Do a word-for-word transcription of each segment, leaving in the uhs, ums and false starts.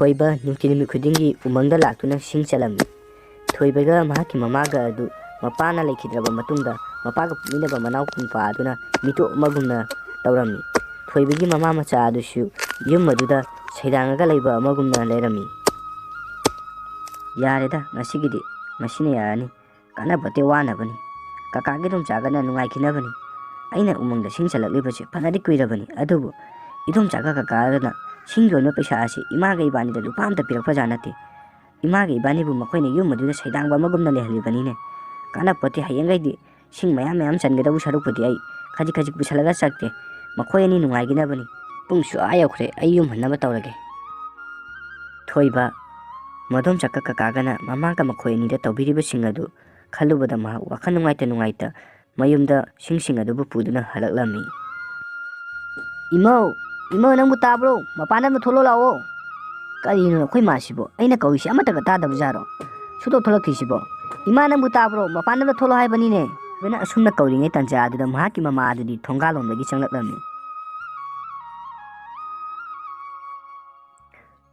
ꯊꯣꯏꯕ ꯅꯨꯡꯇꯤ ꯅꯨꯃꯤꯠ ꯈꯨꯗꯤꯡꯒꯤ ꯎꯃꯪꯗ ꯂꯥꯛꯇꯨꯅ ꯁꯤꯡ ꯆꯠꯂꯝꯃꯤ꯫ ꯊꯣꯏꯕꯒ ꯃꯍꯥꯛꯀꯤ ꯃꯃꯥꯒ ꯑꯗꯨ ꯃꯄꯥꯅ ꯂꯩꯈꯤꯗ꯭ꯔꯕ ꯃꯇꯨꯡꯗ, ꯃꯄꯥꯒ ꯄꯣꯛꯃꯤꯟꯅꯕ ꯃꯅꯥꯎ ꯅꯨꯄꯥ ꯑꯗꯨꯅ ꯃꯤꯇꯣꯞ ꯑꯃꯒꯨꯝꯅ ꯇꯧꯔꯝꯃꯤ꯫ ꯊꯣꯏꯕꯒꯤ ꯃꯃꯥ ꯃꯆꯥ ꯑꯗꯨꯁꯨ ꯌꯨꯝ ꯑꯗꯨꯗ ꯁꯩꯗꯥꯡꯉꯒ ꯂꯩꯕ ꯑꯃꯒꯨꯝꯅ ꯂꯩꯔꯝꯃꯤ꯫ "ꯌꯥꯔꯦꯗ, ꯉꯁꯤꯒꯤꯗꯤ ꯃꯁꯤꯅ ꯌꯥꯔꯅꯤ꯫ ꯀꯥꯟꯅꯕꯗꯤ ꯋꯥꯅꯕꯅꯤ꯫ ꯀꯀꯥꯒꯤ ꯏꯗꯣꯝꯆꯥꯒꯅ ꯅꯨꯡꯉꯥꯏꯈꯤꯅꯕꯅꯤ꯫ ꯑꯩꯅ ꯎꯃꯪꯗ ꯁꯤꯡ ꯆꯜꯂꯛꯂꯤꯕꯁꯤ ꯐꯅꯗꯤ ꯀꯨꯏꯔꯕꯅꯤ, ꯑꯗꯨꯕꯨ ꯏꯗꯣꯝꯆꯥꯒ ꯀꯀꯥꯒꯅ ꯁꯤꯡ ꯌꯣꯟꯕ ꯄꯩꯁꯥ ꯑꯁꯤ ꯏꯃꯥꯒ ꯏꯕꯥꯅꯤꯗ ꯂꯨꯄꯥ ꯑꯃꯇ ꯄꯤꯔꯛꯄꯖꯥꯠ ꯅꯠꯇꯦ꯫ ꯏꯃꯥꯒ ꯏꯕꯥꯅꯤꯕꯨ ꯃꯈꯣꯏꯅ ꯌꯨꯝ ꯑꯗꯨꯗ ꯁꯩꯗꯥꯡꯕ ꯑꯃꯒꯨꯝꯅ ꯂꯩꯍꯜꯂꯤꯕꯅꯤꯅꯦ꯫ ꯀꯥꯟꯅꯄꯣꯠꯇꯦ, ꯍꯌꯦꯡꯈꯩꯗꯤ ꯁꯤꯡ ꯃꯌꯥꯝ ꯃꯌꯥꯝ ꯆꯟꯒꯗꯧꯕ ꯁꯔꯨꯛꯄꯨꯗꯤ ꯑꯩ ꯈꯖꯤꯛ ꯈꯖꯤꯛ ꯄꯨꯁꯜꯂꯒ ꯆꯠꯀꯦ꯫ ꯃꯈꯣꯏ ꯑꯅꯤ ꯅꯨꯡꯉꯥꯏꯈꯤꯅꯕꯅꯤ꯫ ꯄꯨꯡꯁꯨ ꯑꯥ ꯌꯧꯈ꯭ꯔꯦ, ꯑꯩ ꯌꯨꯝ ꯍꯟꯅꯕ ꯇꯧꯔꯒꯦ꯫" ꯊꯣꯏꯕ, ꯃꯗꯣꯝꯆꯥꯒ ꯀꯀꯥꯒꯅ ꯃꯃꯥꯒ ꯃꯈꯣꯏ ꯑꯅꯤꯗ ꯇꯧꯕꯤꯔꯤꯕꯁꯤꯡ ꯑꯗꯨ ꯈꯜꯂꯨꯕꯗ ꯃꯍꯥꯛ ꯋꯥꯈꯜ ꯅꯨꯡꯉꯥꯏꯇ ꯅꯨꯡꯉꯥꯏꯇ ꯃꯌꯨꯝꯗ ꯁꯤꯡꯁꯤꯡ ꯑꯗꯨꯕꯨ ꯄꯨꯗꯨꯅ ꯍꯜꯂꯛꯂꯝꯃꯤ꯫ "ꯏꯃꯧ, ꯏꯃꯧ, ꯅꯪꯕꯨ ꯇꯥꯕ꯭ꯔꯣ? ꯃꯄꯥꯟꯗ ꯑꯃ ꯊꯣꯛꯂꯛꯑꯣ ꯂꯥꯛꯑꯣ꯫" "ꯀꯔꯤꯅꯣ ꯑꯩꯈꯣꯏ ꯃꯥꯁꯤꯕꯣ? ꯑꯩꯅ ꯀꯧꯔꯤꯁꯤ ꯑꯃꯠꯇꯒ ꯇꯥꯗꯕ ꯖꯥꯔꯣ? ꯁꯨꯡꯊꯣꯛ ꯊꯣꯛꯂꯛꯇ꯭ꯔꯤꯁꯤꯕꯣ? ꯏꯃꯥ, ꯅꯪꯕꯨ ꯇꯥꯕ꯭ꯔꯣ? ꯃꯄꯥꯟꯗ ꯑꯃ ꯊꯣꯛꯂꯛꯑꯣ ꯍꯥꯏꯕꯅꯤꯅꯦ꯫" ꯑꯗꯨꯅ ꯑꯁꯨꯝꯅ ꯀꯧꯔꯤꯉꯩ ꯇꯥꯟꯖꯥ ꯑꯗꯨꯗ ꯃꯍꯥꯛꯀꯤ ꯃꯃꯥ ꯑꯗꯨꯗꯤ ꯊꯣꯡꯒꯥꯜꯂꯣꯝꯗꯒꯤ ꯆꯪꯂꯛꯂꯝꯃꯤ꯫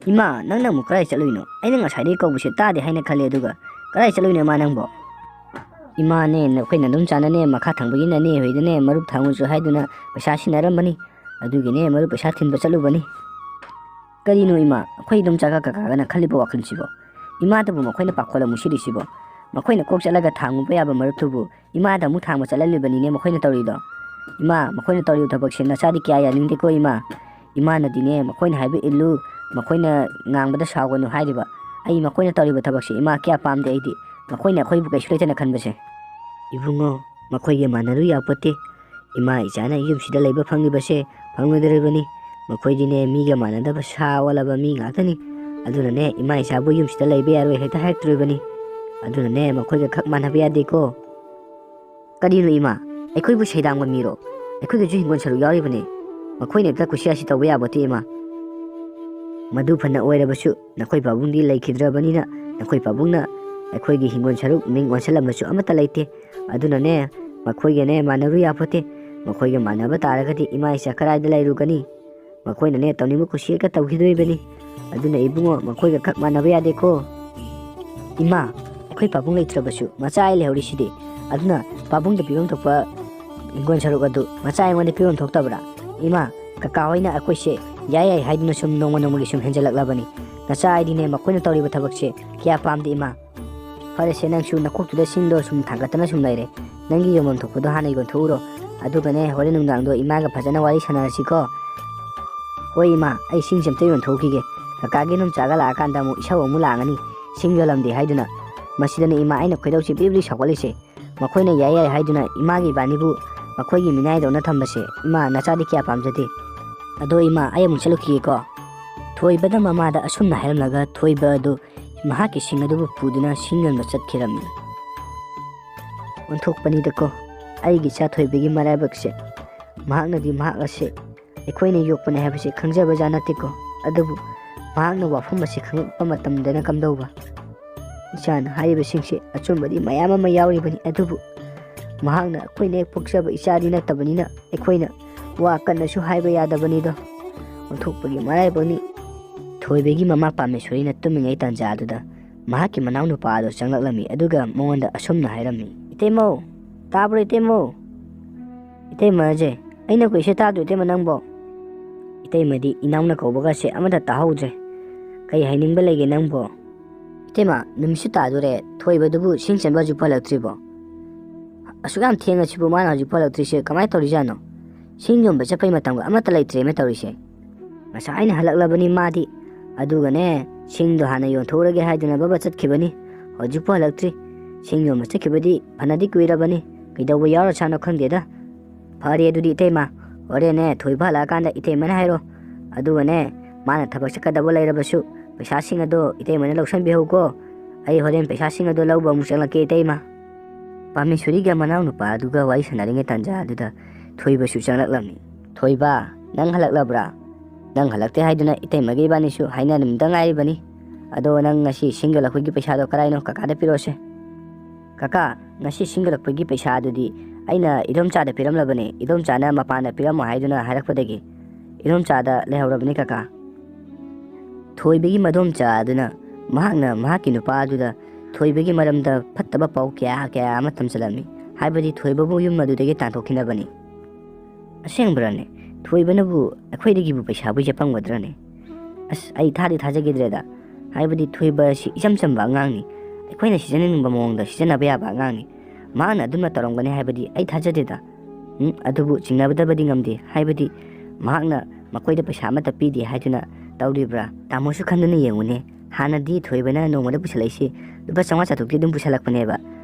"ꯏꯃꯥ, ꯅꯪꯅ ꯑꯃꯨꯛ ꯀꯗꯥꯏ ꯆꯠꯂꯨꯏꯅꯣ? ꯑꯩꯅ ꯉꯁꯥꯏꯗꯒꯤ ꯀꯧꯕꯁꯦ ꯇꯥꯗꯦ ꯍꯥꯏꯅ ꯈꯜꯂꯦ, ꯑꯗꯨꯒ ꯀꯗꯥꯏ ꯆꯠꯂꯨꯏꯅꯣ ꯏꯃꯥ ꯅꯪꯕꯣ?" "ꯏꯃꯥꯅꯦ, ꯅꯈꯣꯏ ꯅꯗꯣꯝꯆꯥꯅꯅꯦ, ꯃꯈꯥ ꯊꯪꯕꯒꯤ ꯅꯅꯦ ꯍꯣꯏꯗꯅꯦ ꯃꯔꯨꯞ ꯊꯥꯡꯉꯨꯁꯨ ꯍꯥꯏꯗꯨꯅ ꯄꯩꯁꯥ ꯁꯤꯟꯅꯔꯝꯕꯅꯤ꯫ ꯑꯗꯨꯒꯤꯅꯦ ꯃꯔꯨꯞ ꯄꯩꯁꯥ ꯊꯤꯟꯕ ꯆꯠꯂꯨꯕꯅꯤ꯫" "ꯀꯔꯤꯅꯣ ꯏꯃꯥ, ꯑꯩꯈꯣꯏ ꯏꯗꯣꯝꯆꯥꯒ ꯀꯀꯥꯒꯅ ꯈꯜꯂꯤꯕ ꯋꯥꯈꯜꯁꯤꯕꯣ? ꯏꯃꯥꯗꯕꯨ ꯃꯈꯣꯏꯅ ꯄꯥꯈꯣꯜ ꯑꯃꯨꯛ ꯁꯤꯜꯂꯤꯁꯤꯕꯣ? ꯃꯈꯣꯏꯅ ꯀꯣꯛ ꯆꯠꯂꯒ ꯊꯥꯡꯉꯨꯕ ꯌꯥꯕ ꯃꯔꯨꯞꯇꯨꯕꯨ ꯏꯃꯥꯗ ꯑꯃꯨꯛ ꯊꯥꯡꯕ ꯆꯠꯍꯜꯂꯤꯕꯅꯤꯅꯦ ꯃꯈꯣꯏꯅ ꯇꯧꯔꯤꯗꯣ꯫ ꯏꯃꯥ, ꯃꯈꯣꯏꯅ ꯇꯧꯔꯤꯕ ꯊꯕꯛꯁꯦ ꯅꯆꯥꯗꯤ ꯀꯌꯥ ꯌꯥꯅꯤꯡꯗꯦꯀꯣ ꯏꯃꯥ꯫ ꯏꯃꯥꯅꯗꯤꯅꯦ ꯃꯈꯣꯏꯅ ꯍꯥꯏꯕ ꯏꯜꯂꯨ, ꯃꯈꯣꯏꯅ ꯉꯥꯡꯕꯗ ꯁꯥꯎꯒꯅꯨ ꯍꯥꯏꯔꯤꯕ꯫ ꯑꯩ ꯃꯈꯣꯏꯅ ꯇꯧꯔꯤꯕ ꯊꯕꯛꯁꯦ ꯏꯃꯥ ꯀꯌꯥ ꯄꯥꯝꯗꯦ ꯑꯩꯗꯤ꯫ ꯃꯈꯣꯏꯅ ꯑꯩꯈꯣꯏꯕꯨ ꯀꯩꯁꯨ ꯂꯩꯇꯅ ꯈꯟꯕꯁꯦ꯫" "ꯏꯕꯨꯡꯉꯣ, ꯃꯈꯣꯏꯒ ꯃꯥꯟꯅꯔꯨ ꯌꯥꯄꯣꯠꯇꯦ꯫ ꯏꯃꯥ ꯏꯆꯥꯅ ꯌꯨꯝꯁꯤꯗ ꯂꯩꯕ ꯐꯪꯂꯤꯕꯁꯦ ꯐꯪꯂꯣꯏꯗꯧꯔꯤꯕꯅꯤ꯫ ꯃꯈꯣꯏꯗꯤꯅꯦ ꯃꯤꯒ ꯃꯥꯟꯅꯗꯕ ꯁꯥ ꯑꯣꯜꯂꯕ ꯃꯤ ꯉꯥꯛꯇꯅꯤ꯫ ꯑꯗꯨꯅꯅꯦ ꯏꯃꯥ ꯏꯆꯥꯕꯨ ꯌꯨꯝꯁꯤꯗ ꯂꯩꯕ ꯌꯥꯔꯣꯏ ꯍꯦꯛꯇ ꯍꯥꯏꯔꯛꯇꯣꯔꯤꯕꯅꯤ꯫ ꯑꯗꯨꯅꯅꯦ ꯃꯈꯣꯏꯒ ꯈꯛ ꯃꯥꯟꯅꯕ ꯌꯥꯗꯦꯀꯣ꯫" "ꯀꯔꯤꯅꯣ ꯏꯃꯥ? ꯑꯩꯈꯣꯏꯕꯨ ꯁꯩꯗꯥꯡꯕ ꯃꯤꯔꯣ? ꯑꯩꯈꯣꯏꯒꯤꯁꯨ ꯍꯤꯡꯒꯣꯜ ꯁꯔꯨꯛ ꯌꯥꯎꯔꯤꯕꯅꯤ꯫ ꯃꯈꯣꯏꯅ ꯍꯦꯛꯇ ꯀꯨꯁꯤꯔꯥꯁꯤ ꯇꯧꯕ ꯌꯥꯕꯣꯠꯇꯦ ꯏꯃꯥ꯫" "ꯃꯗꯨ ꯐꯅ ꯑꯣꯏꯔꯕꯁꯨ ꯅꯈꯣꯏ ꯄꯥꯕꯨꯡꯗꯤ ꯂꯩꯈꯤꯗ꯭ꯔꯕꯅꯤꯅ ꯅꯈꯣꯏ ꯄꯥꯕꯨꯡꯅ ꯑꯩꯈꯣꯏꯒꯤ ꯍꯤꯡꯒꯣꯜ ꯁꯔꯨꯛ ꯃꯤꯡ ꯑꯣꯟꯁꯤꯜꯂꯝꯕꯁꯨ ꯑꯃꯠꯇ ꯂꯩꯇꯦ꯫ ꯑꯗꯨꯅꯅꯦ ꯃꯈꯣꯏꯒꯅꯦ ꯃꯥꯟꯅꯔꯨ ꯌꯥꯄꯣꯠꯇꯦ꯫ ꯃꯈꯣꯏꯒ ꯃꯥꯟꯅꯕ ꯇꯥꯔꯒꯗꯤ ꯏꯃꯥ ꯏꯆꯥ ꯀꯗꯥꯏꯗ ꯂꯩꯔꯨꯒꯅꯤ? ꯃꯈꯣꯏꯅꯅꯦ ꯇꯧꯅꯤꯡꯕ ꯀꯨꯁꯤ ꯍꯦꯛꯇ ꯇꯧꯈꯤꯗꯣꯔꯤꯕꯅꯤ꯫ ꯑꯗꯨꯅ ꯏꯕꯨꯡꯉꯣ, ꯃꯈꯣꯏꯒ ꯈꯛ ꯃꯥꯟꯅꯕ ꯌꯥꯗꯦꯀꯣ꯫ ꯏꯃꯥ, ꯑꯩꯈꯣꯏ ꯄꯥꯕꯨꯡ ꯂꯩꯇ꯭ꯔꯕꯁꯨ ꯃꯆꯥ ꯑꯩ ꯂꯩꯍꯧꯔꯤꯁꯤꯗꯤ꯫ ꯑꯗꯨꯅ ꯄꯥꯕꯨꯡꯗ ꯄꯤꯐꯝ ꯊꯣꯛꯄ ꯍꯤꯡꯒꯣꯜ ꯁꯔꯨꯛ ꯑꯗꯨ ꯃꯆꯥ ꯑꯩꯉꯣꯟꯗ ꯄꯤꯐꯝ ꯊꯣꯛꯇꯕ꯭ꯔꯥ? ꯏꯃꯥ, ꯀꯀꯥ ꯍꯣꯏꯅ ꯑꯩꯈꯣꯏꯁꯦ ꯌꯥꯏ ꯌꯥꯏ ꯍꯥꯏꯗꯨꯅ ꯁꯨꯝ ꯅꯣꯡꯃ ꯅꯣꯡꯃꯒꯤ ꯁꯨꯝ ꯍꯦꯟꯖꯜꯂꯛꯂꯕꯅꯤ꯫ ꯅꯆꯥ ꯑꯩꯗꯤꯅꯦ, ꯃꯈꯣꯏꯅ ꯇꯧꯔꯤꯕ ꯊꯕꯛꯁꯦ ꯀꯌꯥ ꯄꯥꯝꯗꯦ ꯏꯃꯥ꯫ ꯐꯔꯦꯁꯦ, ꯅꯪꯁꯨ ꯅꯀꯣꯛꯇꯨꯗ ꯁꯤꯡꯗꯣ ꯁꯨꯝ ꯊꯥꯡꯒꯠꯇꯅ ꯁꯨꯝ ꯂꯩꯔꯦ꯫ ꯅꯪꯒꯤ ꯌꯣꯟꯐꯝ ꯊꯣꯛꯄꯗꯣ ꯍꯥꯟꯅ ꯌꯣꯟꯊꯣꯛꯎꯔꯣ꯫ ꯑꯗꯨꯒꯅꯦ, ꯍꯣꯔꯦꯟ ꯅꯨꯡꯗꯥꯡꯗꯣ ꯏꯃꯥꯒ ꯐꯖꯅ ꯋꯥꯔꯤ ꯁꯥꯟꯅꯔꯁꯤꯀꯣ꯫ ꯍꯣꯏ ꯏꯃꯥ, ꯑꯩ ꯁꯤꯡꯁꯦ ꯑꯝꯇ ꯌꯣꯟꯊꯣꯛꯈꯤꯒꯦ꯫ ꯀꯀꯥꯒꯤ ꯅꯨꯡꯆꯥꯒ ꯂꯥꯛꯑꯀꯥꯟꯗ ꯑꯃꯨꯛ ꯏꯁꯧ ꯑꯃꯨꯛ ꯂꯥꯡꯉꯅꯤ꯫ ꯁꯤꯡ ꯌꯣꯜꯂꯝꯗꯦ ꯍꯥꯏꯗꯨꯅ꯫ ꯃꯁꯤꯗꯅ ꯏꯃꯥ ꯑꯩꯅ ꯈꯣꯏꯗꯧꯁꯤ ꯕ꯭ꯔꯤ ꯕ꯭ꯔꯤ ꯁꯥꯎꯒꯠꯂꯤꯁꯦ꯫ ꯃꯈꯣꯏꯅ ꯌꯥꯏ ꯌꯥꯏ ꯍꯥꯏꯗꯨꯅ ꯏꯃꯥꯒꯤ ꯏꯕꯥꯅꯤꯕꯨ ꯃꯈꯣꯏꯒꯤ ꯃꯤꯅꯥꯏꯗꯧꯅ ꯊꯝꯕꯁꯦ ꯏꯃꯥ, ꯅꯆꯥꯗꯤ ꯀꯌꯥ ꯄꯥꯝꯖꯗꯦ꯫ ꯑꯗꯣ ꯏꯃꯥ, ꯑꯩ ꯑꯃꯨꯛ ꯆꯠꯂꯨꯈꯤꯒꯦꯀꯣ꯫ ꯊꯣꯏꯕꯅ ꯃꯃꯥꯗ ꯑꯁꯨꯝꯅ ꯍꯥꯏꯔꯝꯂꯒ ꯊꯣꯏꯕ ꯑꯗꯨ ꯃꯍꯥꯛꯀꯤ ꯁꯤꯡ ꯑꯗꯨꯕꯨ ꯄꯨꯗꯨꯅ ꯁꯤꯡ ꯌꯣꯟꯕ ꯆꯠꯈꯤꯔꯝꯃꯤ꯫ ꯑꯣꯟꯊꯣꯛꯄꯅꯤꯗꯀꯣ, ꯑꯩꯒꯤ ꯏꯆꯥ ꯊꯣꯏꯕꯒꯤ ꯃꯔꯥꯏꯕꯛꯁꯦ꯫ ꯃꯍꯥꯛꯅꯗꯤ ꯃꯍꯥꯛ ꯑꯁꯤ ꯑꯩꯈꯣꯏꯅ ꯌꯣꯛꯄꯅꯦ ꯍꯥꯏꯕꯁꯤ ꯈꯪꯖꯕꯖꯥꯠ ꯅꯠꯇꯦꯀꯣ꯫ ꯑꯗꯨꯕꯨ ꯃꯍꯥꯛꯅ ꯋꯥꯐꯝ ꯑꯁꯤ ꯈꯪꯂꯛꯄ ꯃꯇꯝꯗꯅ ꯀꯝꯗꯧꯕ? ꯏꯆꯥꯅ ꯍꯥꯏꯔꯤꯕꯁꯤꯡꯁꯦ ꯑꯆꯨꯝꯕꯗꯤ ꯃꯌꯥꯝ ꯑꯃ ꯌꯥꯎꯔꯤꯕꯅꯤ, ꯑꯗꯨꯕꯨ ꯃꯍꯥꯛꯅ ꯑꯩꯈꯣꯏꯅ ꯍꯦꯛ ꯄꯣꯛꯆꯕ ꯏꯆꯥꯗꯤ ꯅꯠꯇꯕꯅꯤꯅ ꯑꯩꯈꯣꯏꯅ ꯋꯥ ꯀꯟꯅꯁꯨ ꯍꯥꯏꯕ ꯌꯥꯗꯕꯅꯤꯗꯣ꯫ ꯑꯣꯟꯊꯣꯛꯄꯒꯤ ꯃꯔꯥꯏꯕꯛꯅꯤ꯫ ꯊꯣꯏꯕꯒꯤ ꯃꯃꯥ ꯄꯥꯃꯦꯁꯣꯔꯤꯅ ꯇꯨꯝꯃꯤꯉꯩ ꯇꯥꯟꯖꯥ ꯑꯗꯨꯗ ꯃꯍꯥꯛꯀꯤ ꯃꯅꯥꯎꯅꯨꯄꯥ ꯑꯗꯨ ꯆꯪꯂꯛꯂꯝꯃꯤ, ꯑꯗꯨꯒ ꯃꯉꯣꯟꯗ ꯑꯁꯨꯝꯅ ꯍꯥꯏꯔꯝꯃꯤ, "ꯏꯇꯩꯃꯧ, ꯇꯥꯕ꯭ꯔꯣ ꯏꯇꯩꯃꯧ?" "ꯏꯇꯩꯃꯁꯦ, ꯑꯩꯅ ꯀꯨꯏꯁꯦ ꯇꯥꯗ꯭ꯔꯣ ꯏꯇꯩꯃ ꯅꯪꯕꯣ?" ꯏꯇꯩꯃꯗꯤ ꯏꯅꯥꯎꯅ ꯀꯧꯕꯒꯁꯦ ꯑꯃꯠꯇ ꯇꯥꯍꯧꯗ꯭ꯔꯦ꯫ "ꯀꯩ ꯍꯥꯏꯅꯤꯡꯕ ꯂꯩꯒꯦ ꯅꯪꯕꯣ?" "ꯏꯇꯩꯃ, ꯅꯨꯃꯤꯠꯁꯨ ꯇꯥꯗꯣꯔꯦ, ꯊꯣꯏꯕꯗꯨꯕꯨ ꯁꯤꯡ ꯆꯟꯕ ꯍꯧꯖꯤꯛ ꯍꯜꯂꯛꯇ꯭ꯔꯤꯕꯣ? ꯑꯁꯨꯛ ꯌꯥꯝ ꯊꯦꯡꯉꯁꯤꯕꯨ ꯃꯥꯅ ꯍꯧꯖꯤꯛ ꯍꯜꯂꯛꯇ꯭ꯔꯤꯁꯦ ꯀꯃꯥꯏꯅ ꯇꯧꯔꯤꯖꯥꯠꯅꯣ? ꯁꯤꯡ ꯌꯣꯟꯕ ꯆꯠꯄꯩ ꯃꯇꯝꯒ ꯑꯃꯠꯇ ꯂꯩꯇ꯭ꯔꯦꯅ ꯇꯧꯔꯤꯁꯦ꯫ ꯉꯁꯥꯏꯅ ꯍꯜꯂꯛꯂꯕꯅꯤ ꯃꯥꯗꯤ꯫ ꯑꯗꯨꯒꯅꯦ, ꯁꯤꯡꯗꯣ ꯍꯥꯟꯅ ꯌꯣꯟꯊꯣꯛꯎꯔꯒꯦ ꯍꯥꯏꯗꯨꯅ ꯕꯕꯥ ꯆꯠꯈꯤꯕꯅꯤ꯫ ꯍꯧꯖꯤꯛꯄꯨ ꯍꯜꯂꯛꯇ꯭ꯔꯤ꯫ ꯁꯤꯡ ꯌꯣꯟꯕ ꯆꯠꯈꯤꯕꯗꯤ ꯐꯅꯗꯤ ꯀꯨꯏꯔꯕꯅꯤ꯫ ꯀꯩꯗꯧꯕ ꯌꯥꯎꯔꯖꯥꯠꯅꯣ ꯈꯪꯗꯦꯗ꯫ ꯐꯔꯦ ꯑꯗꯨꯗꯤ ꯏꯇꯩꯃ, ꯍꯣꯔꯦꯟꯅꯦ ꯊꯣꯏꯕ ꯍꯜꯂꯛꯑꯀꯥꯟꯗ ꯏꯇꯩꯃꯅ ꯍꯥꯏꯔꯣ꯫ ꯑꯗꯨꯒꯅꯦ, ꯃꯥꯅ ꯊꯕꯛ ꯆꯠꯀꯗꯕ ꯂꯩꯔꯕꯁꯨ ꯄꯩꯁꯥꯁꯤꯡ ꯑꯗꯣ ꯏꯇꯩꯃꯅ ꯂꯧꯁꯟꯕꯤꯍꯧꯀꯣ꯫ ꯑꯩ ꯍꯣꯔꯦꯟ ꯄꯩꯁꯥꯁꯤꯡ ꯑꯗꯣ ꯂꯧꯕ ꯑꯃꯨꯛ ꯆꯪꯂꯛꯀꯦ ꯏꯇꯩꯃ꯫ ꯄꯥꯃꯦꯁꯣꯔꯤꯒ ꯃꯅꯥꯎꯅꯨꯄꯥ ꯑꯗꯨꯒ ꯋꯥꯔꯤ ꯁꯥꯟꯅꯔꯤꯉꯩ ꯇꯥꯟꯖꯥ ꯑꯗꯨꯗ ꯊꯣꯏꯕꯁꯨ ꯆꯪꯂꯛꯂꯝꯃꯤ꯫ "ꯊꯣꯏꯕ, ꯅꯪ ꯍꯜꯂꯛꯂꯕ꯭ꯔꯥ? ꯅꯪ ꯍꯜꯂꯛꯇꯦ ꯍꯥꯏꯗꯨꯅ ꯏꯇꯩꯃꯒ ꯏꯕꯥꯅꯤꯁꯨ ꯍꯥꯏꯅꯔꯝꯗ ꯉꯥꯏꯔꯤꯕꯅꯤ꯫ ꯑꯗꯣ ꯅꯪ ꯉꯁꯤ ꯁꯤꯡ ꯌꯣꯜꯂꯛꯄꯒꯤ ꯄꯩꯁꯥꯗꯣ ꯀꯔꯥꯏꯅꯣ? ꯀꯀꯥꯗ ꯄꯤꯔꯛꯑꯣꯁꯦ꯫" "ꯀꯀꯥ, ꯉꯁꯤ ꯁꯤꯡ ꯌꯣꯜꯂꯛꯄꯒꯤ ꯄꯩꯁꯥ ꯑꯗꯨꯗꯤ ꯑꯩꯅ ꯏꯗꯣꯝꯆꯥꯗ ꯄꯤꯔꯝꯂꯕꯅꯦ꯫ ꯏꯗꯣꯝꯆꯥꯅ ꯃꯄꯥꯟꯗ ꯄꯤꯔꯝꯃꯣ ꯍꯥꯏꯗꯨꯅ ꯍꯥꯏꯔꯛꯄꯗꯒꯤ ꯏꯗꯣꯝꯆꯥꯗ ꯂꯩꯍꯧꯔꯕꯅꯤ ꯀꯀꯥ꯫" ꯊꯣꯏꯕꯒꯤ ꯃꯗꯣꯝꯆꯥ ꯑꯗꯨꯅ ꯃꯍꯥꯛꯅ ꯃꯍꯥꯛꯀꯤ ꯅꯨꯄꯥ ꯑꯗꯨꯗ ꯊꯣꯏꯕꯒꯤ ꯃꯔꯝꯗ ꯐꯠꯇꯕ ꯄꯥꯎ ꯀꯌꯥ ꯀꯌꯥ ꯑꯃ ꯇꯝꯁꯤꯜꯂꯝꯃꯤ꯫ ꯍꯥꯏꯕꯗꯤ ꯊꯣꯏꯕꯕꯨ ꯌꯨꯝ ꯑꯗꯨꯗꯒꯤ ꯇꯥꯟꯊꯣꯛꯈꯤꯅꯕꯅꯤ꯫ "ꯑꯁꯦꯡꯕ꯭ꯔꯅꯦ? ꯊꯣꯏꯕꯅꯕꯨ ꯑꯩꯈꯣꯏꯗꯒꯤꯕꯨ ꯄꯩꯁꯥꯕꯨ ꯌꯦꯞꯄꯝꯒꯗ꯭ꯔꯅꯦ? ꯑꯁ, ꯑꯩ ꯊꯥꯗꯤ ꯊꯥꯖꯈꯤꯗ꯭ꯔꯦꯗ꯫ ꯍꯥꯏꯕꯗꯤ ꯊꯣꯏꯕ ꯑꯁꯤ ꯏꯆꯝ ꯆꯝꯕ ꯑꯉꯥꯡꯅꯤ, ꯑꯩꯈꯣꯏꯅ ꯁꯤꯖꯤꯟꯅꯅꯤꯡꯕ ꯃꯑꯣꯡꯗ ꯁꯤꯖꯤꯟꯅꯕ ꯌꯥꯕ ꯑꯉꯥꯡꯅꯤ꯫ ꯃꯍꯥꯛꯅ ꯑꯗꯨꯝꯅ ꯇꯧꯔꯝꯒꯅꯤ ꯍꯥꯏꯕꯗꯤ ꯑꯩ ꯊꯥꯖꯗꯦꯗ꯫ ꯎꯝ, ꯑꯗꯨꯕꯨ ꯆꯤꯡꯅꯕꯗꯕꯗꯤ ꯉꯝꯗꯦ, ꯍꯥꯏꯕꯗꯤ ꯃꯍꯥꯛꯅ ꯃꯈꯣꯏꯗ ꯄꯩꯁꯥ ꯑꯃꯠꯇ ꯄꯤꯗꯦ ꯍꯥꯏꯗꯨꯅ ꯇꯧꯔꯤꯕ꯭ꯔꯥ? ꯇꯥꯃꯣꯁꯨ ꯈꯟꯗꯨꯅ ꯌꯦꯡꯉꯨꯅꯦ, ꯍꯥꯟꯅꯗꯤ ꯊꯣꯏꯕꯅ ꯅꯣꯡꯃꯗ ꯄꯨꯁꯜꯂꯛꯏꯁꯤ ꯂꯨꯄꯥ ꯆꯥꯝꯃꯉꯥ ꯆꯥꯇ꯭ꯔꯨꯛꯇꯤ ꯑꯗꯨꯝ ꯄꯨꯁꯜꯂꯛꯄꯅꯦꯕ꯫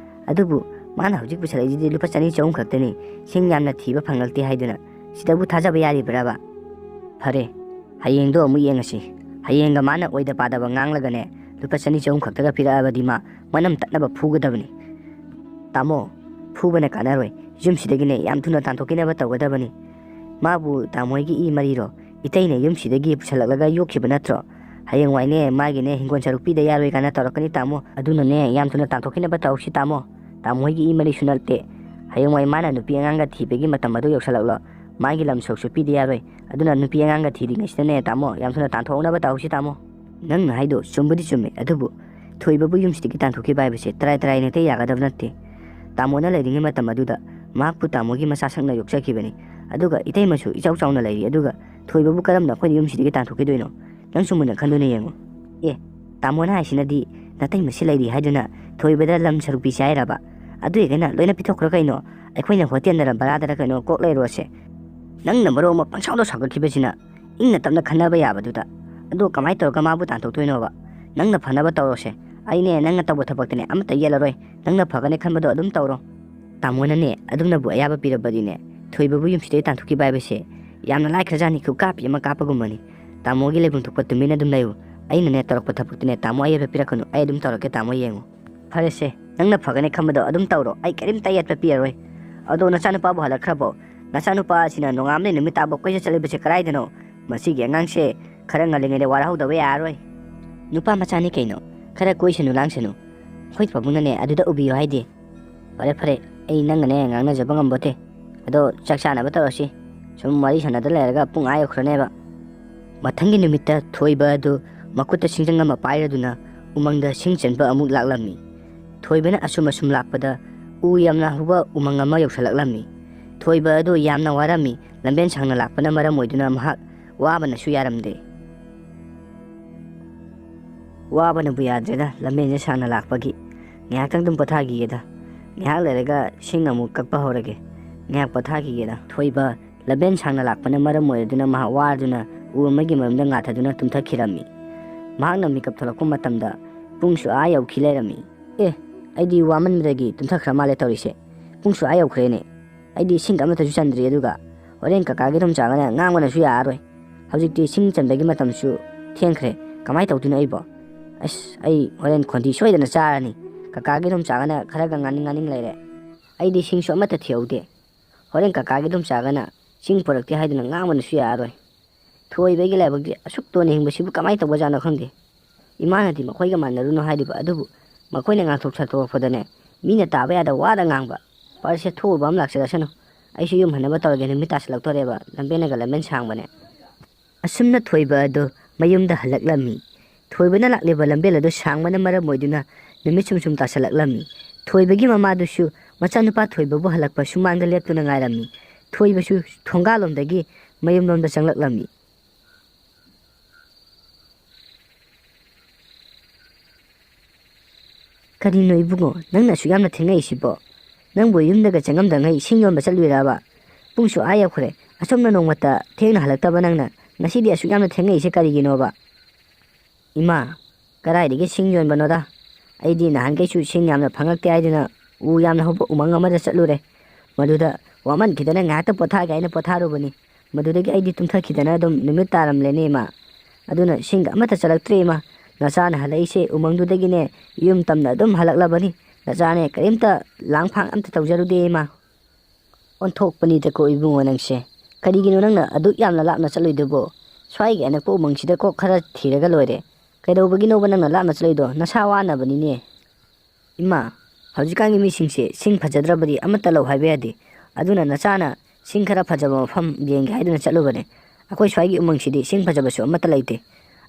ꯑꯗꯨꯕꯨ ꯃꯥꯅ ꯍꯧꯖꯤꯛ ꯄꯨꯁꯜꯂꯛꯏꯁꯤꯗꯤ ꯂꯨꯄꯥ ꯆꯅꯤ ꯆꯍꯨꯝ ꯈꯛꯇꯅꯤ, ꯁꯤꯡ ꯌꯥꯝꯅ ꯊꯤꯕ ꯐꯪꯂꯛꯇꯦ ꯍꯥꯏꯗꯨꯅ꯫ ꯁꯤꯗꯕꯨ ꯊꯥꯖꯕ ꯌꯥꯔꯤꯕ꯭ꯔꯕ? ꯐꯔꯦ, ꯍꯌꯦꯡꯗꯣ ꯑꯃꯨꯛ ꯌꯦꯡꯉꯁꯤ꯫ ꯍꯌꯦꯡꯒ ꯃꯥꯅ ꯑꯣꯏꯗ ꯄꯥꯗꯕ ꯉꯥꯡꯂꯒꯅꯦ, ꯂꯨꯄꯥ ꯆꯅꯤ ꯆꯍꯨꯝ ꯈꯛꯇꯒ ꯄꯤꯔꯛꯑꯕꯗꯤ ꯃꯥ ꯃꯅꯝ ꯇꯠꯅꯕ ꯐꯨꯒꯗꯕꯅꯤ꯫ ꯇꯥꯃꯣ, ꯐꯨꯕꯅ ꯀꯥꯟꯅꯔꯣꯏ, ꯌꯨꯝꯁꯤꯗꯒꯤꯅꯦ ꯌꯥꯝ ꯊꯨꯅ ꯇꯥꯟꯊꯣꯛꯈꯤꯅꯕ ꯇꯧꯒꯗꯕꯅꯤ꯫ ꯃꯥꯕꯨ ꯇꯥꯃꯣ ꯍꯣꯏꯒꯤ ꯏ ꯃꯔꯤꯔꯣ? ꯏꯇꯩꯅ ꯌꯨꯝꯁꯤꯗꯒꯤ ꯄꯨꯁꯜꯂꯛꯂꯒ ꯌꯣꯛꯈꯤꯕ ꯅꯠꯇ꯭ꯔꯣ? ꯍꯌꯦꯡꯋꯥꯏꯅꯦ ꯃꯥꯒꯤꯅꯦ ꯍꯤꯡꯒꯣꯜ ꯁꯔꯨꯛ ꯄꯤꯗ ꯌꯥꯔꯣꯏ ꯀꯥꯏꯅ ꯇꯧꯔꯛꯀꯅꯤ ꯇꯥꯃꯣ꯫ ꯑꯗꯨꯅꯅꯦ ꯌꯥꯝ ꯊꯨꯅ ꯇꯥꯟꯊꯣꯛꯈꯤꯅꯕ ꯇꯧꯁꯤ ꯇꯥꯃꯣ꯫ ꯇꯥꯃꯣ ꯍꯣꯏꯒꯤ ꯏ ꯃꯔꯤꯁꯨ ꯅꯠꯇꯦ꯫ ꯍꯌꯦꯡꯋꯥꯏ ꯃꯥꯅ ꯅꯨꯄꯤ ꯑꯉꯥꯡꯒ ꯊꯤꯕꯒꯤ ꯃꯇꯝ ꯑꯗꯨ ꯌꯧꯁꯜꯂꯛꯂꯣ꯫ ꯃꯥꯒꯤ ꯂꯝ ꯁꯔꯨꯛꯁꯨ ꯄꯤꯗ ꯌꯥꯔꯣꯏ꯫ ꯑꯗꯨꯅ ꯅꯨꯄꯤ ꯑꯉꯥꯡꯒ ꯊꯤꯔꯤꯉꯩꯁꯤꯗꯅꯦ ꯇꯥꯃꯣ, ꯌꯥꯝ ꯊꯨꯅ ꯇꯥꯟꯊꯣꯛꯍꯧꯅꯕ ꯇꯧꯁꯤ ꯇꯥꯃꯣ꯫ ꯅꯪꯅ ꯍꯥꯏꯗꯣ ꯆꯨꯝꯕꯨꯗꯤ ꯆꯨꯝꯃꯦ, ꯑꯗꯨꯕꯨ ꯊꯣꯏꯕꯕꯨ ꯌꯨꯝꯁꯤꯗꯒꯤ ꯇꯥꯟꯊꯣꯛꯈꯤꯕ ꯍꯥꯏꯕꯁꯦ ꯇꯔꯥꯏ ꯇꯔꯥꯏꯅ ꯍꯦꯛꯇ ꯌꯥꯒꯗꯕ ꯅꯠꯇꯦ꯫ ꯇꯥꯃꯣꯅ ꯂꯩꯔꯤꯉꯩ ꯃꯇꯝ ꯑꯗꯨꯗ ꯃꯍꯥꯛꯄꯨ ꯇꯥꯃꯣꯒꯤ ꯃꯆꯥꯁꯛꯅ ꯌꯣꯛꯆꯈꯤꯕꯅꯤ꯫ ꯑꯗꯨꯒ ꯏꯇꯩꯃꯁꯨ ꯏꯆꯥꯎ ꯆꯥꯎꯅ ꯂꯩꯔꯤ꯫ ꯑꯗꯨꯒ ꯊꯣꯏꯕꯕꯨ ꯀꯔꯝꯅ ꯑꯩꯈꯣꯏꯅ ꯌꯨꯝꯁꯤꯗꯒꯤ ꯇꯥꯟꯊꯣꯛꯈꯤꯗꯣꯏꯅꯣ? ꯅꯪꯁꯨ ꯃꯨꯟꯅ ꯈꯟꯗꯨꯅ ꯌꯦꯡꯉꯨ꯫ ꯑꯦ, ꯇꯥꯃꯣꯅ ꯍꯥꯏꯁꯤꯅꯗꯤ ꯅꯇꯩꯃꯁꯤ ꯂꯩꯔꯤ ꯍꯥꯏꯗꯨꯅ ꯊꯣꯏꯕꯗ ꯂꯝ ꯁꯔꯨꯛ ꯄꯤꯁꯤ ꯍꯥꯏꯔꯕ? ꯑꯗꯨ ꯑꯣꯏꯔꯒꯅ ꯂꯣꯏꯅ ꯄꯤꯊꯣꯛꯈ꯭ꯔꯣ ꯀꯩꯅꯣ꯫ ꯑꯩꯈꯣꯏꯅ ꯍꯣꯇꯦꯜꯗꯔ ꯕꯔꯥꯗꯔ ꯀꯩꯅꯣ ꯀꯣꯛ ꯂꯩꯔꯨꯔꯁꯦ꯫ ꯅꯪꯅ ꯃꯔꯣꯜ ꯑꯃ ꯄꯪꯁꯥꯎꯗ ꯁꯥꯎꯒꯠꯈꯤꯕꯁꯤꯅ꯫ ꯏꯪꯅ ꯇꯞꯅ ꯈꯟꯅꯕ ꯌꯥꯕꯗꯨꯗ꯫ ꯑꯗꯣ ꯀꯃꯥꯏꯅ ꯇꯧꯔꯒ ꯃꯥꯕꯨ ꯇꯥꯟꯊꯣꯛꯇꯣꯏꯅꯣꯕ? ꯅꯪꯅ ꯐꯅꯕ ꯇꯧꯔꯣꯁꯦ꯫ ꯑꯩꯅꯦ ꯅꯪꯅ ꯇꯧꯕ ꯊꯕꯛꯇꯅꯦ ꯑꯃꯠꯇ ꯌꯦꯠꯂꯔꯣꯏ꯫ ꯅꯪꯅ ꯐꯒꯅꯤ ꯈꯟꯕꯗꯣ ꯑꯗꯨꯝ ꯇꯧꯔꯣ꯫ ꯇꯥꯃꯣꯅꯅꯦ ꯑꯗꯨꯝꯅꯕꯨ ꯑꯌꯥꯕ ꯄꯤꯔꯕꯗꯤꯅꯦ, ꯊꯣꯏꯕꯕꯨ ꯌꯨꯝꯁꯤꯗꯩ ꯇꯥꯟꯊꯣꯛꯈꯤꯕ ꯍꯥꯏꯕꯁꯦ ꯌꯥꯝꯅ ꯂꯥꯏꯈ꯭ꯔꯖꯥꯠꯅꯤ, ꯈꯨꯀꯥꯞꯄꯤ ꯑꯃ ꯀꯥꯞꯄꯒꯨꯝꯕꯅꯤ꯫ ꯇꯥꯃꯣꯒꯤ ꯂꯩꯐꯝ ꯊꯣꯛꯄ ꯇꯨꯃꯤꯟꯅ ꯑꯗꯨꯝ ꯂꯩꯌꯨ꯫ ꯑꯩꯅꯅꯦ ꯇꯧꯔꯛꯄ ꯊꯕꯛꯇꯨꯅꯦ ꯇꯥꯃꯣ ꯑꯌꯦꯠꯄ ꯄꯤꯔꯛꯀꯅꯨ, ꯑꯩ ꯑꯗꯨꯝ ꯇꯧꯔꯛꯀꯦ, ꯇꯥꯃꯣ ꯌꯦꯡꯉꯨ꯫ ꯐꯔꯦꯁꯦ, ꯅꯪꯅ ꯐꯒꯅꯤ ꯈꯟꯕꯗꯣ ꯑꯗꯨꯝ ꯇꯧꯔꯣ, ꯑꯩ ꯀꯔꯤꯝꯇ ꯑꯌꯦꯠꯄ ꯄꯤꯔꯔꯣꯏ꯫ ꯑꯗꯣ ꯅꯆꯥꯅꯨꯄꯥꯕꯨ ꯍꯜꯂꯛꯈ꯭ꯔꯕꯣ? ꯅꯆꯥꯅꯨꯄꯥ ꯑꯁꯤꯅ ꯅꯣꯡꯉꯥꯟꯕꯗꯩ ꯅꯨꯃꯤꯠ ꯇꯥꯕ ꯀꯣꯏꯆꯠ ꯆꯠꯂꯤꯕꯁꯦ ꯀꯗꯥꯏꯗꯅꯣ? ꯃꯁꯤꯒꯤ ꯑꯉꯥꯡꯁꯦ ꯈꯔ ꯉꯜꯂꯤꯉꯩꯗ ꯋꯥꯔꯍꯧꯗꯕ ꯌꯥꯔꯔꯣꯏ꯫ ꯅꯨꯄꯥ ꯃꯆꯥꯅꯤ ꯀꯩꯅꯣ, ꯈꯔ ꯀꯣꯏꯁꯅꯨ ꯂꯥꯡꯁꯅꯨ꯫ ꯑꯩꯈꯣꯏ ꯄꯥꯕꯨꯡꯅꯅꯦ ꯑꯗꯨꯗ ꯎꯕꯤꯌꯣ ꯍꯥꯏꯗꯦ꯫ ꯐꯔꯦ ꯐꯔꯦ, ꯑꯩ ꯅꯪꯒꯅꯦ ꯉꯥꯡꯅꯖꯕ ꯉꯝꯕꯣꯠꯇꯦ꯫ ꯑꯗꯣ ꯆꯥꯛ ꯆꯥꯅꯕ ꯇꯧꯔꯁꯤ꯫ ꯁꯨꯝ ꯋꯥꯔꯤ ꯁꯥꯟꯅꯗ ꯂꯩꯔꯒ ꯄꯨꯡ ꯑꯥ ꯌꯧꯈ꯭ꯔꯅꯦꯕ꯫ ꯃꯊꯪꯒꯤ ꯅꯨꯃꯤꯠꯇ ꯊꯣꯏꯕ ꯑꯗꯨ ꯃꯈꯨꯠꯇ ꯁꯤꯡꯖꯪ ꯑꯃ ꯄꯥꯏꯔꯗꯨꯅ ꯎꯃꯪꯗ ꯁꯤꯡ ꯆꯟꯕ ꯑꯃꯨꯛ ꯂꯥꯛꯂꯝꯃꯤ꯫ ꯊꯣꯏꯕꯅ ꯑꯁꯨꯝ ꯑꯁꯨꯝ ꯂꯥꯛꯄꯗ ꯎ ꯌꯥꯝꯅ ꯍꯧꯕ ꯎꯃꯪ ꯑꯃ ꯌꯧꯁꯤꯜꯂꯛꯂꯝꯃꯤ꯫ ꯊꯣꯏꯕ ꯑꯗꯨ ꯌꯥꯝꯅ ꯋꯥꯔꯝꯃꯤ꯫ ꯂꯝꯕꯦꯟ ꯁꯥꯡꯅ ꯂꯥꯛꯄꯅ ꯃꯔꯝ ꯑꯣꯏꯗꯨꯅ ꯃꯍꯥꯛ ꯋꯥꯕꯅꯁꯨ ꯌꯥꯔꯝꯗꯦ꯫ "ꯋꯥꯕꯅꯕꯨ ꯌꯥꯗ꯭ꯔꯦꯗ, ꯂꯝꯕꯦꯟꯁꯦ ꯁꯥꯡꯅ ꯂꯥꯛꯄꯒꯤ꯫ ꯉꯥꯏꯍꯥꯛꯇꯪ ꯑꯗꯨꯝ ꯄꯣꯊꯥꯈꯤꯒꯦꯗ꯫ ꯉꯥꯏꯍꯥꯛ ꯂꯩꯔꯒ ꯁꯤꯡ ꯑꯃꯨꯛ ꯀꯛꯄ ꯍꯧꯔꯒꯦ꯫ ꯉꯥꯏꯍꯥꯛ ꯄꯣꯊꯥꯈꯤꯒꯦꯗ꯫" ꯊꯣꯏꯕ ꯂꯝꯕꯦꯟ ꯁꯥꯡꯅ ꯂꯥꯛꯄꯅ ꯃꯔꯝ ꯑꯣꯏꯔꯗꯨꯅ ꯃꯍꯥꯛ ꯋꯥꯔꯗꯨꯅ ꯎ ꯑꯃꯒꯤ ꯃꯔꯨꯝꯗ ꯉꯥꯊꯗꯨꯅ ꯇꯨꯝꯊꯈꯤꯔꯝꯃꯤ꯫ ꯃꯍꯥꯛꯅ ꯃꯤꯀꯞ ꯊꯣꯛꯂꯛꯄ ꯃꯇꯝꯗ ꯄꯨꯡꯁꯨ ꯑꯥ ꯌꯧꯈꯤ ꯂꯩꯔꯝꯃꯤ꯫ "ꯑꯦ, ꯑꯩꯗꯤ ꯋꯥꯃꯟꯕꯗꯒꯤ ꯇꯨꯝꯊꯈ꯭ꯔ ꯃꯥꯜꯂꯦ ꯇꯧꯔꯤꯁꯦ꯫ ꯄꯨꯡꯁꯨ ꯑꯥ ꯌꯧꯈ꯭ꯔꯦꯅꯦ꯫ ꯑꯩꯗꯤ ꯏꯁꯤꯡꯒ ꯑꯃꯠꯇꯁꯨ ꯆꯟꯗ꯭ꯔꯤ, ꯑꯗꯨꯒ ꯍꯣꯔꯦꯟ ꯀꯀꯥꯒꯤ ꯏꯗꯣꯝꯆꯥꯒꯅ ꯉꯥꯡꯕꯅꯁꯨ ꯌꯥꯔꯔꯣꯏ꯫ ꯍꯧꯖꯤꯛꯇꯤ ꯏꯁꯤꯡ ꯆꯟꯕꯒꯤ ꯃꯇꯝꯁꯨ ꯊꯦꯡꯈ꯭ꯔꯦ꯫ ꯀꯃꯥꯏꯅ ꯇꯧꯗꯣꯏꯅꯣ ꯑꯩꯕꯣ? ꯑꯁ, ꯑꯩ ꯍꯣꯔꯦꯟ ꯈꯣꯟꯊꯤ ꯁꯣꯏꯗꯅ ꯆꯥꯔꯅꯤ꯫ ꯀꯀꯥꯒꯤ ꯏꯗꯣꯝꯆꯥꯒꯅ ꯈꯔꯒ ꯉꯥꯡꯅꯤꯡ ꯉꯥꯡꯅꯤꯡ ꯂꯩꯔꯦ꯫ ꯑꯩꯗꯤ ꯏꯁꯤꯡꯁꯨ ꯑꯃꯠꯇ ꯊꯤꯍꯧꯗꯦ꯫ ꯍꯣꯔꯦꯟ ꯀꯀꯥꯒꯤ ꯏꯗꯣꯝꯆꯥꯒꯅ ꯏꯁꯤꯡ ꯄꯨꯔꯛꯇꯦ ꯍꯥꯏꯗꯨꯅ ꯉꯥꯡꯕꯅꯁꯨ ꯌꯥꯔꯔꯣꯏ꯫ ꯊꯣꯏꯕꯒꯤ ꯂꯥꯏꯕꯛꯇꯤ ꯑꯁꯨꯛ ꯇꯣꯟꯅ ꯍꯤꯡꯕꯁꯤꯕꯨ ꯀꯃꯥꯏꯅ ꯇꯧꯕꯖꯥꯠꯅꯣ ꯈꯪꯗꯦ꯫ ꯏꯃꯥꯅꯗꯤ ꯃꯈꯣꯏꯒ ꯃꯥꯟꯅꯔꯨꯅꯨ ꯍꯥꯏꯔꯤꯕ ꯑꯗꯨꯕꯨ ꯃꯈꯣꯏꯅ ꯉꯥꯡꯊꯣꯛ ꯁꯛꯇꯣꯛꯂꯛꯄꯗꯅꯦ, ꯃꯤꯅ ꯇꯥꯕ ꯌꯥꯗ ꯋꯥꯗ ꯉꯥꯡꯕ꯫ ꯐꯔꯦꯁꯦ, ꯊꯣꯛꯎꯕ ꯑꯃ ꯂꯥꯛꯆꯔꯁꯅꯨ꯫ ꯑꯩꯁꯨ ꯌꯨꯝ ꯍꯟꯅꯕ ꯇꯧꯔꯒꯦ, ꯅꯨꯃꯤꯠ ꯇꯥꯁꯤꯜꯂꯛꯇꯣꯔꯦꯕ, ꯂꯝꯕꯦꯟꯅꯒ ꯂꯝꯕꯦꯟ ꯁꯥꯡꯕꯅꯦ꯫ ꯑꯁꯨꯝꯅ ꯊꯣꯏꯕ ꯑꯗꯨ ꯃꯌꯨꯝꯗ ꯍꯜꯂꯛꯂꯝꯃꯤ꯫ ꯊꯣꯏꯕꯅ ꯂꯥꯛꯂꯤꯕ ꯂꯝꯕꯦꯜ ꯑꯗꯨ ꯁꯥꯡꯕꯅ ꯃꯔꯝ ꯑꯣꯏꯗꯨꯅ ꯅꯨꯃꯤꯠ ꯁꯨꯝ ꯁꯨꯝ ꯇꯥꯁꯤꯜꯂꯛꯂꯝꯃꯤ꯫ ꯊꯣꯏꯕꯒꯤ ꯃꯃꯥꯗꯨꯁꯨ ꯃꯆꯥꯅꯨꯄꯥ ꯊꯣꯏꯕꯕꯨ ꯍꯜꯂꯛꯄ ꯁꯨꯃꯥꯡꯗ ꯂꯦꯞꯇꯨꯅ ꯉꯥꯏꯔꯝꯃꯤ꯫ ꯊꯣꯏꯕꯁꯨ ꯊꯣꯡꯒꯥꯜꯂꯣꯝꯗꯒꯤ ꯃꯌꯨꯝꯂꯣꯝꯗ ꯆꯪꯂꯛꯂꯝꯃꯤ꯫ "ꯀꯔꯤꯅꯣ ꯏꯕꯨꯡꯉꯣ, ꯅꯪꯅ ꯑꯁꯨꯛ ꯌꯥꯝꯅ ꯊꯦꯡꯉꯛꯏꯁꯤꯕꯣ? ꯅꯪꯕꯨ ꯌꯨꯝꯗꯒ ꯆꯪꯉꯝꯗꯉꯩ ꯁꯤꯡ ꯌꯣꯟꯕ ꯆꯠꯂꯨꯏꯔꯕ? ꯄꯨꯡꯁꯨ ꯑꯥ ꯌꯧꯈ꯭ꯔꯦ꯫ ꯑꯁꯨꯝꯅ ꯅꯣꯡꯃꯇ ꯊꯦꯡꯅ ꯍꯜꯂꯛꯇꯕ ꯅꯪꯅ ꯉꯁꯤꯗꯤ ꯑꯁꯨꯛ ꯌꯥꯝꯅ ꯊꯦꯡꯉꯛꯏꯁꯦ ꯀꯔꯤꯒꯤꯅꯣꯕ?" "ꯏꯃꯥ, ꯀꯗꯥꯏꯗꯒꯤ ꯁꯤꯡ ꯌꯣꯟꯕꯅꯣꯗ? ꯑꯩꯗꯤ ꯅꯍꯥꯟꯈꯩꯁꯨ ꯁꯤꯡ ꯌꯥꯝꯅ ꯐꯪꯉꯛꯇꯦ ꯍꯥꯏꯗꯨꯅ ꯎ ꯌꯥꯝꯅ ꯍꯧꯕ ꯎꯃꯪ ꯑꯃꯗ ꯆꯠꯂꯨꯔꯦ꯫ ꯃꯗꯨꯗ ꯋꯥꯃꯟꯈꯤꯗꯅ ꯉꯥꯏꯍꯥꯛꯇ ꯄꯣꯊꯥꯒꯦ ꯍꯥꯏꯅ ꯄꯣꯊꯥꯔꯨꯕꯅꯤ꯫ ꯃꯗꯨꯗꯒꯤ ꯑꯩꯗꯤ ꯇꯨꯝꯊꯈꯤꯗꯅ ꯑꯗꯨꯝ ꯅꯨꯃꯤꯠ ꯇꯥꯔꯝꯂꯦꯅꯦ, ꯏꯃꯥ꯫ ꯑꯗꯨꯅ ꯁꯤꯡꯒ ꯑꯃꯠꯇ ꯆꯠꯂꯛꯇ꯭ꯔꯦ, ꯏꯃꯥ꯫ ꯅꯆꯥꯅ ꯍꯜꯂꯛꯏꯁꯦ ꯎꯃꯪꯗꯨꯗꯒꯤꯅꯦ, ꯌꯨꯝ ꯇꯝꯅ ꯑꯗꯨꯝ ꯍꯜꯂꯛꯂꯕꯅꯤ꯫ ꯅꯆꯥꯅꯦ ꯀꯔꯤꯝꯇ ꯂꯥꯡꯐꯥꯡ ꯑꯝꯇ ꯇꯧꯖꯔꯨꯗꯦ, ꯏꯃꯥ꯫" "ꯑꯣꯟꯊꯣꯛꯄꯅꯤꯗꯀꯣ ꯏꯕꯨꯡꯉꯣ ꯅꯪꯁꯦ꯫ ꯀꯔꯤꯒꯤꯅꯣ ꯅꯪꯅ ꯑꯗꯨꯛ ꯌꯥꯝꯅ ꯂꯥꯞꯅ ꯆꯠꯂꯨꯏꯗꯨꯕꯣ? ꯁ꯭ꯋꯥꯏꯒꯤ ꯑꯅꯛꯄ ꯎꯃꯪꯁꯤꯗ ꯀꯣꯛ ꯈꯔ ꯊꯤꯔꯒ ꯂꯣꯏꯔꯦ꯫ ꯀꯩꯗꯧꯕꯒꯤꯅꯣꯕ ꯅꯪꯅ ꯂꯥꯞꯅ ꯆꯠꯂꯨꯏꯗꯣ? ꯅꯁꯥ ꯋꯥꯅꯕꯅꯤꯅꯦ꯫" "ꯏꯃꯥ, ꯍꯧꯖꯤꯛꯀꯥꯟꯒꯤ ꯃꯤꯁꯤꯡꯁꯦ ꯁꯤꯡ ꯐꯖꯗ꯭ꯔꯕꯗꯤ ꯑꯃꯠꯇ ꯂꯧ ꯍꯥꯏꯕ ꯌꯥꯗꯦ꯫ ꯑꯗꯨꯅ ꯅꯆꯥꯅ ꯁꯤꯡ ꯈꯔ ꯐꯖꯕ ꯃꯐꯝ ꯌꯦꯡꯒꯦ ꯍꯥꯏꯗꯨꯅ ꯆꯠꯂꯨꯕꯅꯦ꯫ ꯑꯩꯈꯣꯏ ꯁ꯭ꯋꯥꯏꯒꯤ ꯎꯃꯪꯁꯤꯗꯤ ꯁꯤꯡ ꯐꯖꯕꯁꯨ ꯑꯃꯠꯇ ꯂꯩꯇꯦ꯫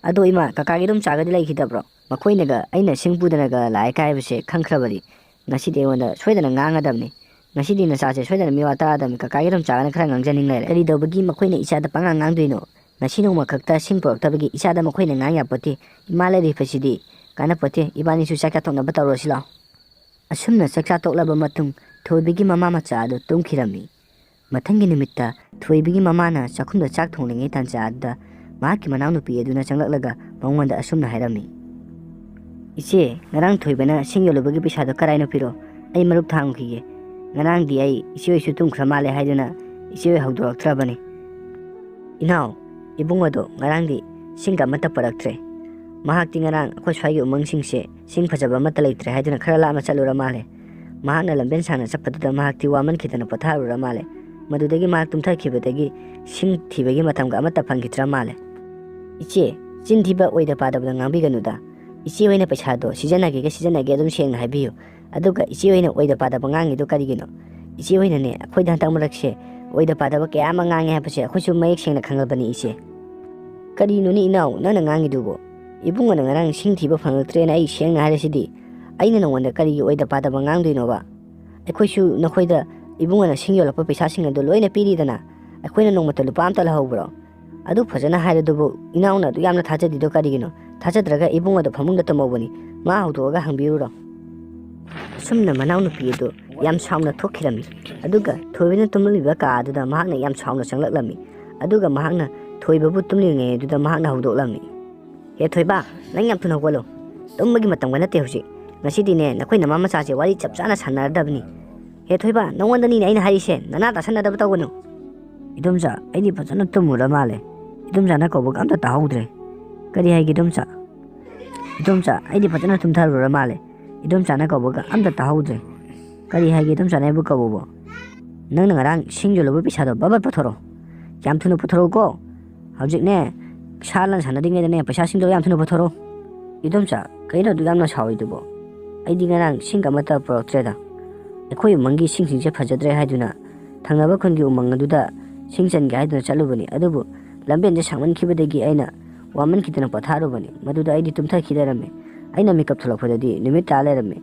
ꯑꯗꯣ ꯏꯃꯥ, ꯀꯀꯥꯒꯤ ꯏꯗꯣꯝꯆꯥꯒꯗꯤ ꯂꯩꯈꯤꯗꯕ꯭ꯔꯣ? ꯃꯈꯣꯏꯅꯒ ꯑꯩꯅ ꯁꯤꯡ ꯄꯨꯗꯅꯒ ꯂꯥꯛꯑꯦ ꯀꯥꯏꯕꯁꯦ ꯈꯪꯈ꯭ꯔꯕꯗꯤ ꯉꯁꯤꯗꯤ ꯑꯩꯉꯣꯟꯗ ꯁꯣꯏꯗꯅ ꯉꯥꯡꯉꯗꯕꯅꯤ꯫ ꯉꯁꯤꯗꯤ ꯅꯆꯥꯁꯦ ꯁꯣꯏꯗꯅ ꯃꯤꯋꯥ ꯇꯥꯔꯗꯕꯅꯤ꯫ ꯀꯀꯥꯒꯤ ꯏꯗꯣꯝꯆꯥꯒꯅ ꯈꯔ ꯉꯥꯡꯖꯅꯤꯡ ꯂꯩꯔꯦ꯫ ꯀꯔꯤ ꯇꯧꯕꯒꯤ ꯃꯈꯣꯏꯅ ꯏꯆꯥꯗ ꯄꯉꯥꯡ ꯉꯥꯡꯗꯣꯏꯅꯣ? ꯉꯁꯤ ꯅꯣꯡꯃ ꯈꯛꯇ ꯁꯤꯡ ꯄꯨꯔꯛꯇꯕꯒꯤ ꯏꯆꯥꯗ ꯃꯈꯣꯏꯅ ꯉꯥꯡ ꯌꯥꯄꯣꯠꯇꯦ꯫ ꯏꯃꯥ ꯂꯩꯔꯤꯕꯁꯤꯗꯤ ꯀꯥꯟꯅꯄꯣꯠꯇꯦ꯫ ꯏꯕꯥꯅꯤꯁꯨ ꯆꯥꯛ ꯆꯥꯊꯣꯛꯅꯕ ꯇꯧꯔꯁꯤ ꯂꯥꯎ꯫ ꯑꯁꯨꯝꯅ ꯆꯥꯛ ꯆꯥ ꯇꯣꯛꯂꯕ ꯃꯇꯨꯡ ꯊꯣꯏꯕꯤꯒꯤ ꯃꯃꯥ ꯃꯆꯥ ꯑꯗꯨ ꯇꯨꯝꯈꯤꯔꯝꯃꯤ꯫ ꯃꯊꯪꯒꯤ ꯅꯨꯃꯤꯠꯇ ꯊꯣꯏꯕꯤꯒꯤ ꯃꯃꯥꯅ ꯆꯥꯛꯈꯨꯝꯗ ꯆꯥꯛ ꯊꯣꯡꯂꯤꯉꯩ ꯇꯥꯟꯖꯥ ꯑꯗꯨꯗ ꯃꯍꯥꯛꯀꯤ ꯃꯅꯥꯎꯅꯨꯄꯤ ꯑꯗꯨꯅ ꯆꯪꯂꯛꯂꯒ ꯃꯉꯣꯟꯗ ꯑꯁꯨꯝꯅ ꯍꯥꯏꯔꯝꯃꯤ, "ꯏꯆꯦ, ꯉꯔꯥꯡ ꯊꯣꯏꯕꯅ ꯁꯤꯡ ꯌꯣꯜꯂꯨꯕꯒꯤ ꯄꯩꯁꯥꯗꯣ ꯀꯔꯥꯏꯅꯣ ꯄꯤꯔꯣ, ꯑꯩ ꯃꯔꯨꯞ ꯊꯥꯡꯉꯨꯈꯤꯒꯦ꯫ ꯉꯔꯥꯡꯗꯤ ꯑꯩ ꯏꯆꯦ ꯍꯣꯏꯁꯨ ꯇꯨꯝꯈ꯭ꯔ ꯃꯥꯜꯂꯦ ꯍꯥꯏꯗꯨꯅ ꯏꯆꯦ ꯍꯣꯏ ꯍꯧꯗꯣꯔꯛꯇ꯭ꯔꯕꯅꯤ꯫" "ꯏꯅꯥꯎ, ꯏꯕꯨꯡ ꯑꯗꯣ ꯉꯔꯥꯡꯗꯤ ꯁꯤꯡꯒ ꯑꯃꯠꯇ ꯄꯨꯔꯛꯇ꯭ꯔꯦ꯫ ꯃꯍꯥꯛꯇꯤ ꯉꯔꯥꯡ ꯑꯩꯈꯣꯏ ꯁ꯭ꯋꯥꯏꯒꯤ ꯎꯃꯪꯁꯤꯡꯁꯦ ꯁꯤꯡ ꯐꯖꯕ ꯑꯃꯠꯇ ꯂꯩꯇ꯭ꯔꯦ ꯍꯥꯏꯗꯨꯅ ꯈꯔ ꯂꯥꯞꯅ ꯆꯠꯂꯨꯔ ꯃꯥꯜꯂꯦ꯫ ꯃꯍꯥꯛꯅ ꯂꯝꯕꯦꯟ ꯁꯥꯡꯅ ꯆꯠꯄꯗꯨꯗ ꯃꯍꯥꯛꯇꯤ ꯋꯥꯃꯟꯈꯤꯗꯅ ꯄꯣꯊꯥꯔꯨꯔ ꯃꯥꯜꯂꯦ꯫ ꯃꯗꯨꯗꯒꯤ ꯃꯍꯥꯛ ꯇꯨꯝꯊꯈꯤꯕꯗꯒꯤ ꯁꯤꯡ ꯊꯤꯕꯒꯤ ꯃꯇꯝꯒ ꯑꯃꯠꯇ ꯐꯪꯈꯤꯗ꯭ꯔ ꯃꯥꯜꯂꯦ꯫" "ꯏꯆꯦ, ꯆꯤꯟ ꯊꯤꯕ ꯑꯣꯏꯗ ꯄꯥꯗꯕꯗ ꯉꯥꯡꯕꯤꯒꯅꯨꯗ꯫ ꯏꯆꯦ ꯍꯣꯏꯅ ꯄꯩꯁꯥꯗꯣ ꯁꯤꯖꯤꯟꯅꯒꯦꯒ ꯁꯤꯖꯤꯟꯅꯒꯦ ꯑꯗꯨꯝ ꯁꯦꯡꯅ ꯍꯥꯏꯕꯤꯌꯨ꯫ ꯑꯗꯨꯒ ꯏꯆꯦ ꯍꯣꯏꯅ ꯑꯣꯏꯗ ꯄꯥꯗꯕ ꯉꯥꯡꯉꯤꯗꯣ ꯀꯔꯤꯒꯤꯅꯣ? ꯏꯆꯦ ꯍꯣꯏꯅꯅꯦ ꯑꯩꯈꯣꯏꯗ ꯍꯟꯗꯛ ꯃꯔꯛꯁꯦ ꯑꯣꯏꯗ ꯄꯥꯗꯕ ꯀꯌꯥ ꯑꯃ ꯉꯥꯡꯉꯦ ꯍꯥꯏꯕꯁꯦ ꯑꯩꯈꯣꯏꯁꯨ ꯃꯌꯦꯛ ꯁꯦꯡꯅ ꯈꯪꯉꯕꯅꯤ ꯏꯆꯦ꯫" "ꯀꯔꯤꯅꯣꯅꯦ ꯏꯅꯥꯎ ꯅꯪꯅ ꯉꯥꯡꯉꯤꯗꯨꯕꯣ? ꯏꯕꯨꯡꯉꯣꯅ ꯉꯔꯥꯡ ꯁꯤꯡ ꯊꯤꯕ ꯐꯪꯂꯛꯇ꯭ꯔꯦꯅ ꯑꯩ ꯁꯦꯡꯅ ꯍꯥꯏꯔꯁꯤꯗꯤ꯫ ꯑꯩꯅ ꯅꯉꯣꯟꯗ ꯀꯔꯤꯒꯤ ꯑꯣꯏꯗ ꯄꯥꯗꯕ ꯉꯥꯡꯗꯣꯏꯅꯣꯕ? ꯑꯩꯈꯣꯏꯁꯨ ꯅꯈꯣꯏꯗ ꯏꯕꯨꯡꯉꯣꯅ ꯁꯤꯡ ꯌꯣꯜꯂꯛꯄ ꯄꯩꯁꯥꯁꯤꯡ ꯑꯗꯨ ꯂꯣꯏꯅ ꯄꯤꯔꯤꯗꯅ꯫ ꯑꯩꯈꯣꯏꯅ ꯅꯣꯡꯃꯇ ꯂꯨꯄꯥ ꯑꯝꯇ ꯂꯧꯍꯧꯕ꯭ꯔꯣ? ꯑꯗꯨ ꯐꯖꯅ ꯍꯥꯏꯔꯗꯨꯕꯨ ꯏꯅꯥꯎꯅ ꯑꯗꯨ ꯌꯥꯝꯅ ꯊꯥꯖꯗ꯭ꯔꯤꯗꯣ ꯀꯔꯤꯒꯤꯅꯣ? ꯊꯥꯖꯗ꯭ꯔꯒ ꯏꯕꯨꯡ ꯑꯗꯣ ꯐꯃꯨꯡꯗ ꯇꯨꯝꯍꯧꯕꯅꯤ꯫ ꯃꯥ ꯍꯧꯗꯣꯛꯑꯒ ꯍꯪꯕꯤꯔꯨꯔꯣ꯫" ꯑꯁꯨꯝꯅ ꯃꯅꯥꯎꯅꯨꯄꯤ ꯑꯗꯨ ꯌꯥꯝ ꯁꯥꯎꯅ ꯊꯣꯛꯈꯤꯔꯝꯃꯤ꯫ ꯑꯗꯨꯒ ꯊꯣꯏꯕꯤꯅ ꯇꯨꯝꯂꯤꯕ ꯀꯥ ꯑꯗꯨꯗ ꯃꯍꯥꯛꯅ ꯌꯥꯝ ꯁꯥꯎꯅ ꯆꯪꯂꯛꯂꯝꯃꯤ꯫ ꯑꯗꯨꯒ ꯃꯍꯥꯛꯅ ꯊꯣꯏꯕꯕꯨ ꯇꯨꯝꯂꯤꯉꯩ ꯑꯗꯨꯗ ꯃꯍꯥꯛꯅ ꯍꯧꯗꯣꯛꯂꯝꯃꯤ꯫ "ꯍꯦ ꯊꯣꯏꯕ, ꯅꯪ ꯌꯥꯝ ꯊꯨꯅ ꯍꯧꯒꯠꯂꯣ꯫ ꯇꯨꯝꯕꯒꯤ ꯃꯇꯝꯒ ꯅꯠꯇꯦ ꯍꯧꯖꯤꯛ꯫ ꯉꯁꯤꯗꯤꯅꯦ ꯅꯈꯣꯏ ꯅꯃꯥ ꯃꯆꯥꯁꯦ ꯋꯥꯔꯤ ꯆꯞ ꯆꯥꯅ ꯁꯥꯟꯅꯔꯗꯕꯅꯤ꯫ ꯍꯦ ꯊꯣꯏꯕ, ꯅꯉꯣꯟꯗꯅꯤꯅꯦ ꯑꯩꯅ ꯍꯥꯏꯔꯤꯁꯦ, ꯅꯅꯥ ꯇꯥꯁꯟꯅꯗꯕ ꯇꯧꯒꯅꯨ꯫" "ꯏꯗꯣꯝꯆꯥ, ꯑꯩꯗꯤ ꯐꯖꯅ ꯇꯨꯝꯃꯨꯔ ꯃꯥꯜꯂꯦ꯫ ꯏꯗꯣꯝꯆꯥꯅ ꯀꯧꯕꯒ ꯑꯝꯇ ꯇꯥꯍꯧꯗ꯭ꯔꯦ꯫ ꯀꯔꯤ ꯍꯥꯏꯒꯦ ꯏꯗꯣꯝꯆꯥ? ꯏꯗꯣꯝꯆꯥ, ꯑꯩꯗꯤ ꯐꯖꯅ ꯇꯨꯝꯊꯔꯨꯔ ꯃꯥꯜꯂꯦ꯫ ꯏꯗꯣꯝꯆꯥꯅ ꯀꯧꯕꯒ ꯑꯝꯇ ꯇꯥꯍꯧꯗ꯭ꯔꯦ꯫ ꯀꯔꯤ ꯍꯥꯏꯒꯦ ꯏꯗꯣꯝꯆꯥꯅ ꯑꯩꯕꯨ ꯀꯧꯕꯕꯣ? ꯅꯪꯅ ꯉꯔꯥꯡ ꯁꯤꯡ ꯌꯣꯜꯂꯨꯕ ꯄꯩꯁꯥꯗꯣ ꯕꯕꯠ ꯄꯨꯊꯣꯔꯛꯑꯣ꯫ ꯌꯥꯝ ꯊꯨꯅ ꯄꯨꯊꯣꯔꯛꯎꯀꯣ꯫ ꯍꯧꯖꯤꯛꯅꯦ ꯁꯥ ꯂꯥꯟ ꯁꯥꯟꯅꯔꯤꯉꯩꯗꯅꯦ ꯄꯩꯁꯥꯁꯤꯡꯗꯣ ꯌꯥꯝ ꯊꯨꯅ ꯄꯨꯊꯣꯔꯛꯑꯣ꯫" "ꯏꯗꯣꯝꯆꯥ, ꯀꯩꯅꯣ ꯑꯗꯨ ꯌꯥꯝꯅ ꯁꯥꯎꯔꯤꯗꯨꯕꯣ? ꯑꯩꯗꯤ ꯉꯔꯥꯡ ꯁꯤꯡ ꯑꯃꯠꯇ ꯄꯨꯔꯛꯇ꯭ꯔꯦꯗ꯫ ꯑꯩꯈꯣꯏ ꯎꯃꯪꯒꯤ ꯁꯤꯡꯁꯤꯡꯁꯦ ꯐꯖꯗ꯭ꯔꯦ ꯍꯥꯏꯗꯨꯅ ꯊꯪꯅꯕ ꯈꯨꯟꯒꯤ ꯎꯃꯪ ꯑꯗꯨꯗ ꯁꯤꯡ ꯆꯟꯒꯦ ꯍꯥꯏꯗꯨꯅ ꯆꯠꯂꯨꯕꯅꯤ꯫ ꯑꯗꯨꯕꯨ ꯂꯝꯕꯦꯟꯁꯦ ꯁꯥꯡꯃꯟꯈꯤꯕꯗꯒꯤ ꯑꯩꯅ ꯋꯥꯃꯟꯈꯤꯗꯅ ꯄꯣꯊꯥꯔꯨꯕꯅꯤ꯫ ꯃꯗꯨꯗ ꯑꯩꯗꯤ ꯇꯨꯝꯊꯈꯤ ꯂꯩꯔꯝꯃꯦ꯫ ꯑꯩꯅ ꯃꯤꯀꯞ ꯊꯣꯛꯂꯛꯄꯗꯗꯤ ꯅꯨꯃꯤꯠ ꯇꯥ ꯂꯩꯔꯝꯃꯦ꯫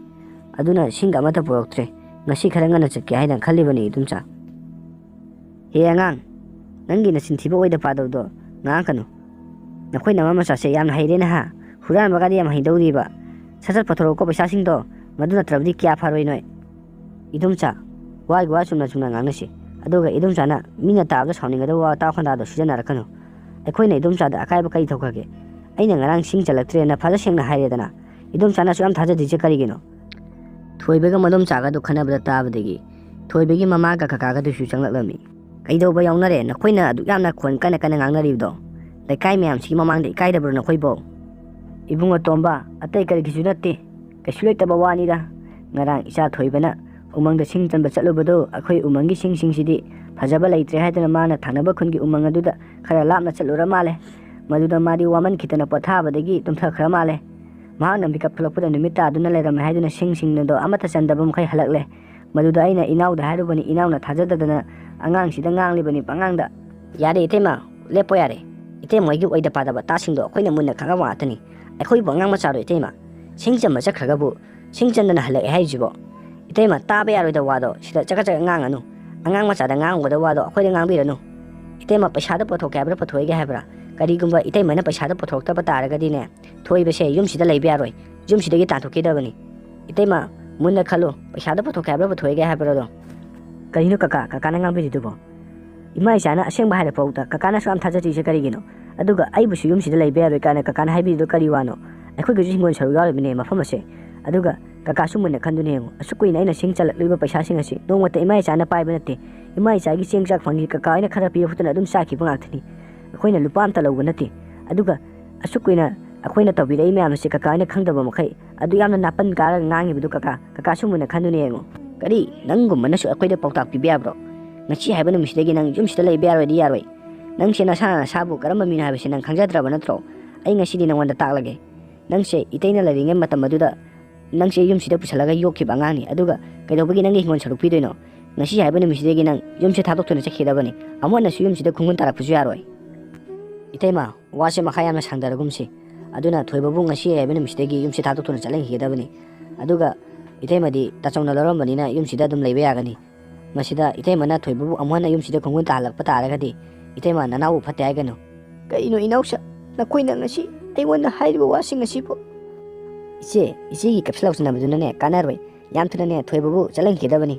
ꯑꯗꯨꯅ ꯁꯤꯡꯒ ꯑꯃꯠꯇ ꯄꯨꯔꯛꯇ꯭ꯔꯦ꯫ ꯉꯁꯤ ꯈꯔ ꯉꯟꯅ ꯆꯠꯀꯦ ꯍꯥꯏꯅ ꯈꯜꯂꯤꯕꯅꯤ, ꯏꯗꯣꯝꯆꯥ꯫ ꯍꯦ ꯑꯉꯥꯡ, ꯅꯪꯒꯤ ꯅꯆꯤꯟ ꯊꯤꯕ ꯑꯣꯏꯗ ꯄꯥꯗꯕꯗꯣ ꯉꯥꯡꯉꯛꯀꯅꯨ꯫ ꯅꯈꯣꯏ ꯅꯃꯥ ꯃꯆꯥꯁꯦ ꯌꯥꯝꯅ ꯍꯩꯔꯦꯅꯦ ꯍꯥ? ꯍꯨꯔꯥꯟꯕꯒꯗꯤ ꯌꯥꯝ ꯍꯩꯗꯧꯔꯤꯕ꯫ ꯁꯠ ꯁꯠ ꯄꯨꯊꯣꯔꯛꯎꯀꯣ ꯄꯩꯁꯥꯁꯤꯡꯗꯣ, ꯃꯗꯨ ꯅꯠꯇ꯭ꯔꯕꯗꯤ ꯀꯌꯥ ꯐꯔꯣꯏ ꯅꯣꯏ꯫ ꯏꯗꯣꯝꯆꯥ, ꯋꯥꯒꯤ ꯋꯥ ꯆꯨꯝꯅ ꯆꯨꯝꯅ ꯉꯥꯡꯅꯁꯤ꯫ ꯑꯗꯨꯒ ꯏꯗꯣꯝꯆꯥꯅ ꯃꯤꯅ ꯇꯥꯕꯗ ꯁꯥꯎꯅꯤꯡꯒꯗꯕ ꯋꯥꯇꯥ ꯋꯥꯈꯟꯗꯥꯗꯣ ꯁꯤꯖꯤꯟꯅꯔꯛꯀꯅꯨ꯫ ꯑꯩꯈꯣꯏꯅ ꯏꯗꯣꯝꯆꯥꯗ ꯑꯀꯥꯏꯕ ꯀꯔꯤ ꯇꯧꯈ꯭ꯔꯒꯦ? ꯑꯩꯅ ꯉꯔꯥꯡ ꯁꯤꯡ ꯆꯜꯂꯛꯇ꯭ꯔꯦꯅ ꯐꯖ ꯁꯦꯡꯅ ꯍꯥꯏꯔꯦꯗꯅ꯫ ꯏꯗꯣꯝꯆꯥꯅꯁꯨ ꯌꯥꯝ ꯊꯥꯖꯗ꯭ꯔꯤꯁꯦ ꯀꯔꯤꯒꯤꯅꯣ? ꯊꯣꯏꯕꯒ ꯃꯗꯣꯝꯆꯥꯒꯗꯨ ꯈꯟꯅꯕꯗ ꯇꯥꯕꯗꯒꯤ ꯊꯣꯏꯕꯒꯤ ꯃꯃꯥꯒ ꯀꯀꯥꯒꯗꯨꯁꯨ ꯆꯪꯂꯛꯂꯝꯃꯤ꯫ "ꯀꯩꯗꯧꯕ ꯌꯥꯎꯅꯔꯦ? ꯅꯈꯣꯏꯅ ꯑꯗꯨꯛ ꯌꯥꯝꯅ ꯈꯣꯟ ꯀꯟꯅ ꯀꯟꯅ ꯉꯥꯡꯅꯔꯤꯕꯗꯣ? ꯂꯩꯀꯥꯏ ꯃꯌꯥꯝꯁꯤꯒꯤ ꯃꯃꯥꯡꯗ ꯏꯀꯥꯏꯗꯕ꯭ꯔꯣ ꯅꯈꯣꯏꯕꯣ?" "ꯏꯕꯨꯡꯉꯣ ꯇꯣꯝꯕ, ꯑꯇꯩ ꯀꯔꯤꯒꯤꯁꯨ ꯅꯠꯇꯦ, ꯀꯩꯁꯨ ꯂꯩꯇꯕ ꯋꯥꯅꯤꯗ꯫ ꯉꯔꯥꯡ ꯏꯆꯥ ꯊꯣꯏꯕꯅ ꯎꯃꯪꯗ ꯁꯤꯡ ꯆꯟꯕ ꯆꯠꯂꯨꯕꯗꯣ, ꯑꯩꯈꯣꯏ ꯎꯃꯪꯒꯤ ꯁꯤꯡꯁꯤꯡꯁꯤꯗꯤ ꯐꯖꯕ ꯂꯩꯇ꯭ꯔꯦ ꯍꯥꯏꯗꯨꯅ ꯃꯥꯅ ꯊꯪꯅꯕ ꯈꯨꯟꯒꯤ ꯎꯃꯪ ꯑꯗꯨꯗ ꯈꯔ ꯂꯥꯞꯅ ꯆꯠꯂꯨꯔ ꯃꯥꯜꯂꯦ꯫ ꯃꯗꯨꯗ ꯃꯥꯗꯤ ꯋꯥꯃꯟꯈꯤꯗꯅ ꯄꯣꯊꯥꯕꯗꯒꯤ ꯇꯨꯝꯊꯈ꯭ꯔ ꯃꯥꯜꯂꯦ꯫ ꯃꯍꯥꯛꯅ ꯃꯤꯀꯞ ꯊꯣꯛꯂꯛꯄꯗ ꯅꯨꯃꯤꯠ ꯇꯥꯗꯨꯅ ꯂꯩꯔꯝꯃꯦ ꯍꯥꯏꯗꯨꯅ ꯁꯤꯡꯁꯤꯡ ꯑꯗꯣ ꯑꯃꯠꯇ ꯆꯟꯗꯕ ꯃꯈꯩ ꯍꯜꯂꯛꯂꯦ꯫ ꯃꯗꯨꯗ ꯑꯩꯅ ꯏꯅꯥꯎꯗ ꯍꯥꯏꯔꯨꯕꯅꯤ, ꯏꯅꯥꯎꯅ ꯊꯥꯖꯗꯗꯅ ꯑꯉꯥꯡꯁꯤꯗ ꯉꯥꯡꯂꯤꯕꯅꯤ ꯄꯉꯥꯡꯗ꯫ ꯌꯥꯔꯦ ꯏꯇꯩꯃ, ꯂꯦꯞꯄꯣ ꯌꯥꯔꯦ꯫ ꯏꯇꯩꯃ ꯍꯣꯏꯒꯤ ꯑꯣꯏꯗ ꯄꯥꯗꯕ ꯇꯥꯁꯤꯡꯗꯣ ꯑꯩꯈꯣꯏꯅ ꯃꯨꯟꯅ ꯈꯪꯉꯕ ꯉꯥꯛꯇꯅꯤ꯫ ꯑꯩꯈꯣꯏꯕꯨ ꯑꯉꯥꯡ ꯃꯆꯥꯔꯣ ꯏꯇꯩꯃ? ꯁꯤꯡ ꯆꯟꯕ ꯆꯠꯈ꯭ꯔꯒꯕꯨ ꯁꯤꯡ ꯆꯟꯗꯅ ꯍꯜꯂꯛꯑꯦ ꯍꯥꯏꯔꯤꯁꯤꯕꯣ? ꯏꯇꯩꯃ, ꯇꯥꯕ ꯌꯥꯔꯣꯏꯗꯕ ꯋꯥꯗꯣ ꯁꯤꯗ ꯆꯀꯠ ꯆꯀꯠ ꯉꯥꯡꯉꯅꯨ꯫ ꯑꯉꯥꯡ ꯃꯆꯥꯗ ꯉꯥꯡꯒꯗꯕ ꯋꯥꯗꯣ ꯑꯩꯈꯣꯏꯗ ꯉꯥꯡꯕꯤꯔꯅꯨ꯫ ꯏꯇꯩꯃ, ꯄꯩꯁꯥꯗꯣ ꯄꯨꯊꯣꯛꯀꯦ ꯍꯥꯏꯕ꯭ꯔꯥ ꯄꯨꯊꯣꯛꯑꯣꯏꯒꯦ ꯍꯥꯏꯕ꯭ꯔꯥ? ꯀꯔꯤꯒꯨꯝꯕ ꯏꯇꯩꯃꯅ ꯄꯩꯁꯥꯗꯣ ꯄꯨꯊꯣꯛꯇꯕ ꯇꯥꯔꯒꯗꯤꯅꯦ, ꯊꯣꯏꯕꯁꯦ ꯌꯨꯝꯁꯤꯗ ꯂꯩꯕ ꯌꯥꯔꯣꯏ꯫ ꯌꯨꯝꯁꯤꯗꯒꯤ ꯇꯥꯟꯊꯣꯛꯈꯤꯗꯕꯅꯤ꯫ ꯏꯇꯩꯃ, ꯃꯨꯟꯅ ꯈꯜꯂꯨ, ꯄꯩꯁꯥꯗꯣ ꯄꯨꯊꯣꯛꯀꯦ ꯍꯥꯏꯕ꯭ꯔꯥ ꯄꯨꯊꯣꯛꯑꯣꯏꯒꯦ ꯍꯥꯏꯕ꯭ꯔꯥꯗꯣ? ꯀꯔꯤꯅꯣ ꯀꯀꯥ, ꯀꯀꯥꯅ ꯉꯥꯡꯕꯤꯔꯤꯗꯨꯕꯣ? ꯏꯃꯥ ꯏꯆꯥꯅ ꯑꯁꯦꯡꯕ ꯍꯥꯏꯔ ꯐꯥꯎꯗ ꯀꯀꯥꯅ ꯑꯁꯨꯛ ꯌꯥꯝ ꯊꯥꯖꯗ꯭ꯔꯤꯁꯦ ꯀꯔꯤꯒꯤꯅꯣ? ꯑꯗꯨꯒ ꯑꯩꯕꯨꯁꯨ ꯌꯨꯝꯁꯤꯗ ꯂꯩꯕ ꯌꯥꯔꯣꯏ ꯀꯥꯏꯅ ꯀꯀꯥꯅ ꯍꯥꯏꯕꯤꯔꯤꯗꯣ ꯀꯔꯤ ꯋꯥꯅꯣ? ꯑꯩꯈꯣꯏꯒꯤꯁꯨ ꯍꯤꯡꯒꯣꯜ ꯁꯔꯨꯛ ꯌꯥꯎꯔꯤꯕꯅꯦ ꯃꯐꯝ ꯑꯁꯦ꯫ ꯑꯗꯨꯒ ꯀꯀꯥꯁꯨ ꯃꯨꯟꯅ ꯈꯟꯗꯨꯅ ꯌꯦꯡꯉꯨ, ꯑꯁꯨꯛ ꯀꯨꯏꯅ ꯑꯩꯅ ꯁꯤꯡ ꯆꯜꯂꯛꯂꯤꯕ ꯄꯩꯁꯥꯁꯤꯡ ꯑꯁꯤ ꯅꯣꯡꯃꯇ ꯏꯃꯥ ꯏꯆꯥꯅ ꯄꯥꯏꯕ ꯅꯠꯇꯦ꯫ ꯏꯃꯥ ꯏꯆꯥꯒꯤ ꯆꯦꯡ ꯆꯥꯛ ꯐꯪꯈꯤ ꯀꯀꯥ ꯍꯣꯏꯅ ꯈꯔ ꯄꯤꯔꯛꯄꯗꯨꯅ ꯑꯗꯨꯝ ꯆꯥꯈꯤꯕ ꯉꯥꯛꯇꯅꯤ꯫ ꯑꯩꯈꯣꯏꯅ ꯂꯨꯄꯥ ꯑꯝꯇ ꯂꯧꯕ ꯅꯠꯇꯦ꯫ ꯑꯗꯨꯒ ꯑꯁꯨꯛ ꯀꯨꯏꯅ ꯑꯩꯈꯣꯏꯅ ꯇꯧꯕꯤꯔꯛꯏ ꯃꯌꯥꯝ ꯑꯁꯤ ꯀꯀꯥ ꯍꯣꯏꯅ ꯈꯪꯗꯕ ꯃꯈꯩ ꯑꯗꯨ ꯌꯥꯝꯅ ꯅꯥꯄꯟ ꯀꯥꯔꯒ ꯉꯥꯡꯉꯤꯕꯗꯨ ꯀꯀꯥ, ꯀꯀꯥꯁꯨ ꯃꯨꯟꯅ ꯈꯟꯗꯨꯅ ꯌꯦꯡꯉꯨ꯫ ꯀꯔꯤ? ꯅꯪꯒꯨꯝꯕꯅꯁꯨ ꯑꯩꯈꯣꯏꯗ ꯄꯥꯎꯇꯥꯛ ꯄꯤꯕ ꯌꯥꯕ꯭ꯔꯣ? ꯉꯁꯤ ꯍꯥꯏꯕ ꯅꯨꯃꯤꯠꯁꯤꯗꯒꯤ ꯅꯪ ꯌꯨꯝꯁꯤꯗ ꯂꯩꯕ ꯌꯥꯔꯣꯏꯗꯤ ꯌꯥꯔꯣꯏ꯫ ꯅꯪꯁꯦ ꯅꯁꯥꯅ ꯅꯁꯥꯕꯨ ꯀꯔꯝꯕ ꯃꯤꯅꯣ ꯍꯥꯏꯕꯁꯤ ꯅꯪ ꯈꯪꯖꯗ꯭ꯔꯕ ꯅꯠꯇ꯭ꯔꯣ? ꯑꯩ ꯉꯁꯤꯗꯤ ꯅꯪꯉꯣꯟꯗ ꯇꯥꯛꯂꯒꯦ꯫ ꯅꯪꯁꯦ ꯏꯇꯩꯅ ꯂꯩꯔꯤꯉꯩ ꯃꯇꯝ ꯑꯗꯨꯗ ꯅꯪꯁꯦ ꯌꯨꯝꯁꯤꯗ ꯄꯨꯁꯜꯂꯒ ꯌꯣꯛꯈꯤꯕ ꯑꯉꯥꯡꯅꯤ, ꯑꯗꯨꯒ ꯀꯩꯗꯧꯕꯒꯤ ꯅꯪꯒꯤ ꯍꯤꯡꯒꯣꯜ ꯁꯔꯨꯛ ꯄꯤꯗꯣꯏꯅꯣ? ꯉꯁꯤ ꯍꯥꯏꯕ ꯅꯨꯃꯤꯠꯁꯤꯗꯒꯤ ꯅꯪ ꯌꯨꯝꯁꯦ ꯊꯥꯗꯣꯛꯇꯨꯅ ꯆꯠꯈꯤꯗꯕꯅꯤ꯫ ꯑꯃꯨꯛ ꯍꯟꯅꯁꯨ ꯌꯨꯝꯁꯤꯗ ꯈꯣꯡꯒꯨꯟ ꯇꯥꯔꯛꯄꯁꯨ ꯌꯥꯔꯣꯏ꯫ "ꯏꯇꯩꯃ, ꯋꯥꯁꯦ ꯃꯈꯥ ꯌꯥꯝꯅ ꯁꯥꯡꯗꯔꯒꯨꯝꯁꯤ꯫ ꯑꯗꯨꯅ ꯊꯣꯏꯕꯕꯨ ꯉꯁꯤ ꯍꯥꯏꯕ ꯅꯨꯃꯤꯠꯁꯤꯗꯒꯤ ꯌꯨꯝꯁꯤ ꯊꯥꯗꯣꯛꯇꯨꯅ ꯆꯠꯍꯟꯈꯤꯒꯗꯕꯅꯤ꯫ ꯑꯗꯨꯒ ꯏꯇꯩꯃꯗꯤ ꯇꯥꯆꯧꯅ ꯂꯧꯔꯝꯕꯅꯤꯅ ꯌꯨꯝꯁꯤꯗ ꯑꯗꯨꯝ ꯂꯩꯕ ꯌꯥꯒꯅꯤ꯫ ꯃꯁꯤꯗ ꯏꯇꯩꯃꯅ ꯊꯣꯏꯕꯕꯨ ꯑꯃꯨꯛ ꯍꯟꯅ ꯌꯨꯝꯁꯤꯗ ꯈꯣꯡꯒꯨꯟ ꯇꯥꯍꯜꯂꯛꯄ ꯇꯥꯔꯒꯗꯤ ꯏꯇꯩꯃ ꯅꯅꯥꯎꯕꯨ ꯐꯠꯇꯦ ꯍꯥꯏꯒꯅꯨ"꯫ "ꯀꯔꯤꯅꯣ ꯏꯅꯥꯎꯁꯥ, ꯅꯈꯣꯏꯅ ꯉꯁꯤ ꯑꯩꯉꯣꯟꯗ ꯍꯥꯏꯔꯤꯕ ꯋꯥꯁꯤꯡ ꯑꯁꯤꯕꯨ?" "ꯏꯆꯦ, ꯏꯆꯦꯒꯤ ꯀꯞꯁꯤꯜꯂꯛꯁꯤꯟꯅꯕꯗꯨꯅꯅꯦ ꯀꯥꯟꯅꯔꯣꯏ꯫ ꯌꯥꯝ ꯊꯨꯅꯅꯦ ꯊꯣꯏꯕꯕꯨ ꯆꯠꯍꯟꯈꯤꯒꯗꯕꯅꯤ꯫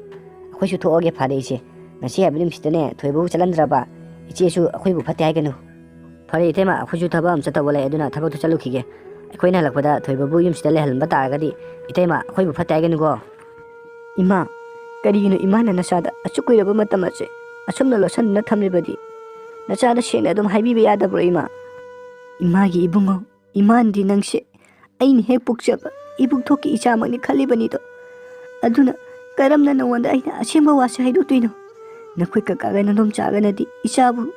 ꯑꯩꯈꯣꯏꯁꯨ ꯊꯣꯛꯑꯒꯦ ꯐꯥꯗꯦ ꯏꯆꯦ꯫ ꯉꯁꯤ ꯍꯥꯏꯕ ꯅꯨꯃꯤꯠꯁꯤꯗꯅꯦ ꯊꯣꯏꯕꯕꯨ ꯆꯠꯍꯟꯗ꯭ꯔꯕ ꯏꯆꯦꯁꯨ ꯑꯩꯈꯣꯏꯕꯨ ꯐꯠꯇꯦ ꯍꯥꯏꯒꯅꯨ"꯫ "ꯐꯔꯦ ꯏꯇꯩꯃ, ꯑꯩꯈꯣꯏꯁꯨ ꯊꯕꯛ ꯑꯃ ꯆꯠꯇꯧꯕ ꯂꯩ, ꯑꯗꯨꯅ ꯊꯕꯛꯇꯨ ꯆꯠꯂꯨꯈꯤꯒꯦ꯫ ꯑꯩꯈꯣꯏꯅ ꯍꯜꯂꯛꯄꯗ ꯊꯣꯏꯕꯕꯨ ꯌꯨꯝꯁꯤꯗ ꯂꯩꯍꯜꯂꯝꯕ ꯇꯥꯔꯒꯗꯤ ꯏꯇꯩꯃ ꯑꯩꯈꯣꯏꯕꯨ ꯐꯠꯇꯦ ꯍꯥꯏꯒꯅꯨꯀꯣ"꯫ "ꯏꯃꯥ, ꯀꯔꯤꯒꯤꯅꯣ ꯏꯃꯥꯅ ꯅꯆꯥꯗ ꯑꯁꯨꯛ ꯀꯨꯏꯔꯕ ꯃꯇꯝ ꯑꯁꯦ ꯑꯁꯨꯝꯅ ꯂꯣꯠꯁꯤꯟꯗꯨꯅ ꯊꯝꯂꯤꯕꯗꯤ? ꯅꯆꯥꯗ ꯁꯦꯡꯅ ꯑꯗꯨꯝ ꯍꯥꯏꯕꯤꯕ ꯌꯥꯗꯕ꯭ꯔꯣ ꯏꯃꯥ?" "ꯏꯃꯥꯒꯤ ꯏꯕꯨꯡꯉꯣ, ꯏꯃꯥꯅꯗꯤ ꯅꯪꯁꯦ ꯑꯩꯅ ꯍꯦꯛ ꯄꯣꯛꯆꯕ ꯏꯕꯨꯡꯊꯣꯛꯀꯤ ꯏꯆꯥꯃꯛꯅꯤ ꯈꯜꯂꯤꯕꯅꯤꯗꯣ꯫ ꯑꯗꯨꯅ ꯀꯔꯝꯅ ꯅꯉꯣꯟꯗ ꯑꯩꯅ ꯑꯁꯦꯡꯕ ꯋꯥꯁꯦ ꯍꯥꯏꯗꯣꯛꯇꯣꯏꯅꯣ? ꯅꯈꯣꯏ ꯀꯀꯥꯒ ꯅꯗꯣꯝꯆꯥꯒꯅꯗꯤ ꯏꯆꯥꯕꯨ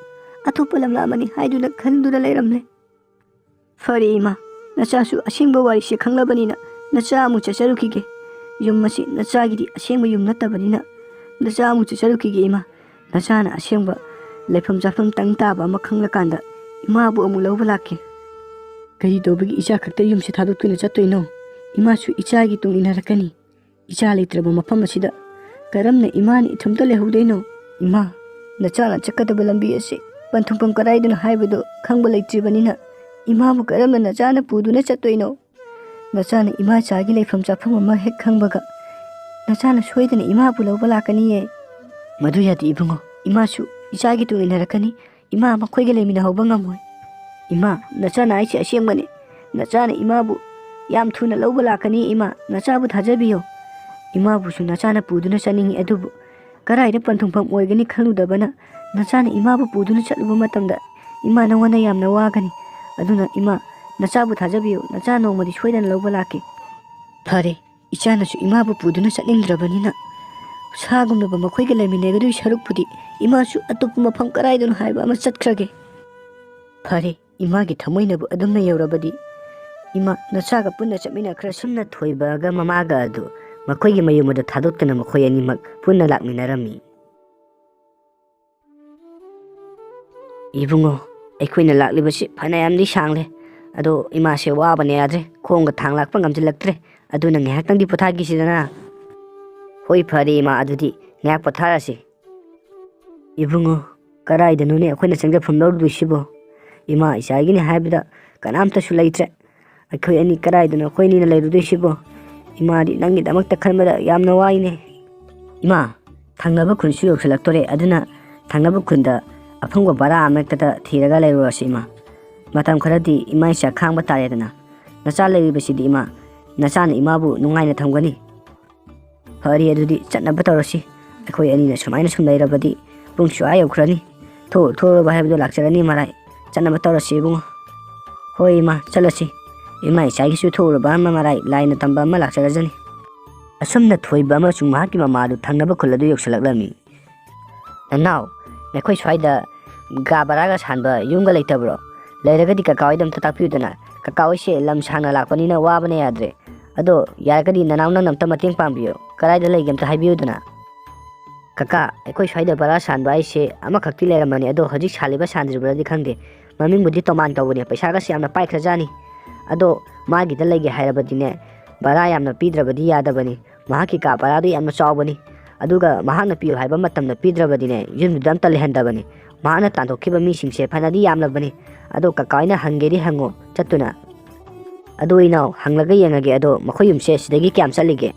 ꯑꯇꯣꯞꯄ ꯂꯝꯂꯥ ꯑꯃꯅꯤ ꯍꯥꯏꯗꯨꯅ ꯈꯟꯗꯨꯅ ꯂꯩꯔꯝꯂꯦ"꯫ "ꯐꯔꯦ ꯏꯃꯥ, ꯅꯆꯥꯁꯨ ꯑꯁꯦꯡꯕ ꯋꯥꯔꯤꯁꯦ ꯈꯪꯂꯕꯅꯤꯅ ꯅꯆꯥ ꯑꯃꯨꯛ ꯆꯠꯆꯔꯨꯈꯤꯒꯦ꯫ ꯌꯨꯝ ꯑꯁꯤ ꯅꯆꯥꯒꯤꯗꯤ ꯑꯁꯦꯡꯕ ꯌꯨꯝ ꯅꯠꯇꯕꯅꯤꯅ ꯅꯆꯥ ꯑꯃꯨꯛ ꯆꯠꯆꯔꯨꯈꯤꯒꯦ ꯏꯃꯥ꯫ ꯅꯆꯥꯅ ꯑꯁꯦꯡꯕ ꯂꯩꯐꯝ ꯆꯥꯐꯝ ꯇꯪ ꯇꯥꯕ ꯑꯃ ꯈꯪꯂꯀꯥꯟꯗ ꯏꯃꯥꯕꯨ ꯑꯃꯨꯛ ꯂꯧꯕ ꯂꯥꯛꯀꯦ"꯫ "ꯀꯔꯤ ꯇꯧꯕꯒꯤ ꯏꯆꯥ ꯈꯛꯇ ꯌꯨꯝꯁꯤ ꯊꯥꯗꯣꯛꯇꯨꯅ ꯆꯠꯇꯣꯏꯅꯣ? ꯏꯃꯥꯁꯨ ꯏꯆꯥꯒꯤ ꯇꯨꯡ ꯏꯟꯅꯔꯛꯀꯅꯤ꯫ ꯏꯆꯥ ꯂꯩꯇ꯭ꯔꯕ ꯃꯐꯝ ꯑꯁꯤꯗ ꯀꯔꯝꯅ ꯏꯃꯥꯅ ꯏꯊꯨꯝꯇ ꯂꯩꯍꯧꯗꯣꯏꯅꯣ? ꯏꯃꯥ, ꯅꯆꯥꯅ ꯆꯠꯀꯗꯕ ꯂꯝꯕꯤ ꯑꯁꯤ ꯄꯟꯊꯨꯡꯐꯝ ꯀꯗꯥꯏꯗꯅꯣ ꯍꯥꯏꯕꯗꯨ ꯈꯪꯕ ꯂꯩꯇ꯭ꯔꯤꯕꯅꯤꯅ ꯏꯃꯥꯕꯨ ꯀꯔꯝꯅ ꯅꯆꯥꯅ ꯄꯨꯗꯨꯅ ꯆꯠꯇꯣꯏꯅꯣ? ꯅꯆꯥꯅ ꯏꯃꯥ ꯏꯆꯥꯒꯤ ꯂꯩꯐꯝ ꯆꯥꯐꯝ ꯑꯃ ꯍꯦꯛ ꯈꯪꯕꯒ ꯅꯆꯥꯅ ꯁꯣꯏꯗꯅ ꯏꯃꯥꯕꯨ ꯂꯧꯕ ꯂꯥꯛꯀꯅꯤꯌꯦ"꯫ "ꯃꯗꯨ ꯌꯥꯗꯦ ꯏꯕꯨꯡꯉꯣ, ꯏꯃꯥꯁꯨ ꯏꯆꯥꯒꯤ ꯇꯨꯡ ꯏꯟꯅꯔꯛꯀꯅꯤ꯫ ꯏꯃꯥ ꯃꯈꯣꯏꯒ ꯂꯩꯃꯤꯟꯅꯍꯧꯕ ꯉꯝꯃꯣꯏ"꯫ "ꯏꯃꯥ, ꯅꯆꯥꯅ ꯍꯥꯏꯁꯦ ꯑꯁꯦꯡꯕꯅꯤ꯫ ꯅꯆꯥꯅ ꯏꯃꯥꯕꯨ ꯌꯥꯝ ꯊꯨꯅ ꯂꯧꯕ ꯂꯥꯛꯀꯅꯤ ꯏꯃꯥ꯫ ꯅꯆꯥꯕꯨ ꯊꯥꯖꯕꯤꯌꯣ"꯫ "ꯏꯃꯥꯕꯨꯁꯨ ꯅꯆꯥꯅ ꯄꯨꯗꯨꯅ ꯆꯠꯅꯤꯡꯉꯤ, ꯑꯗꯨꯕꯨ ꯀꯗꯥꯏꯗ ꯄꯟꯊꯨꯡꯐꯝ ꯑꯣꯏꯒꯅꯤ ꯈꯜꯂꯨꯗꯕꯅ ꯅꯆꯥꯅ ꯏꯃꯥꯕꯨ ꯄꯨꯗꯨꯅ ꯆꯠꯂꯨꯕ ꯃꯇꯝꯗ ꯏꯃꯥ ꯅꯉꯣꯟꯗ ꯌꯥꯝꯅ ꯋꯥꯒꯅꯤ꯫ ꯑꯗꯨꯅ ꯏꯃꯥ, ꯅꯆꯥꯕꯨ ꯊꯥꯖꯕꯤꯌꯨ, ꯅꯆꯥ ꯅꯣꯡꯃꯗꯤ ꯁꯣꯏꯗꯅ ꯂꯧꯕ ꯂꯥꯛꯀꯦ"꯫ "ꯐꯔꯦ, ꯏꯆꯥꯅꯁꯨ ꯏꯃꯥꯕꯨ ꯄꯨꯗꯨꯅ ꯆꯠꯅꯤꯡꯗ꯭ꯔꯕꯅꯤꯅ ꯁꯥꯒꯨꯝꯂꯕ ꯃꯈꯣꯏꯒ ꯂꯩꯃꯤꯟꯅꯒꯗꯣꯏ ꯁꯔꯨꯛꯄꯨꯗꯤ ꯏꯃꯥꯁꯨ ꯑꯇꯣꯞꯄ ꯃꯐꯝ ꯀꯗꯥꯏꯗꯅꯣ ꯍꯥꯏꯕ ꯑꯃ ꯆꯠꯈ꯭ꯔꯒꯦ"꯫ "ꯐꯔꯦ, ꯏꯃꯥꯒꯤ ꯊꯃꯣꯏꯅꯕꯨ ꯑꯗꯨꯝꯅ ꯌꯧꯔꯕꯗꯤ ꯏꯃꯥ ꯅꯆꯥꯒ ꯄꯨꯟꯅ ꯆꯠꯃꯤꯟꯅꯈ꯭ꯔꯁꯨ"꯫ ꯑꯁꯨꯝꯅ ꯊꯣꯏꯕꯒ ꯃꯃꯥꯒ ꯑꯗꯨ ꯃꯈꯣꯏꯒꯤ ꯃꯌꯨꯝ ꯑꯗꯨ ꯊꯥꯗꯣꯛꯇꯨꯅ ꯃꯈꯣꯏ ꯑꯅꯤꯃꯛ ꯄꯨꯟꯅ ꯂꯥꯛꯃꯤꯟꯅꯔꯝꯃꯤ꯫ "ꯏꯕꯨꯡꯉꯣ, ꯑꯩꯈꯣꯏꯅ ꯂꯥꯛꯂꯤꯕꯁꯤ ꯐꯅꯌꯥꯝꯗꯤ ꯁꯥꯡꯂꯦ, ꯑꯗꯣ ꯏꯃꯥꯁꯦ ꯋꯥꯕꯅ ꯌꯥꯗ꯭ꯔꯦ, ꯈꯣꯡꯒ ꯊꯥꯡ ꯂꯥꯛꯄ ꯉꯝꯁꯤꯜꯂꯛꯇ꯭ꯔꯦ, ꯑꯗꯨꯅ ꯉꯥꯏꯍꯥꯛꯇꯪꯗꯤ ꯄꯣꯊꯥꯈꯤꯁꯤꯗꯅ꯫ ꯍꯣꯏ, ꯐꯔꯦ ꯏꯃꯥ, ꯑꯗꯨꯗꯤ ꯉꯥꯏꯍꯥꯛ ꯄꯣꯊꯥꯔꯁꯤ꯫ ꯏꯕꯨꯡꯉꯣ, ꯀꯗꯥꯏꯗꯅꯣꯅꯦ ꯑꯩꯈꯣꯏꯅ ꯆꯪꯖꯐꯝ ꯂꯧꯔꯨꯗꯣꯏꯁꯤꯕꯣ? ꯏꯃꯥ ꯏꯆꯥꯒꯤꯅꯤ ꯍꯥꯏꯕꯗ ꯀꯅꯥꯝꯇꯁꯨ ꯂꯩꯇ꯭ꯔꯦ꯫ ꯑꯩꯈꯣꯏ ꯑꯅꯤ ꯀꯗꯥꯏꯗꯅꯣ ꯑꯩꯈꯣꯏ ꯑꯅꯤꯅ ꯂꯩꯔꯨꯗꯣꯏꯁꯤꯕꯣ? ꯏꯃꯥꯗꯤ ꯅꯪꯒꯤꯗꯃꯛꯇ ꯈꯟꯕꯗ ꯌꯥꯝꯅ ꯋꯥꯏꯅꯦ꯫ ꯏꯃꯥ, ꯊꯪꯅꯕ ꯈꯨꯟꯁꯨ ꯌꯧꯁꯤꯜꯂꯛꯇꯣꯔꯦ, ꯑꯗꯨꯅ ꯊꯪꯅꯕ ꯈꯨꯟꯗ ꯑꯐꯪꯕ ꯚꯔꯥ ꯑꯃꯍꯦꯛꯇꯗ ꯊꯤꯔꯒ ꯂꯩꯔꯨꯔꯁꯤ ꯏꯃꯥ꯫ ꯃꯇꯝ ꯈꯔꯗꯤ ꯏꯃꯥ ꯏꯆꯥ ꯈꯥꯡꯕ ꯇꯥꯔꯦꯗꯅ꯫ ꯅꯆꯥ ꯂꯩꯔꯤꯕꯁꯤꯗꯤ ꯏꯃꯥ, ꯅꯆꯥꯅ ꯏꯃꯥꯕꯨ ꯅꯨꯡꯉꯥꯏꯅ ꯊꯝꯒꯅꯤ꯫ ꯐꯔꯦ, ꯑꯗꯨꯗꯤ ꯆꯠꯅꯕ ꯇꯧꯔꯁꯤ꯫ ꯑꯩꯈꯣꯏ ꯑꯅꯤꯅ ꯁꯨꯃꯥꯏꯅ ꯁꯨꯝ ꯂꯩꯔꯕꯗꯤ ꯄꯨꯡꯁꯨ ꯑꯥ ꯌꯧꯈ꯭ꯔꯅꯤ꯫ ꯊꯣꯛꯎ ꯊꯣꯛꯎꯔꯕ ꯍꯥꯏꯕꯗꯣ ꯂꯥꯛꯆꯔꯅꯤ ꯃꯔꯥꯏ꯫ ꯆꯠꯅꯕ ꯇꯧꯔꯁꯤ ꯏꯕꯨꯡꯉꯣ꯫ ꯍꯣꯏ ꯏꯃꯥ, ꯆꯠꯂꯁꯤ꯫ ꯏꯃꯥ ꯏꯆꯥꯒꯤꯁꯨ ꯊꯣꯛꯎꯔꯕ ꯑꯃ ꯃꯔꯥꯏ, ꯂꯥꯏꯅ ꯇꯝꯕ ꯑꯃ ꯂꯥꯛꯆꯔꯖꯅꯤ꯫ ꯑꯁꯨꯝꯅ ꯊꯣꯏꯕ ꯑꯃꯁꯨꯡ ꯃꯍꯥꯛꯀꯤ ꯃꯃꯥꯗꯨ ꯊꯪꯅꯕ ꯈꯨꯜ ꯑꯗꯨ ꯌꯧꯁꯤꯜꯂꯛꯂꯝꯃꯤ꯫ "ꯅꯅꯥꯎ, ꯅꯈꯣꯏ ꯁ꯭ꯋꯥꯏꯗ ꯀꯥ ꯕꯔꯥꯒ ꯁꯥꯟꯕ ꯌꯨꯝꯒ ꯂꯩꯇꯕ꯭ꯔꯣ? ꯂꯩꯔꯒꯗꯤ ꯀꯀꯥ ꯍꯣꯏꯗ ꯑꯝꯇ ꯇꯥꯛꯄꯤꯌꯨꯗꯅ꯫ ꯀꯀꯥ ꯍꯣꯏꯁꯦ ꯂꯝ ꯁꯥꯡꯅ ꯂꯥꯛꯄꯅꯤꯅ ꯋꯥꯕꯅ ꯌꯥꯗ꯭ꯔꯦ꯫ ꯑꯗꯣ ꯌꯥꯔꯒꯗꯤ ꯅꯅꯥꯎ ꯅꯪꯅ ꯑꯝꯇ ꯃꯇꯦꯡ ꯄꯥꯡꯕꯤꯌꯨ꯫ ꯀꯗꯥꯏꯗ ꯂꯩꯒꯦ ꯑꯝꯇ ꯍꯥꯏꯕꯤꯌꯨꯗꯅ꯫" "ꯀꯀꯥ, ꯑꯩꯈꯣꯏ ꯁ꯭ꯋꯥꯏꯗ ꯕꯔꯥ ꯁꯥꯟꯕ ꯍꯥꯏꯁꯦ ꯑꯃꯈꯛꯇꯤ ꯂꯩꯔꯝꯕꯅꯤ, ꯑꯗꯣ ꯍꯧꯖꯤꯛ ꯁꯥꯜꯂꯤꯕ ꯁꯥꯟꯗ꯭ꯔꯤꯕ꯭ꯔꯗꯤ ꯈꯪꯗꯦ꯫ ꯃꯃꯤꯡꯕꯨꯗꯤ ꯇꯣꯃꯥꯟ ꯀꯧꯕꯅꯦ, ꯄꯩꯁꯥꯒꯁꯦ ꯌꯥꯝꯅ ꯄꯥꯏꯈ꯭ꯔꯖꯥꯠꯅꯤ꯫ ꯑꯗꯣ ꯃꯥꯒꯤꯗ ꯂꯩꯒꯦ ꯍꯥꯏꯔꯕꯗꯤꯅꯦ, ꯕꯔꯥ ꯌꯥꯝꯅ ꯄꯤꯗ꯭ꯔꯕꯗꯤ ꯌꯥꯗꯕꯅꯤ꯫ ꯃꯍꯥꯛꯀꯤ ꯀꯥ ꯕꯔꯥꯗꯨ ꯌꯥꯝꯅ ꯆꯥꯎꯕꯅꯤ꯫ ꯑꯗꯨꯒ ꯃꯍꯥꯛꯅ ꯄꯤꯌꯨ ꯍꯥꯏꯕ ꯃꯇꯝꯗ ꯄꯤꯗ꯭ꯔꯕꯗꯤꯅꯦ, ꯌꯨꯝꯗꯨꯗ ꯑꯝꯇ ꯂꯩꯍꯟꯗꯕꯅꯤ꯫ ꯃꯍꯥꯛꯅ ꯇꯥꯟꯊꯣꯛꯈꯤꯕ ꯃꯤꯁꯤꯡꯁꯦ ꯐꯅꯗꯤ ꯌꯥꯝꯂꯕꯅꯤ꯫ ꯑꯗꯣ ꯀꯀꯥ ꯍꯣꯏꯅ ꯍꯪꯒꯦꯗꯤ ꯍꯪꯉꯣ ꯆꯠꯇꯨꯅ꯫" "ꯑꯗꯨ ꯏꯅꯥꯎ, ꯍꯪꯂꯒ ꯌꯦꯡꯉꯒꯦ꯫ ꯑꯗꯣ ꯃꯈꯣꯏ ꯌꯨꯝꯁꯦ ꯁꯤꯗꯒꯤ ꯀꯌꯥꯝ ꯆꯠꯂꯤꯒꯦ?"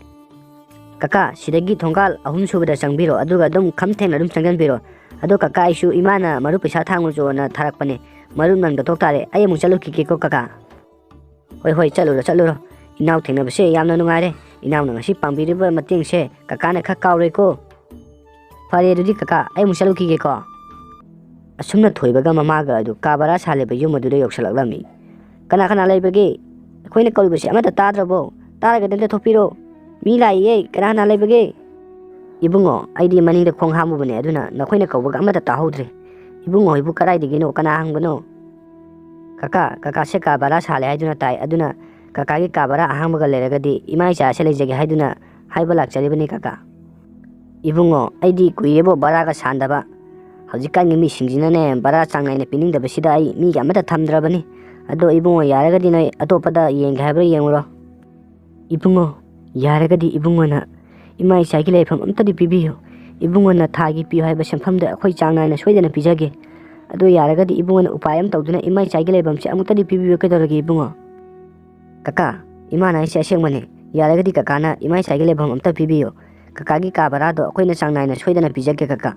"ꯀꯀꯥ, ꯁꯤꯗꯒꯤ ꯊꯣꯡꯒꯥꯜ ꯑꯍꯨꯝ ꯁꯨꯕꯗ ꯆꯪꯕꯤꯔꯣ, ꯑꯗꯨꯒ ꯑꯗꯨꯝ ꯈꯝ ꯊꯦꯡꯅ ꯑꯗꯨꯝ ꯆꯪꯁꯤꯟꯕꯤꯔꯣ꯫ ꯑꯗꯣ ꯀꯀꯥ, ꯑꯩꯁꯨ ꯏꯃꯥꯅ ꯃꯔꯨꯞ ꯄꯩꯁꯥ ꯊꯥꯡꯉꯨꯆꯣꯅ ꯊꯥꯔꯛꯄꯅꯦ, ꯃꯔꯨꯞ ꯅꯪꯗ ꯊꯣꯛ ꯇꯥꯔꯦ꯫ ꯑꯩ ꯑꯃꯨꯛ ꯆꯠꯂꯨꯈꯤꯒꯦꯀꯣ ꯀꯀꯥ꯫" "ꯍꯣꯏ, ꯍꯣꯏ, ꯆꯠꯂꯨꯔꯣ, ꯆꯠꯂꯨꯔꯣ꯫ ꯏꯅꯥꯎ ꯊꯦꯡꯅꯕꯁꯦ ꯌꯥꯝꯅ ꯅꯨꯡꯉꯥꯏꯔꯦ꯫ ꯏꯅꯥꯎꯅ ꯉꯁꯤ ꯄꯥꯡꯕꯤꯔꯤꯕ ꯃꯇꯦꯡꯁꯦ ꯀꯀꯥꯅ ꯈꯔ ꯀꯥꯎꯔꯣꯏꯀꯣ꯫ ꯐꯔꯦ, ꯑꯗꯨꯗꯤ ꯀꯀꯥ, ꯑꯩ ꯑꯃꯨꯛ ꯆꯠꯂꯨꯈꯤꯒꯦꯀꯣ꯫" ꯑꯁꯨꯝꯅ ꯊꯣꯏꯕꯒ ꯃꯃꯥꯒ ꯑꯗꯨ ꯀꯥ ꯕꯔꯥ ꯁꯥꯜꯂꯤꯕ ꯌꯨꯝ ꯑꯗꯨꯗ ꯌꯧꯁꯤꯜꯂꯛꯂꯝꯃꯤ꯫ "ꯀꯅꯥ ꯀꯅꯥ ꯂꯩꯕꯒꯦ? ꯑꯩꯈꯣꯏꯅ ꯀꯧꯔꯤꯕꯁꯦ ꯑꯃꯠꯇ ꯇꯥꯗ꯭ꯔꯕꯣ? ꯇꯥꯔꯒꯗꯤ ꯑꯝꯇ ꯊꯣꯛꯄꯤꯔꯣ꯫ ꯃꯤ ꯂꯥꯛꯏꯌꯦ, ꯀꯅꯥ ꯀꯅꯥ ꯂꯩꯕꯒꯦ?" "ꯏꯕꯨꯡꯉꯣ, ꯑꯩꯗꯤ ꯃꯅꯤꯡꯗ ꯈꯣꯡ ꯍꯥꯝꯃꯨꯕꯅꯦ, ꯑꯗꯨꯅ ꯅꯈꯣꯏꯅ ꯀꯧꯕꯒ ꯑꯃꯠꯇ ꯇꯥꯍꯧꯗ꯭ꯔꯦ꯫ ꯏꯕꯨꯡꯉꯣ ꯍꯣꯏꯕꯨ ꯀꯗꯥꯏꯗꯒꯤꯅꯣ? ꯀꯅꯥ ꯍꯪꯕꯅꯣ?" "ꯀꯀꯥ, ꯀꯀꯥꯁꯦ ꯀꯥ ꯕꯔꯥ ꯁꯥꯜꯂꯦ ꯍꯥꯏꯗꯨꯅ ꯇꯥꯏ, ꯑꯗꯨꯅ ꯀꯀꯥꯒꯤ ꯀꯥ ꯕꯔꯥ ꯑꯍꯥꯡꯕꯒ ꯂꯩꯔꯒꯗꯤ ꯏꯃꯥ ꯏꯆꯥꯁꯦ ꯂꯩꯖꯒꯦ ꯍꯥꯏꯗꯨꯅ ꯍꯥꯏꯕ ꯂꯥꯛꯆꯔꯤꯕꯅꯤ ꯀꯀꯥ꯫" "ꯏꯕꯨꯡꯉꯣ, ꯑꯩꯗꯤ ꯀꯨꯏꯔꯦꯕꯣ ꯕꯔꯥꯒ ꯁꯥꯟꯗꯕ꯫ ꯍꯧꯖꯤꯛꯀꯥꯟꯒꯤ ꯃꯤꯁꯤꯡꯁꯤꯅꯅꯦ, ꯚꯔꯥ ꯆꯥꯡ ꯅꯥꯏꯅ ꯄꯤꯅꯤꯡꯗꯕꯁꯤꯗ ꯑꯩ ꯃꯤꯒ ꯑꯃꯠꯇ ꯊꯝꯗ꯭ꯔꯕꯅꯤ꯫ ꯑꯗꯣ ꯏꯕꯨꯡꯉꯣ, ꯌꯥꯔꯒꯗꯤ ꯅꯣꯏ ꯑꯇꯣꯞꯄꯗ ꯌꯦꯡꯒꯦ ꯍꯥꯏꯕ꯭ꯔꯥ ꯌꯦꯡꯉꯨꯔꯣ꯫ ꯏꯕꯨꯡꯉꯣ, ꯌꯥꯔꯒꯗꯤ ꯏꯕꯨꯡꯉꯣꯅ ꯏꯃꯥ ꯏꯆꯥꯒꯤ ꯂꯩꯐꯝ ꯑꯝꯇꯗꯤ ꯄꯤꯕꯤꯌꯨ꯫ ꯏꯕꯨꯡꯉꯣꯅ ꯊꯥꯒꯤ ꯄꯤꯌꯨ ꯍꯥꯏꯕ ꯁꯦꯟꯐꯝꯗꯣ ꯑꯩꯈꯣꯏ ꯆꯥꯡ ꯅꯥꯏꯅ ꯁꯣꯏꯗꯅ ꯄꯤꯖꯒꯦ꯫ ꯑꯗꯣ ꯌꯥꯔꯒꯗꯤ ꯏꯕꯨꯡꯉꯣꯅ ꯎꯄꯥꯏ ꯑꯃ ꯇꯧꯗꯨꯅ ꯏꯃꯥ ꯏꯆꯥꯒꯤ ꯂꯩꯐꯝꯁꯦ ꯑꯃꯨꯛꯇꯗꯤ ꯄꯤꯕꯤꯌꯨ꯫ ꯀꯩꯗꯧꯔꯒꯦ ꯏꯕꯨꯡꯉꯣ? ꯀꯀꯥ, ꯏꯃꯥꯅ ꯍꯥꯏꯁꯦ ꯑꯁꯦꯡꯕꯅꯦ꯫ ꯌꯥꯔꯒꯗꯤ ꯀꯀꯥꯅ ꯏꯃꯥ ꯏꯆꯥꯒꯤ ꯂꯩꯐꯝ ꯑꯝꯇ ꯄꯤꯕꯤꯌꯨ꯫ ꯀꯀꯥꯒꯤ ꯀꯥ ꯚꯔꯥꯗꯣ ꯑꯩꯈꯣꯏꯅ ꯆꯥꯡ ꯅꯥꯏꯅ ꯁꯣꯏꯗꯅ ꯄꯤꯖꯒꯦ ꯀꯀꯥ꯫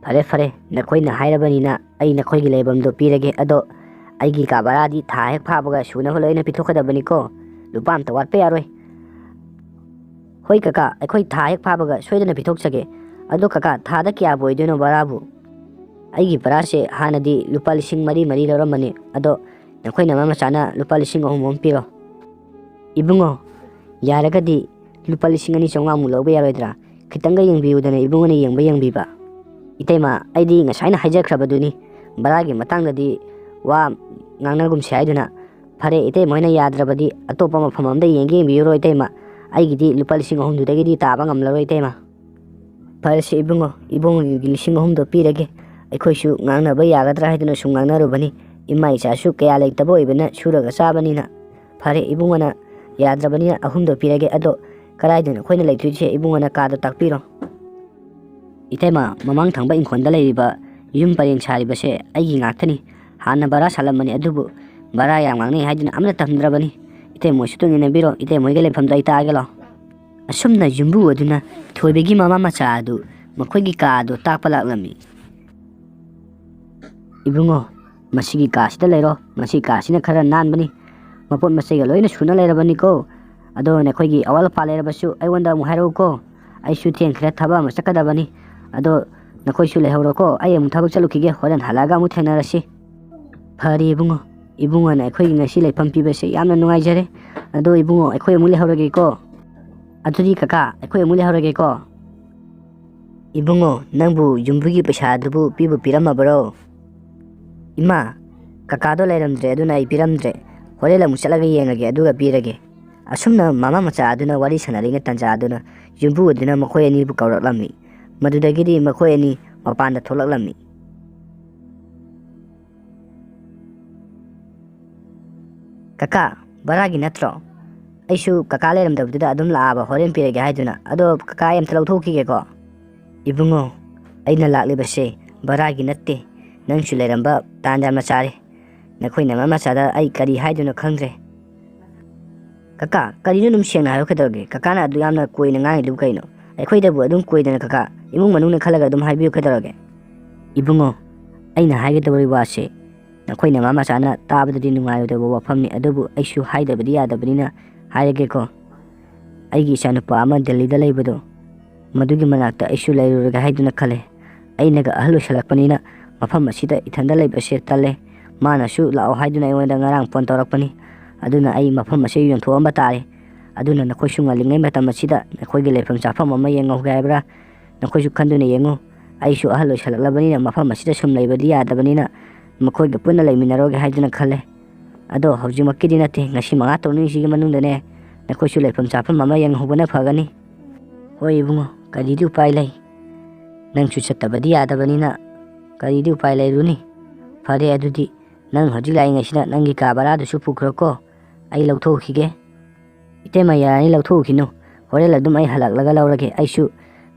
ꯐꯔꯦ ꯐꯔꯦ, ꯅꯈꯣꯏꯅ ꯍꯥꯏꯔꯕꯅꯤꯅ ꯑꯩ ꯅꯈꯣꯏꯒꯤ ꯂꯩꯐꯝꯗꯣ ꯄꯤꯔꯒꯦ꯫ ꯑꯗꯣ ꯑꯩꯒꯤ ꯀꯥ ꯚꯔꯥꯗꯤ ꯊꯥ ꯍꯦꯛ ꯐꯥꯕꯒ ꯁꯨꯅꯕ ꯂꯣꯏꯅ ꯄꯤꯊꯣꯛꯀꯗꯕꯅꯤꯀꯣ꯫ ꯂꯨꯄꯥ ꯑꯝꯇ ꯋꯥꯠꯄ ꯌꯥꯔꯣꯏ꯫ ꯍꯣꯏ ꯀꯀꯥ, ꯑꯩꯈꯣꯏ ꯊꯥ ꯍꯦꯛ ꯐꯥꯕꯒ ꯁꯣꯏꯗꯅ ꯄꯤꯊꯣꯛꯆꯒꯦ꯫ ꯑꯗꯣ ꯀꯀꯥ, ꯊꯥꯗ ꯀꯌꯥꯕꯨ ꯑꯣꯏꯗꯣꯏꯅꯣ ꯚꯔꯥꯕꯨ? ꯑꯩꯒꯤ ꯚꯔꯥꯁꯦ ꯍꯥꯟꯅꯗꯤ ꯂꯨꯄꯥ ꯂꯤꯁꯤꯡ ꯃꯔꯤ ꯃꯔꯤ ꯂꯧꯔꯝꯕꯅꯤ, ꯑꯗꯣ ꯅꯈꯣꯏꯅ ꯃꯃꯥ ꯃꯆꯥꯅ ꯂꯨꯄꯥ ꯂꯤꯁꯤꯡ ꯑꯍꯨꯝ ꯑꯃ ꯄꯤꯔꯣ꯫ ꯏꯕꯨꯡꯉꯣ, ꯌꯥꯔꯒꯗꯤ ꯂꯨꯄꯥ ꯂꯤꯁꯤꯡ ꯑꯅꯤ ꯆꯥꯝꯃꯉꯥꯃꯨꯛ ꯂꯧꯕ ꯌꯥꯔꯣꯏꯗ꯭ꯔꯥ? ꯈꯤꯇꯪꯒ ꯌꯦꯡꯕꯤꯌꯨꯗꯅ ꯏꯕꯨꯡꯉꯣꯅ ꯌꯦꯡꯕ ꯌꯦꯡꯕꯤꯕ꯫ ꯏꯇꯩꯃ, ꯑꯩꯗꯤ ꯉꯁꯥꯏꯅ ꯍꯥꯏꯖꯈ꯭ꯔꯕꯗꯨꯅꯤ, ꯚꯔꯥꯒꯤ ꯃꯇꯥꯡꯗꯗꯤ ꯋꯥ ꯉꯥꯡꯅꯒꯨꯝꯁꯦ ꯍꯥꯏꯗꯨꯅ꯫ ꯐꯔꯦ, ꯏꯇꯩꯃ ꯍꯣꯏꯅ ꯌꯥꯗ꯭ꯔꯕꯗꯤ ꯑꯇꯣꯞꯄ ꯃꯐꯝ ꯑꯃꯗ ꯌꯦꯡꯒꯦ ꯌꯦꯡꯕꯤꯌꯨꯔꯣ ꯏꯇꯩꯃ꯫ ꯑꯩꯒꯤꯗꯤ ꯂꯨꯄꯥ ꯂꯤꯁꯤꯡ ꯑꯍꯨꯝꯗꯨꯗꯒꯤꯗꯤ ꯇꯥꯕ ꯉꯝꯂꯔꯣꯏ ꯏꯇꯩꯃ꯫ ꯐꯔꯦꯁꯦ ꯏꯕꯨꯡꯉꯣ, ꯏꯕꯨꯡꯉꯣꯒꯤ ꯂꯤꯁꯤꯡ ꯑꯍꯨꯝꯗꯣ ꯄꯤꯔꯒꯦ꯫ ꯑꯩꯈꯣꯏꯁꯨ ꯉꯥꯡꯅꯕ ꯌꯥꯒꯗ꯭ꯔꯥ ꯍꯥꯏꯗꯨꯅ ꯁꯨꯝ ꯉꯥꯡꯅꯔꯨꯕꯅꯤ꯫ ꯏꯃꯥ ꯏꯆꯥꯁꯨ ꯀꯌꯥ ꯂꯩꯇꯕ ꯑꯣꯏꯕꯅ ꯁꯨꯔꯒ ꯆꯥꯕꯅꯤꯅ꯫ ꯐꯔꯦ, ꯏꯕꯨꯡꯉꯣꯅ ꯌꯥꯗ꯭ꯔꯕꯅꯤꯅ ꯑꯍꯨꯝꯗꯣ ꯄꯤꯔꯒꯦ꯫ ꯑꯗꯣ ꯀꯗꯥꯏꯗꯅꯣ ꯑꯩꯈꯣꯏꯅ ꯂꯩꯗꯣꯏꯁꯦ? ꯏꯕꯨꯡꯉꯣꯅ ꯀꯥꯗꯣ ꯇꯥꯛꯄꯤꯔꯣ꯫ ꯏꯇꯩꯃ, ꯃꯃꯥꯡ ꯊꯪꯕ ꯏꯪꯈꯣꯜꯗ ꯂꯩꯔꯤꯕ ꯌꯨꯝ ꯄꯔꯦꯡ ꯁꯥꯔꯤꯕꯁꯦ ꯑꯩꯒꯤ ꯉꯥꯛꯇꯅꯤ꯫ ꯍꯥꯟꯅ ꯚꯔꯥ ꯁꯥꯜꯂꯝꯕꯅꯤ, ꯑꯗꯨꯕꯨ ꯚꯔꯥ ꯌꯥꯝ ꯉꯥꯡꯅꯩ ꯍꯥꯏꯗꯨꯅ ꯑꯃꯠꯇ ꯊꯝꯗ꯭ꯔꯕꯅꯤ꯫ ꯏꯇꯩꯃ ꯍꯣꯏꯁꯨ ꯇꯨꯃꯤꯟꯅ ꯏꯟꯅꯕꯤꯔꯣ, ꯏꯇꯩꯃ ꯍꯣꯏꯒꯤ ꯂꯩꯐꯝꯗꯣ ꯑꯩ ꯇꯥꯛꯑꯒꯦ ꯂꯥꯎ꯫ ꯑꯁꯨꯝꯅ ꯌꯨꯝꯕꯨ ꯑꯗꯨꯅ ꯊꯣꯏꯕꯒꯤ ꯃꯃꯥ ꯃꯆꯥ ꯑꯗꯨ ꯃꯈꯣꯏꯒꯤ ꯀꯥ ꯑꯗꯨ ꯇꯥꯛꯄ ꯂꯥꯛꯂꯝꯃꯤ꯫ ꯏꯕꯨꯡꯉꯣ, ꯃꯁꯤꯒꯤ ꯀꯥꯁꯤꯗ ꯂꯩꯔꯣ, ꯃꯁꯤ ꯀꯥꯁꯤꯅ ꯈꯔ ꯅꯥꯟꯕꯅꯤ, ꯃꯄꯣꯠ ꯃꯆꯩꯒ ꯂꯣꯏꯅ ꯁꯨꯅ ꯂꯩꯔꯕꯅꯤꯀꯣ꯫ ꯑꯗꯣ ꯅꯈꯣꯏꯒꯤ ꯑꯋꯥꯠ ꯑꯄꯥ ꯂꯩꯔꯕꯁꯨ ꯑꯩꯉꯣꯟꯗ ꯑꯃꯨꯛ ꯍꯥꯏꯔꯛꯎꯀꯣ꯫ ꯑꯩꯁꯨ ꯊꯦꯡꯈ꯭ꯔꯦ, ꯊꯕꯛ ꯑꯃ ꯆꯠꯀꯗꯕꯅꯤ꯫ ꯑꯗꯣ ꯅꯈꯣꯏꯁꯨ ꯂꯩꯍꯧꯔꯣꯀꯣ, ꯑꯩ ꯑꯃꯨꯛ ꯊꯕꯛ ꯆꯠꯂꯨꯈꯤꯒꯦ, ꯍꯣꯔꯦꯟ ꯍꯜꯂꯛꯑꯒ ꯑꯃꯨꯛ ꯊꯦꯡꯅꯔꯁꯤ꯫ ꯐꯔꯦ ꯏꯕꯨꯡꯉꯣ, ꯏꯕꯨꯡꯉꯣꯅ ꯑꯩꯈꯣꯏꯒꯤ ꯉꯁꯤ ꯂꯩꯐꯝ ꯄꯤꯕꯁꯦ ꯌꯥꯝꯅ ꯅꯨꯡꯉꯥꯏꯖꯔꯦ꯫ ꯑꯗꯣ ꯏꯕꯨꯡꯉꯣ, ꯑꯩꯈꯣꯏ ꯑꯃꯨꯛ ꯂꯩꯍꯧꯔꯒꯦꯀꯣ꯫ ꯑꯗꯨꯗꯤ ꯀꯀꯥ, ꯑꯩꯈꯣꯏ ꯑꯃꯨꯛ ꯂꯩꯍꯧꯔꯒꯦꯀꯣ꯫ ꯏꯕꯨꯡꯉꯣ, ꯅꯪꯕꯨ ꯌꯨꯝꯕꯨꯒꯤ ꯄꯩꯁꯥꯗꯨꯕꯨ ꯄꯤꯕꯨ ꯄꯤꯔꯝꯃꯕ꯭ꯔꯣ? ꯏꯃꯥ, ꯀꯀꯥꯗꯣ ꯂꯩꯔꯝꯗ꯭ꯔꯦ, ꯑꯗꯨꯅ ꯑꯩ ꯄꯤꯔꯝꯗ꯭ꯔꯦ꯫ ꯍꯣꯔꯦꯟ ꯑꯃꯨꯛ ꯆꯠꯂꯒ ꯌꯦꯡꯉꯒꯦ, ꯑꯗꯨꯒ ꯄꯤꯔꯒꯦ꯫ ꯑꯁꯨꯝꯅ ꯃꯃꯥ ꯃꯆꯥ ꯑꯗꯨꯅ ꯋꯥꯔꯤ ꯁꯥꯟꯅꯔꯤꯉꯩ ꯇꯥꯟꯖꯥ ꯑꯗꯨꯅ ꯌꯨꯝꯕꯨ ꯑꯗꯨꯅ ꯃꯈꯣꯏ ꯑꯅꯤꯕꯨ ꯀꯧꯔꯛꯂꯝꯃꯤ꯫ ꯃꯗꯨꯗꯒꯤꯗꯤ ꯃꯈꯣꯏ ꯑꯅꯤ ꯃꯄꯥꯟꯗ ꯊꯣꯛꯂꯛꯂꯝꯃꯤ꯫ "ꯀꯀꯥ, ꯚꯔꯥꯒꯤ ꯅꯠꯇ꯭ꯔꯣ? ꯑꯩꯁꯨ ꯀꯀꯥ ꯂꯩꯔꯝꯗꯕꯗꯨꯗ ꯑꯗꯨꯝ ꯂꯥꯛꯑꯕ, ꯍꯣꯔꯦꯟ ꯄꯤꯔꯒꯦ ꯍꯥꯏꯗꯨꯅ꯫ ꯑꯗꯣ ꯀꯀꯥ, ꯑꯩ ꯑꯝꯇ ꯂꯧꯊꯣꯛꯈꯤꯒꯦꯀꯣ?" "ꯏꯕꯨꯡꯉꯣ, ꯑꯩꯅ ꯂꯥꯛꯂꯤꯕꯁꯦ ꯚꯔꯥꯒꯤ ꯅꯠꯇꯦ, ꯅꯪꯁꯨ ꯂꯩꯔꯝꯕ ꯇꯥꯟ ꯌꯥꯝꯅ ꯆꯥꯔꯦ꯫ ꯅꯈꯣꯏꯅ ꯃꯃꯥ ꯃꯆꯥꯗ ꯑꯩ ꯀꯔꯤ ꯍꯥꯏꯗꯣꯏꯅꯣ ꯈꯪꯗ꯭ꯔꯦ꯫" "ꯀꯀꯥ, ꯀꯔꯤꯅꯣ ꯑꯗꯨꯝ ꯁꯦꯡꯅ ꯍꯥꯏꯌꯨ ꯀꯩꯗꯧꯔꯒꯦ? ꯀꯀꯥꯅ ꯑꯗꯨ ꯌꯥꯝꯅ ꯀꯣꯏꯅ ꯉꯥꯡꯉꯤꯗꯨꯕꯨ ꯀꯩꯅꯣ? ꯑꯩꯈꯣꯏꯗꯕꯨ ꯑꯗꯨꯝ ꯀꯣꯏꯗꯅ ꯀꯀꯥ, ꯏꯃꯨꯡ ꯃꯅꯨꯡꯅ ꯈꯜꯂꯒ ꯑꯗꯨꯝ ꯍꯥꯏꯕꯤꯌꯨ ꯀꯩꯗꯧꯔꯒꯦ?" "ꯏꯕꯨꯡꯉꯣ, ꯑꯩꯅ ꯍꯥꯏꯒꯗꯧꯔꯤꯕ ꯋꯥꯁꯦ ꯅꯈꯣꯏꯅ ꯃꯃꯥ ꯃꯆꯥꯅ ꯇꯥꯕꯗꯗꯤ ꯅꯨꯡꯉꯥꯏꯔꯣꯏꯗꯕ ꯋꯥꯐꯝꯅꯤ, ꯑꯗꯨꯕꯨ ꯑꯩꯁꯨ ꯍꯥꯏꯗꯕꯗꯤ ꯌꯥꯗꯕꯅꯤꯅ ꯍꯥꯏꯔꯒꯦꯀꯣ꯫ ꯑꯩꯒꯤ ꯏꯆꯥꯅꯨꯄꯥ ꯑꯃ ꯗꯦꯜꯂꯤꯗ ꯂꯩꯕꯗꯣ, ꯃꯗꯨꯒꯤ ꯃꯅꯥꯛꯇ ꯑꯩꯁꯨ ꯂꯩꯔꯨꯔꯒꯦ ꯍꯥꯏꯗꯨꯅ ꯈꯜꯂꯦ꯫ ꯑꯩꯅꯒ ꯑꯍꯜ ꯑꯣꯏꯁꯜꯂꯛꯄꯅꯤꯅ ꯃꯐꯝ ꯑꯁꯤꯗ ꯏꯊꯟꯗ ꯂꯩꯕꯁꯦ ꯇꯜꯂꯦ꯫ ꯃꯥꯅꯁꯨ ꯂꯥꯛꯑꯣ ꯍꯥꯏꯗꯨꯅ ꯑꯩꯉꯣꯟꯗ ꯉꯔꯥꯡ ꯐꯣꯟ ꯇꯧꯔꯛꯄꯅꯤ꯫ ꯑꯗꯨꯅ ꯑꯩ ꯃꯐꯝ ꯑꯁꯤ ꯌꯣꯟꯊꯣꯛꯑꯝꯕ ꯇꯥꯔꯦ꯫ ꯑꯗꯨꯅ ꯅꯈꯣꯏꯁꯨ ꯉꯜꯂꯤꯉꯩ ꯃꯇꯝ ꯑꯁꯤꯗ ꯅꯈꯣꯏꯒꯤ ꯂꯩꯐꯝ ꯆꯥꯐꯝ ꯑꯃ ꯌꯦꯡꯍꯧꯒꯦ ꯍꯥꯏꯕ꯭ꯔꯥ? ꯅꯈꯣꯏꯁꯨ ꯈꯟꯗꯨꯅ ꯌꯦꯡꯉꯨ꯫ ꯑꯩꯁꯨ ꯑꯍꯜ ꯑꯣꯏꯁꯜꯂꯛꯂꯕꯅꯤꯅ ꯃꯐꯝ ꯑꯁꯤꯗ ꯁꯨꯝ ꯂꯩꯕꯗꯤ ꯌꯥꯗꯕꯅꯤꯅ ꯃꯈꯣꯏꯒ ꯄꯨꯟꯅ ꯂꯩꯃꯤꯟꯅꯔꯣꯒꯦ ꯍꯥꯏꯗꯨꯅ ꯈꯜꯂꯦ꯫ ꯑꯗꯣ ꯍꯧꯖꯤꯛꯃꯛꯀꯤꯗꯤ ꯅꯠꯇꯦ, ꯉꯁꯤ ꯃꯉꯥ ꯇꯔꯨꯛꯅꯤꯁꯤꯒꯤ ꯃꯅꯨꯡꯗꯅꯦ ꯅꯈꯣꯏꯁꯨ ꯂꯩꯐꯝ ꯆꯥꯐꯝ ꯑꯃ ꯌꯦꯡꯍꯧꯕꯅ ꯐꯒꯅꯤ꯫" "ꯍꯣꯏ ꯏꯕꯨꯡꯉꯣ, ꯀꯔꯤꯗꯤ ꯎꯄꯥꯏ ꯂꯩ? ꯅꯪꯁꯨ ꯆꯠꯇꯕꯗꯤ ꯌꯥꯗꯕꯅꯤꯅ ꯀꯔꯤꯗꯤ ꯎꯄꯥꯏ ꯂꯩꯔꯨꯅꯤ? ꯐꯔꯦ, ꯑꯗꯨꯗꯤ ꯅꯪ ꯍꯧꯖꯤꯛ ꯂꯥꯛꯏꯉꯩꯁꯤꯗ ꯅꯪꯒꯤ ꯀꯥ ꯚꯔꯥꯗꯨꯁꯨ ꯄꯨꯈ꯭ꯔꯣꯀꯣ, ꯑꯩ ꯂꯧꯊꯣꯛꯎꯈꯤꯒꯦ꯫" "ꯏꯇꯩꯃ, ꯌꯥꯔꯅꯤ, ꯂꯧꯊꯣꯛꯎꯈꯤꯅꯨ꯫ ꯍꯣꯔꯦꯟ ꯑꯗꯨꯝ ꯑꯩ ꯍꯜꯂꯛꯂꯒ ꯂꯧꯔꯒꯦ꯫ ꯑꯩꯁꯨ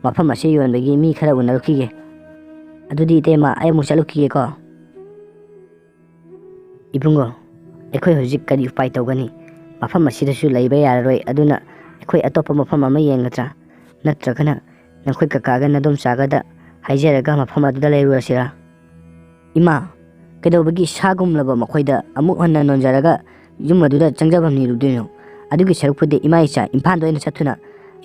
ꯃꯐꯝ ꯑꯁꯤ ꯌꯣꯟꯕꯒꯤ ꯃꯤ ꯈꯔ ꯎꯅꯔꯨꯈꯤꯒꯦ꯫ ꯑꯗꯨꯗꯤ ꯏꯇꯩꯃ, ꯑꯩ ꯑꯃꯨꯛ ꯆꯠꯂꯨꯈꯤꯒꯦꯀꯣ꯫" "ꯏꯕꯨꯡꯉꯣ, ꯑꯩꯈꯣꯏ ꯍꯧꯖꯤꯛ ꯀꯔꯤ ꯎꯄꯥꯏ ꯇꯧꯒꯅꯤ? ꯃꯐꯝ ꯑꯁꯤꯗꯁꯨ ꯂꯩꯕ ꯌꯥꯔꯔꯣꯏ꯫ ꯑꯗꯨꯅ ꯑꯩꯈꯣꯏ ꯑꯇꯣꯞꯄ ꯃꯐꯝ ꯑꯃ ꯌꯦꯡꯒꯗ꯭ꯔꯥ? ꯅꯠꯇ꯭ꯔꯒꯅ ꯅꯈꯣꯏ ꯀꯀꯥꯒ ꯅꯗꯣꯝꯆꯥꯒꯗ ꯍꯥꯏꯖꯔꯒ ꯃꯐꯝ ꯑꯗꯨꯗ ꯂꯩꯔꯨꯔꯁꯤꯔꯥ?" "ꯏꯃꯥ, ꯀꯩꯗꯧꯕꯒꯤ ꯁꯥꯒꯨꯝꯂꯕ ꯃꯈꯣꯏꯗ ꯑꯃꯨꯛ ꯍꯟꯅ ꯅꯣꯟꯖꯔꯒ ꯌꯨꯝ ꯑꯗꯨꯗ ꯆꯪꯖꯐꯝ ꯅꯤꯔꯨꯗꯣꯏꯅꯣ? ꯑꯗꯨꯒꯤ ꯁꯔꯨꯛꯄꯨꯗꯤ ꯏꯃꯥ ꯏꯆꯥ ꯏꯝꯐꯥꯜꯗ ꯑꯣꯏꯅ ꯆꯠꯇꯨꯅ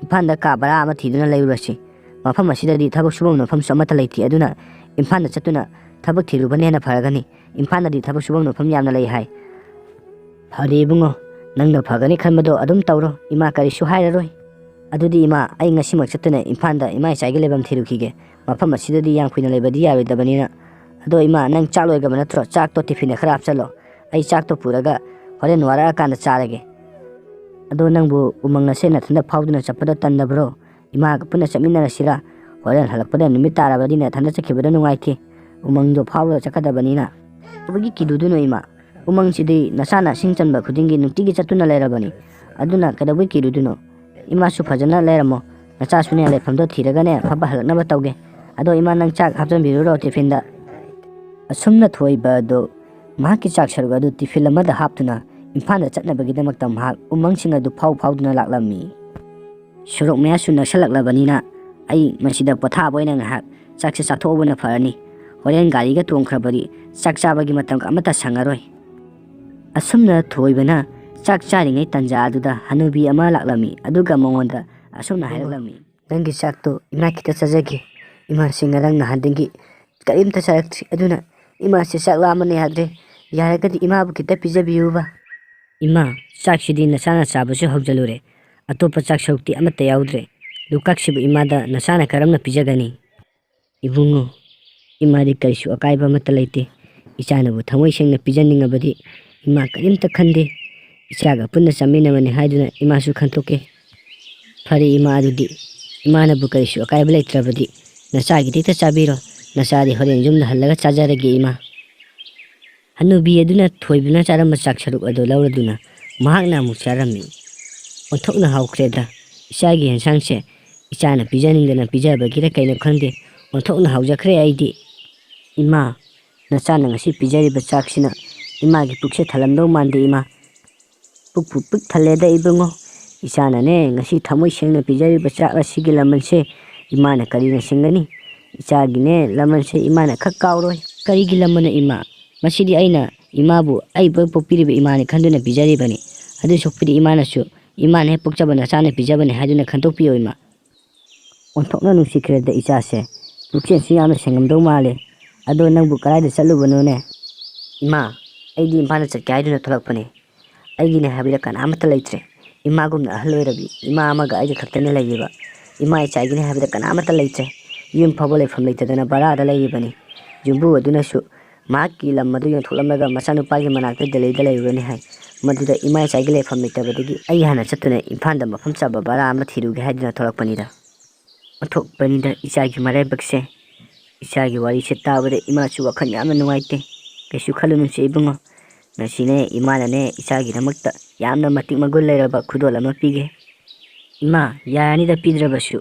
ꯏꯝꯐꯥꯜꯗ ꯀꯥ ꯚꯔꯥ ꯑꯃ ꯊꯤꯗꯨꯅ ꯂꯩꯔꯨꯔꯁꯤ꯫ ꯃꯐꯝ ꯑꯁꯤꯗꯗꯤ ꯊꯕꯛ ꯁꯨꯐꯝ ꯅꯣꯝꯐꯝꯁꯨ ꯑꯃꯠꯇ ꯂꯩꯇꯦ꯫ ꯑꯗꯨꯅ ꯏꯝꯐꯥꯜꯗ ꯆꯠꯇꯨꯅ ꯊꯕꯛ ꯊꯤꯔꯨꯕꯅ ꯍꯦꯟꯅ ꯐꯔꯒꯅꯤ꯫ ꯏꯝꯐꯥꯜꯗꯗꯤ ꯊꯕꯛ ꯁꯨꯐꯝ ꯅꯣꯝꯐꯝ ꯌꯥꯝꯅ ꯂꯩ ꯍꯥꯏ꯫" "ꯐꯔꯦ ꯏꯕꯨꯡꯉꯣ, ꯅꯪꯅ ꯐꯒꯅꯤ ꯈꯟꯕꯗꯣ ꯑꯗꯨꯝ ꯇꯧꯔꯣ꯫ ꯏꯃꯥ ꯀꯔꯤꯁꯨ ꯍꯥꯏꯔꯔꯣꯏ꯫" "ꯑꯗꯨꯗꯤ ꯏꯃꯥ, ꯑꯩ ꯉꯁꯤꯃꯛ ꯆꯠꯇꯨꯅ ꯏꯝꯐꯥꯜꯗ ꯏꯃꯥ ꯏꯆꯥꯒꯤ ꯂꯩꯐꯝ ꯊꯤꯔꯨꯈꯤꯒꯦ꯫ ꯃꯐꯝ ꯑꯁꯤꯗꯗꯤ ꯌꯥꯝ ꯀꯨꯏꯅ ꯂꯩꯕꯗꯤ ꯌꯥꯔꯣꯏꯗꯕꯅꯤꯅ꯫ ꯑꯗꯣ ꯏꯃꯥ, ꯅꯪ ꯆꯥꯛ ꯂꯣꯏꯈ꯭ꯔꯕ ꯅꯠꯇ꯭ꯔꯣ? ꯆꯥꯛꯇꯣ ꯇꯤꯐꯤꯟꯗ ꯈꯔ ꯍꯥꯞꯆꯜꯂꯣ꯫ ꯑꯩ ꯆꯥꯛꯇꯣ ꯄꯨꯔꯒ ꯍꯣꯔꯦꯟ ꯋꯥꯔꯛꯑꯀꯥꯟꯗ ꯆꯥꯔꯒꯦ꯫" "ꯑꯗꯣ ꯅꯪꯕꯨ ꯎꯃꯪ ꯑꯁꯦ ꯅꯊꯟꯗ ꯐꯥꯎꯗꯨꯅ ꯆꯠꯄꯗꯣ ꯇꯟꯗꯕ꯭ꯔꯣ? ꯏꯃꯥꯒ ꯄꯨꯟꯅ ꯆꯠꯃꯤꯟꯅꯔꯁꯤꯔꯥ? ꯍꯣꯔꯦꯟ ꯍꯜꯂꯛꯄꯗ ꯅꯨꯃꯤꯠ ꯇꯥꯔꯕꯗꯤ ꯅꯊꯟꯗ ꯆꯠꯈꯤꯕꯗ ꯅꯨꯡꯉꯥꯏꯇꯦ꯫ ꯎꯃꯪꯗꯣ ꯐꯥꯎꯔꯒ ꯆꯠꯀꯗꯕꯅꯤꯅ꯫ ꯀꯩꯗꯧꯕꯒꯤ ꯀꯤꯔꯨꯗꯣꯏꯅꯣ ꯏꯃꯥ? ꯎꯃꯪꯁꯤꯗꯤ ꯅꯆꯥꯅ ꯁꯤꯡ ꯆꯟꯕ ꯈꯨꯗꯤꯡꯒꯤ ꯅꯨꯡꯇꯤꯒꯤ ꯆꯠꯇꯨꯅ ꯂꯩꯔꯕꯅꯤ꯫ ꯑꯗꯨꯅ ꯀꯩꯗꯧꯕꯒꯤ ꯀꯤꯔꯨꯗꯣꯏꯅꯣ? ꯏꯃꯥꯁꯨ ꯐꯖꯅ ꯂꯩꯔꯝꯃꯣ꯫ ꯅꯆꯥꯁꯨꯅꯦ ꯂꯩꯐꯝꯗꯣ ꯊꯤꯔꯒꯅꯦ ꯑꯐꯕ ꯍꯜꯂꯛꯅꯕ ꯇꯧꯒꯦ꯫ ꯑꯗꯣ ꯏꯃꯥ, ꯅꯪ ꯆꯥꯛ ꯍꯥꯞꯆꯤꯟꯕꯤꯔꯨꯔꯣ ꯇꯤꯐꯤꯟꯗ꯫ ꯑꯁꯨꯝꯅ ꯊꯣꯏꯕ ꯑꯗꯨ ꯃꯍꯥꯛꯀꯤ ꯆꯥꯛ ꯁꯔꯨꯛ ꯑꯗꯨ ꯇꯤꯐꯤꯟ ꯑꯃꯗ ꯍꯥꯞꯇꯨꯅ ꯏꯝꯐꯥꯜꯗ ꯆꯠꯅꯕꯒꯤꯗꯃꯛꯇ ꯃꯍꯥꯛ ꯎꯃꯪꯁꯤꯡ ꯑꯗꯨ ꯐꯥꯎ ꯐꯥꯎꯗꯨꯅ ꯂꯥꯛꯂꯝꯃꯤ꯫ ꯁꯣꯔꯣꯛ ꯃꯌꯥꯁꯨ ꯅꯛꯁꯜꯂꯛꯂꯕꯅꯤꯅ ꯑꯩ ꯃꯁꯤꯗ ꯄꯣꯊꯥꯕ ꯑꯣꯏꯅ ꯉꯥꯏꯍꯥꯛ ꯆꯥꯛꯁꯦ ꯆꯥꯊꯣꯛꯍꯧꯕꯅ ꯐꯔꯅꯤ꯫ ꯍꯣꯔꯦꯟ ꯒꯥꯔꯤꯒ ꯇꯣꯡꯈ꯭ꯔꯕꯗꯤ ꯆꯥꯛ ꯆꯥꯕꯒꯤ ꯃꯇꯝꯒ ꯑꯃꯠꯇ ꯁꯪꯉꯔꯣꯏ꯫ ꯑꯁꯨꯝꯅ ꯊꯣꯏꯕꯅ ꯆꯥꯛ ꯆꯥꯔꯤꯉꯩ ꯇꯟꯖꯥ ꯑꯗꯨꯗ ꯍꯅꯨꯕꯤ ꯑꯃ ꯂꯥꯛꯂꯝꯃꯤ, ꯑꯗꯨꯒ ꯃꯉꯣꯟꯗ ꯑꯁꯨꯝꯅ ꯍꯥꯏꯔꯛꯂꯝꯃꯤ꯫ "ꯅꯪꯒꯤ ꯆꯥꯛꯇꯣ ꯏꯃꯥ ꯈꯤꯇ ꯆꯥꯖꯒꯦ꯫ ꯏꯃꯥꯁꯤ ꯉꯔꯥꯡ ꯅꯍꯥꯟꯗꯒꯤ ꯀꯔꯤꯝꯇ ꯆꯥꯔꯛꯇ꯭ꯔꯤ꯫ ꯑꯗꯨꯅ ꯏꯃꯥꯁꯤ ꯆꯥꯛ ꯂꯥꯝꯕꯅ ꯌꯥꯗ꯭ꯔꯦ꯫ ꯌꯥꯔꯒꯗꯤ ꯏꯃꯥꯕꯨ ꯈꯤꯇ ꯄꯤꯖꯕꯤꯌꯨꯕ꯫" "ꯏꯃꯥ, ꯆꯥꯛꯁꯤꯗꯤ ꯅꯆꯥꯅ ꯆꯥꯕꯁꯨ ꯍꯧꯖꯤꯜꯂꯨꯔꯦ꯫ ꯑꯇꯣꯞꯄ ꯆꯥꯛ ꯁꯔꯨꯛꯇꯤ ꯑꯃꯠꯇ ꯌꯥꯎꯗ꯭ꯔꯦ꯫ ꯂꯨꯈꯥꯛꯁꯤꯕꯨ ꯏꯃꯥꯗ ꯅꯆꯥꯅ ꯀꯔꯝꯅ ꯄꯤꯖꯒꯅꯤ?" "ꯏꯕꯨꯡꯉꯣ, ꯏꯃꯥꯗꯤ ꯀꯔꯤꯁꯨ ꯑꯀꯥꯏꯕ ꯑꯃꯠꯇ ꯂꯩꯇꯦ꯫ ꯏꯆꯥꯅꯕꯨ ꯊꯃꯣꯏ ꯁꯦꯡꯅ ꯄꯤꯖꯅꯤꯡꯉꯕꯗꯤ ꯏꯃꯥ ꯀꯔꯤꯝꯇ ꯈꯟꯗꯦ꯫ ꯏꯆꯥꯒ ꯄꯨꯟꯅ ꯆꯥꯃꯤꯟꯅꯕꯅꯤ ꯍꯥꯏꯗꯨꯅ ꯏꯃꯥꯁꯨ ꯈꯟꯇꯣꯛꯀꯦ꯫" "ꯐꯔꯦ ꯏꯃꯥ, ꯑꯗꯨꯗꯤ ꯏꯃꯥꯅꯕꯨ ꯀꯔꯤꯁꯨ ꯑꯀꯥꯏꯕ ꯂꯩꯇ꯭ꯔꯕꯗꯤ ꯅꯆꯥꯒꯤꯗꯤ ꯍꯦꯛꯇ ꯆꯥꯕꯤꯔꯣ꯫ ꯅꯆꯥꯗꯤ ꯍꯣꯔꯦꯟ ꯌꯨꯝꯗ ꯍꯜꯂꯒ ꯆꯥꯖꯔꯒꯦ ꯏꯃꯥ꯫" ꯍꯅꯨꯕꯤ ꯑꯗꯨꯅ ꯊꯣꯏꯕꯅ ꯆꯥꯔꯝꯕ ꯆꯥꯛ ꯁꯔꯨꯛ ꯑꯗꯨ ꯂꯧꯔꯗꯨꯅ ꯃꯍꯥꯛꯅ ꯑꯃꯨꯛ ꯆꯥꯔꯝꯃꯤ꯫ "ꯑꯣꯟꯊꯣꯛꯅ ꯍꯥꯎꯈ꯭ꯔꯦꯗ꯫ ꯏꯆꯥꯒꯤ ꯌꯦꯟꯁꯥꯡꯁꯦ ꯏꯆꯥꯅ ꯄꯤꯖꯅꯤꯡꯗꯅ ꯄꯤꯖꯕꯒꯤꯔ ꯀꯩꯅꯣ ꯈꯪꯗꯦ, ꯑꯣꯟꯊꯣꯛꯅ ꯍꯥꯎꯖꯈ꯭ꯔꯦ ꯑꯩꯗꯤ꯫" "ꯏꯃꯥ, ꯅꯆꯥꯅ ꯉꯁꯤ ꯄꯤꯖꯔꯤꯕ ꯆꯥꯛꯁꯤꯅ ꯏꯃꯥꯒꯤ ꯄꯨꯛꯁꯦ ꯊꯜꯂꯝꯗꯧ ꯃꯥꯟꯗꯦ ꯏꯃꯥ꯫ ꯄꯨꯛꯄꯨ ꯄꯤꯛ ꯊꯜꯂꯦꯗ ꯏꯕꯨꯡꯉꯣ꯫ ꯏꯆꯥꯅꯅꯦ ꯉꯁꯤ ꯊꯃꯣꯏ ꯁꯦꯡꯅ ꯄꯤꯖꯔꯤꯕ ꯆꯥꯛ ꯑꯁꯤꯒꯤ ꯂꯃꯟꯁꯦ ꯏꯃꯥꯅ ꯀꯔꯤꯅ ꯁꯤꯡꯒꯅꯤ? ꯏꯆꯥꯒꯤꯅꯦ ꯂꯃꯟꯁꯦ ꯏꯃꯥꯅ ꯈꯛ ꯀꯥꯎꯔꯣꯏ꯫" "ꯀꯔꯤꯒꯤ ꯂꯃꯟꯅꯣ ꯏꯃꯥ? ꯃꯁꯤꯗꯤ ꯑꯩꯅ ꯏꯃꯥꯕꯨ ꯑꯩꯕꯨ ꯍꯦꯛ ꯄꯣꯛꯄꯤꯔꯤꯕ ꯏꯃꯥꯅꯤ ꯈꯟꯗꯨꯅ ꯄꯤꯖꯔꯤꯕꯅꯤ꯫ ꯑꯗꯨ ꯁꯔꯨꯛꯄꯨꯗꯤ ꯏꯃꯥꯅꯁꯨ ꯏꯃꯥꯅ ꯍꯦꯛ ꯄꯣꯛꯆꯕ ꯅꯆꯥꯅ ꯄꯤꯖꯕꯅꯤ ꯍꯥꯏꯗꯨꯅ ꯈꯟꯗꯣꯛꯄꯤꯌꯣ ꯏꯃꯥ꯫" "ꯑꯣꯟꯊꯣꯛꯅ ꯅꯨꯡꯁꯤꯈ꯭ꯔꯦꯗ ꯏꯆꯥꯁꯦ꯫ ꯄꯨꯛꯆꯦꯜꯁꯨ ꯌꯥꯝꯅ ꯁꯦꯡꯉꯝꯗꯧ ꯃꯥꯜꯂꯦ꯫ ꯑꯗꯣ ꯅꯪꯕꯨ ꯀꯗꯥꯏꯗ ꯆꯠꯂꯨꯕꯅꯣꯅꯦ?" "ꯏꯃꯥ, ꯑꯩꯗꯤ ꯏꯝꯐꯥꯜꯗ ꯆꯠꯀꯦ ꯍꯥꯏꯗꯨꯅ ꯊꯣꯛꯂꯛꯄꯅꯦ꯫ ꯑꯩꯒꯤꯅꯦ ꯍꯥꯏꯕꯗ ꯀꯅꯥꯃꯠꯇ ꯂꯩꯇ꯭ꯔꯦ꯫ ꯏꯃꯥꯒꯨꯝꯅ ꯑꯍꯜ ꯑꯣꯏꯔꯕꯤ ꯏꯃꯥ ꯑꯃꯒ ꯑꯩꯒ ꯈꯛꯇꯅꯤ ꯂꯩꯔꯤꯕ꯫ ꯏꯃꯥ ꯏꯆꯥꯒꯤꯅꯦ ꯍꯥꯏꯕꯗ ꯀꯅꯥꯃꯠꯇ ꯂꯩꯇ꯭ꯔꯦ꯫ ꯌꯨꯝ ꯐꯥꯎꯕ ꯂꯩꯐꯝ ꯂꯩꯇꯗꯅ ꯚꯔꯥꯗ ꯂꯩꯔꯤꯕꯅꯤ꯫ ꯌꯨꯝꯕꯨ ꯑꯗꯨꯅꯁꯨ ꯃꯍꯥꯛꯀꯤ ꯂꯝ ꯑꯗꯨ ꯌꯣꯟꯊꯣꯛꯂꯝꯂꯒ ꯃꯆꯥꯅꯨꯄꯥꯒꯤ ꯃꯅꯥꯛꯇ ꯗꯦꯜꯂꯤꯗ ꯂꯩꯔꯨꯔꯅꯤ ꯍꯥꯏ꯫ ꯃꯗꯨꯗ ꯏꯃꯥ ꯏꯆꯥꯒꯤ ꯂꯩꯐꯝ ꯂꯩꯇꯕꯗꯒꯤ ꯑꯩ ꯍꯥꯟꯅ ꯆꯠꯇꯨꯅ ꯏꯝꯐꯥꯜꯗ ꯃꯐꯝ ꯆꯥꯕ ꯚꯔꯥ ꯑꯃ ꯊꯤꯔꯨꯒꯦ ꯍꯥꯏꯗꯨꯅ ꯊꯣꯛꯂꯛꯄꯅꯤꯗ꯫" ꯑꯣꯟꯊꯣꯛꯄꯅꯤꯗ ꯏꯆꯥꯒꯤ ꯃꯔꯥꯏꯕꯛꯁꯦ꯫ ꯏꯆꯥꯒꯤ ꯋꯥꯔꯤꯁꯦ ꯇꯥꯕꯗ ꯏꯃꯥꯁꯨ ꯋꯥꯈꯜ ꯌꯥꯝꯅ ꯅꯨꯡꯉꯥꯏꯇꯦ꯫ ꯀꯩꯁꯨ ꯈꯜꯂꯨꯅꯨꯁꯦ ꯏꯕꯨꯡꯉꯣ꯫ ꯉꯁꯤꯅꯦ ꯏꯃꯥꯅꯅꯦ ꯏꯆꯥꯒꯤꯗꯃꯛꯇ ꯌꯥꯝꯅ ꯃꯇꯤꯛ ꯃꯒꯨꯟ ꯂꯩꯔꯕ ꯈꯨꯗꯣꯜ ꯑꯃ ꯄꯤꯒꯦ꯫ ꯏꯃꯥ, ꯌꯥꯔꯅꯤꯗ ꯄꯤꯗ꯭ꯔꯕꯁꯨ꯫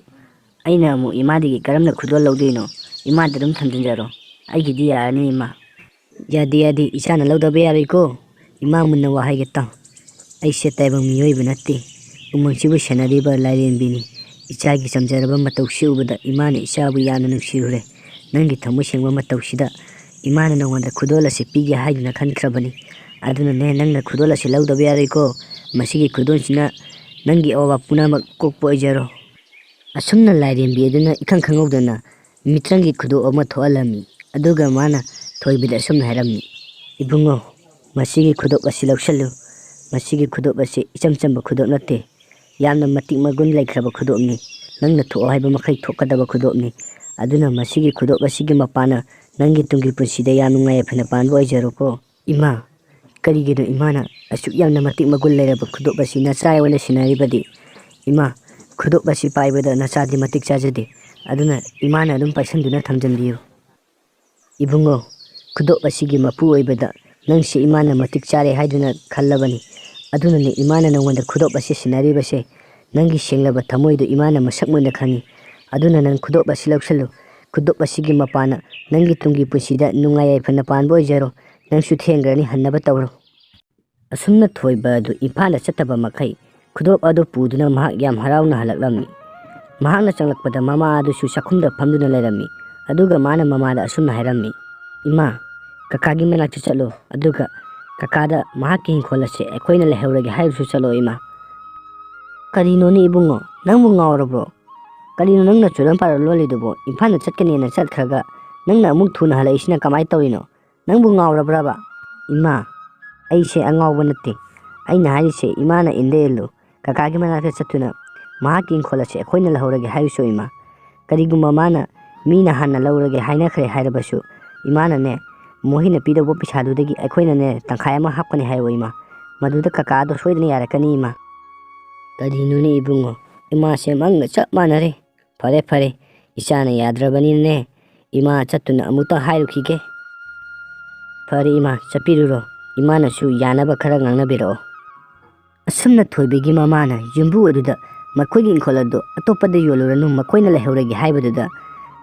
ꯑꯩꯅ ꯑꯃꯨꯛ ꯏꯃꯥꯗꯒꯤ ꯀꯔꯝꯅ ꯈꯨꯗꯣꯜ ꯂꯧꯗꯣꯏꯅꯣ? ꯏꯃꯥꯗ ꯑꯗꯨꯝ ꯊꯝꯖꯤꯟꯖꯔꯣ꯫ ꯑꯩꯒꯤꯗꯤ ꯌꯥꯔꯅꯤ ꯏꯃꯥ꯫ ꯌꯥꯗꯦ, ꯌꯥꯗꯦ, ꯏꯆꯥꯅ ꯂꯧꯗꯕ ꯌꯥꯔꯣꯏꯀꯣ꯫ ꯏꯃꯥ ꯃꯨꯟꯅ ꯋꯥ ꯍꯥꯏꯒꯦ ꯇꯥꯎ꯫ ꯑꯩꯁꯦ ꯇꯥꯏꯕꯪ ꯃꯤꯑꯣꯏꯕ ꯅꯠꯇꯦ꯫ ꯎꯃꯪꯁꯤꯕꯨ ꯁꯦꯟꯅꯔꯤꯕ ꯂꯥꯏꯔꯦꯝꯕꯤꯅꯤ꯫ ꯏꯆꯥꯒꯤ ꯆꯝꯖꯔꯕ ꯃꯇꯧꯁꯤ ꯎꯕꯗ ꯏꯃꯥꯅ ꯏꯆꯥꯕꯨ ꯌꯥꯝꯅ ꯅꯨꯡꯁꯤꯔꯨꯔꯦ꯫ ꯅꯪꯒꯤ ꯊꯃꯣꯏ ꯁꯦꯡꯕ ꯃꯇꯧꯁꯤꯗ ꯏꯃꯥꯅ ꯅꯉꯣꯟꯗ ꯈꯨꯗꯣꯜ ꯑꯁꯤ ꯄꯤꯒꯦ ꯍꯥꯏꯗꯨꯅ ꯈꯟꯈ꯭ꯔꯕꯅꯤ꯫ ꯑꯗꯨꯅꯅꯦ ꯅꯪꯅ ꯈꯨꯗꯣꯜ ꯑꯁꯤ ꯂꯧꯗꯕ ꯌꯥꯔꯣꯏꯀꯣ꯫ ꯃꯁꯤꯒꯤ ꯈꯨꯗꯣꯜꯁꯤꯅ ꯅꯪꯒꯤ ꯑꯋꯥꯕ ꯄꯨꯝꯅꯃꯛ ꯀꯣꯛꯄ ꯑꯣꯏꯖꯔꯣ꯫ ꯑꯁꯨꯝꯅ ꯂꯥꯏꯔꯦꯝꯕꯤ ꯑꯗꯨꯅ ꯏꯈꯪ ꯈꯪꯍꯧꯗꯅ ꯃꯤꯇ꯭ꯔꯪꯒꯤ ꯈꯨꯗꯣꯞ ꯑꯃ ꯊꯣꯛꯍꯜꯂꯝꯃꯤ꯫ ꯑꯗꯨꯒ ꯃꯥꯅ ꯊꯣꯏꯕꯗ ꯑꯁꯨꯝꯅ ꯍꯥꯏꯔꯝꯃꯤ, "ꯏꯕꯨꯡꯉꯣ, ꯃꯁꯤꯒꯤ ꯈꯨꯗꯣꯞ ꯑꯁꯤ ꯂꯧꯁꯤꯜꯂꯨ꯫ ꯃꯁꯤꯒꯤ ꯈꯨꯗꯣꯞ ꯑꯁꯤ ꯏꯆꯝ ꯆꯝꯕ ꯈꯨꯗꯣꯞ ꯅꯠꯇꯦ꯫ ꯌꯥꯝꯅ ꯃꯇꯤꯛ ꯃꯒꯨꯟ ꯂꯩꯈ꯭ꯔꯕ ꯈꯨꯗꯣꯞꯅꯤ꯫ ꯅꯪꯅ ꯊꯣꯛꯑꯣ ꯍꯥꯏꯕ ꯃꯈꯩ ꯊꯣꯛꯀꯗꯕ ꯈꯨꯗꯣꯞꯅꯤ꯫ ꯑꯗꯨꯅ ꯃꯁꯤꯒꯤ ꯈꯨꯗꯣꯞ ꯑꯁꯤꯒꯤ ꯃꯄꯥꯟꯅ ꯅꯪꯒꯤ ꯇꯨꯡꯒꯤ ꯄꯨꯟꯁꯤꯗ ꯌꯥꯝ ꯅꯨꯡꯉꯥꯏ ꯌꯥꯏꯐꯅ ꯄꯥꯟꯕ ꯑꯣꯏꯖꯔꯣꯀꯣ꯫" ꯏꯃꯥ, ꯀꯔꯤꯒꯤꯅꯣ ꯏꯃꯥꯅ ꯑꯁꯨꯛ ꯌꯥꯝꯅ ꯃꯇꯤꯛ ꯃꯒꯨꯟ ꯂꯩꯔꯕ ꯈꯨꯗꯣꯞ ꯑꯁꯤ ꯅꯆꯥ ꯑꯣꯏꯅ ꯁꯤꯟꯅꯔꯤꯕꯗꯤ? ꯏꯃꯥ, ꯈꯨꯗꯣꯞ ꯑꯁꯤ ꯄꯥꯏꯕꯗ ꯅꯆꯥꯗꯤ ꯃꯇꯤꯛ ꯆꯥꯖꯗꯦ꯫ ꯑꯗꯨꯅ ꯏꯃꯥꯅ ꯑꯗꯨꯝ ꯄꯥꯏꯁꯟꯗꯨꯅ ꯊꯝꯖꯟꯕꯤꯌꯨ꯫ ꯏꯕꯨꯡꯉꯣ, ꯈꯨꯗꯣꯞ ꯑꯁꯤꯒꯤ ꯃꯄꯨ ꯑꯣꯏꯕꯗ ꯅꯪꯁꯤ ꯏꯃꯥꯅ ꯃꯇꯤꯛ ꯆꯥꯔꯦ ꯍꯥꯏꯗꯨꯅ ꯈꯜꯂꯕꯅꯤ꯫ ꯑꯗꯨꯅꯅꯤ ꯏꯃꯥꯅ ꯅꯉꯣꯟꯗ ꯈꯨꯗꯣꯞ ꯑꯁꯤ ꯁꯤꯟꯅꯔꯤꯕꯁꯦ꯫ ꯅꯪꯒꯤ ꯁꯦꯡꯂꯕ ꯊꯃꯣꯏꯗꯨ ꯏꯃꯥꯅ ꯃꯁꯛ ꯃꯨꯟꯅ ꯈꯪꯏ꯫ ꯑꯗꯨꯅ ꯅꯪ ꯈꯨꯗꯣꯞ ꯑꯁꯤ ꯂꯧꯁꯤꯜꯂꯨ꯫ ꯈꯨꯗꯣꯞ ꯑꯁꯤꯒꯤ ꯃꯄꯥꯟꯅ ꯅꯪꯒꯤ ꯇꯨꯡꯒꯤ ꯄꯨꯟꯁꯤꯗ ꯅꯨꯡꯉꯥꯏ ꯌꯥꯏꯐꯅ ꯄꯥꯟꯕ ꯑꯣꯏꯖꯔꯣ꯫ ꯅꯪꯁꯨ ꯊꯦꯡꯈ꯭ꯔꯅꯤ, ꯍꯟꯅꯕ ꯇꯧꯔꯣ꯫ ꯑꯁꯨꯝꯅ ꯊꯣꯏꯕ ꯑꯗꯨ ꯏꯝꯐꯥꯜꯗ ꯆꯠꯇꯕ ꯃꯈꯩ ꯈꯨꯗꯣꯞ ꯑꯗꯨ ꯄꯨꯗꯨꯅ ꯃꯍꯥꯛ ꯌꯥꯝ ꯍꯔꯥꯎꯅ ꯍꯜꯂꯛꯂꯝꯃꯤ꯫ ꯃꯍꯥꯛꯅ ꯆꯪꯂꯛꯄꯗ ꯃꯃꯥ ꯑꯗꯨꯁꯨ ꯆꯥꯛꯈꯨꯝꯗ ꯐꯝꯗꯨꯅ ꯂꯩꯔꯝꯃꯤ꯫ ꯑꯗꯨꯒ ꯃꯥꯅ ꯃꯃꯥꯗ ꯑꯁꯨꯝꯅ ꯍꯥꯏꯔꯝꯃꯤ, "ꯏꯃꯥ, ꯀꯀꯥꯒꯤ ꯃꯅꯥꯛꯇ ꯆꯠꯂꯣ, ꯑꯗꯨꯒ ꯀꯀꯥꯗ ꯃꯍꯥꯛꯀꯤ ꯏꯪꯈꯣꯜ ꯑꯁꯦ ꯑꯩꯈꯣꯏꯅ ꯂꯩꯍꯧꯔꯒꯦ ꯍꯥꯏꯔꯨꯁꯨ ꯆꯠꯂꯣ ꯏꯃꯥ꯫" "ꯀꯔꯤꯅꯣꯅꯦ ꯏꯕꯨꯡꯉꯣ, ꯅꯪꯕꯨ ꯉꯥꯎꯔꯕ꯭ꯔꯣ? ꯀꯔꯤꯅꯣ ꯅꯪꯅ ꯆꯨꯔꯝ ꯄꯥꯔ ꯂꯣꯜꯂꯤꯗꯨꯕꯣ? ꯏꯝꯐꯥꯜꯗ ꯆꯠꯀꯅꯦꯅ ꯆꯠꯈ꯭ꯔꯒ ꯅꯪꯅ ꯑꯃꯨꯛ ꯊꯨꯅ ꯍꯜꯂꯛꯏꯁꯤꯅ ꯀꯃꯥꯏꯅ ꯇꯧꯔꯤꯅꯣ? ꯅꯪꯕꯨ ꯉꯥꯎꯔꯕ꯭ꯔꯕ?" "ꯏꯃꯥ, ꯑꯩꯁꯦ ꯑꯉꯥꯎꯕ ꯅꯠꯇꯦ꯫ ꯑꯩꯅ ꯍꯥꯏꯔꯤꯁꯦ ꯏꯃꯥꯅ ꯏꯟꯗ ꯏꯜꯂꯨ꯫ ꯀꯀꯥꯒꯤ ꯃꯅꯥꯛꯇ ꯆꯠꯇꯨꯅ ꯃꯍꯥꯛꯀꯤ ꯏꯪꯈꯣꯜ ꯑꯁꯦ ꯑꯩꯈꯣꯏꯅ ꯂꯧꯍꯧꯔꯒꯦ ꯍꯥꯏꯔꯨꯁꯨ ꯏꯃꯥ꯫ ꯀꯔꯤꯒꯨꯝꯕ ꯃꯥꯅ ꯃꯤꯅ ꯍꯥꯟꯅ ꯂꯧꯔꯒꯦ ꯍꯥꯏꯅꯈ꯭ꯔꯦ ꯍꯥꯏꯔꯕꯁꯨ ꯏꯃꯥꯅꯅꯦ, ꯃꯣꯍꯤꯅ ꯄꯤꯗꯧꯕ ꯄꯩꯁꯥꯗꯨꯗꯒꯤ ꯑꯩꯈꯣꯏꯅꯅꯦ ꯇꯪꯈꯥꯏ ꯑꯃ ꯍꯥꯞꯀꯅꯤ ꯍꯥꯏꯌꯣ ꯏꯃꯥ꯫ ꯃꯗꯨꯗ ꯀꯀꯥꯗꯣ ꯁꯣꯏꯗꯅ ꯌꯥꯔꯛꯀꯅꯤ ꯏꯃꯥ꯫" "ꯀꯔꯤꯅꯣꯅꯦ ꯏꯕꯨꯡꯉꯣ? ꯏꯃꯥꯁꯦ ꯃꯪꯒ ꯆꯞ ꯃꯥꯟꯅꯔꯦ꯫ "ꯐꯔꯦ, ꯐꯔꯦ, ꯏꯆꯥꯅ ꯌꯥꯗ꯭ꯔꯕꯅꯤꯅꯅꯦ, ꯏꯃꯥ ꯆꯠꯇꯨꯅ ꯑꯃꯨꯛꯇ ꯍꯥꯏꯔꯨꯈꯤꯒꯦ꯫" "ꯐꯔꯦ ꯏꯃꯥ, ꯆꯠꯄꯤꯔꯨꯔꯣ꯫ ꯏꯃꯥꯅꯁꯨ ꯌꯥꯅꯕ ꯈꯔ ꯉꯥꯡꯅꯕꯤꯔꯛꯑꯣ꯫" ꯑꯁꯨꯝꯅ ꯊꯣꯏꯕꯒꯤ ꯃꯃꯥꯅ ꯌꯨꯝꯕꯨ ꯑꯗꯨꯗ ꯃꯈꯣꯏꯒꯤ ꯏꯪꯈꯣꯜ ꯑꯗꯨ ꯑꯇꯣꯞꯄꯗ ꯌꯣꯜꯂꯨꯔꯅꯨ, ꯃꯈꯣꯏꯅ ꯂꯩꯍꯧꯔꯒꯦ ꯍꯥꯏꯕꯗꯨꯗ,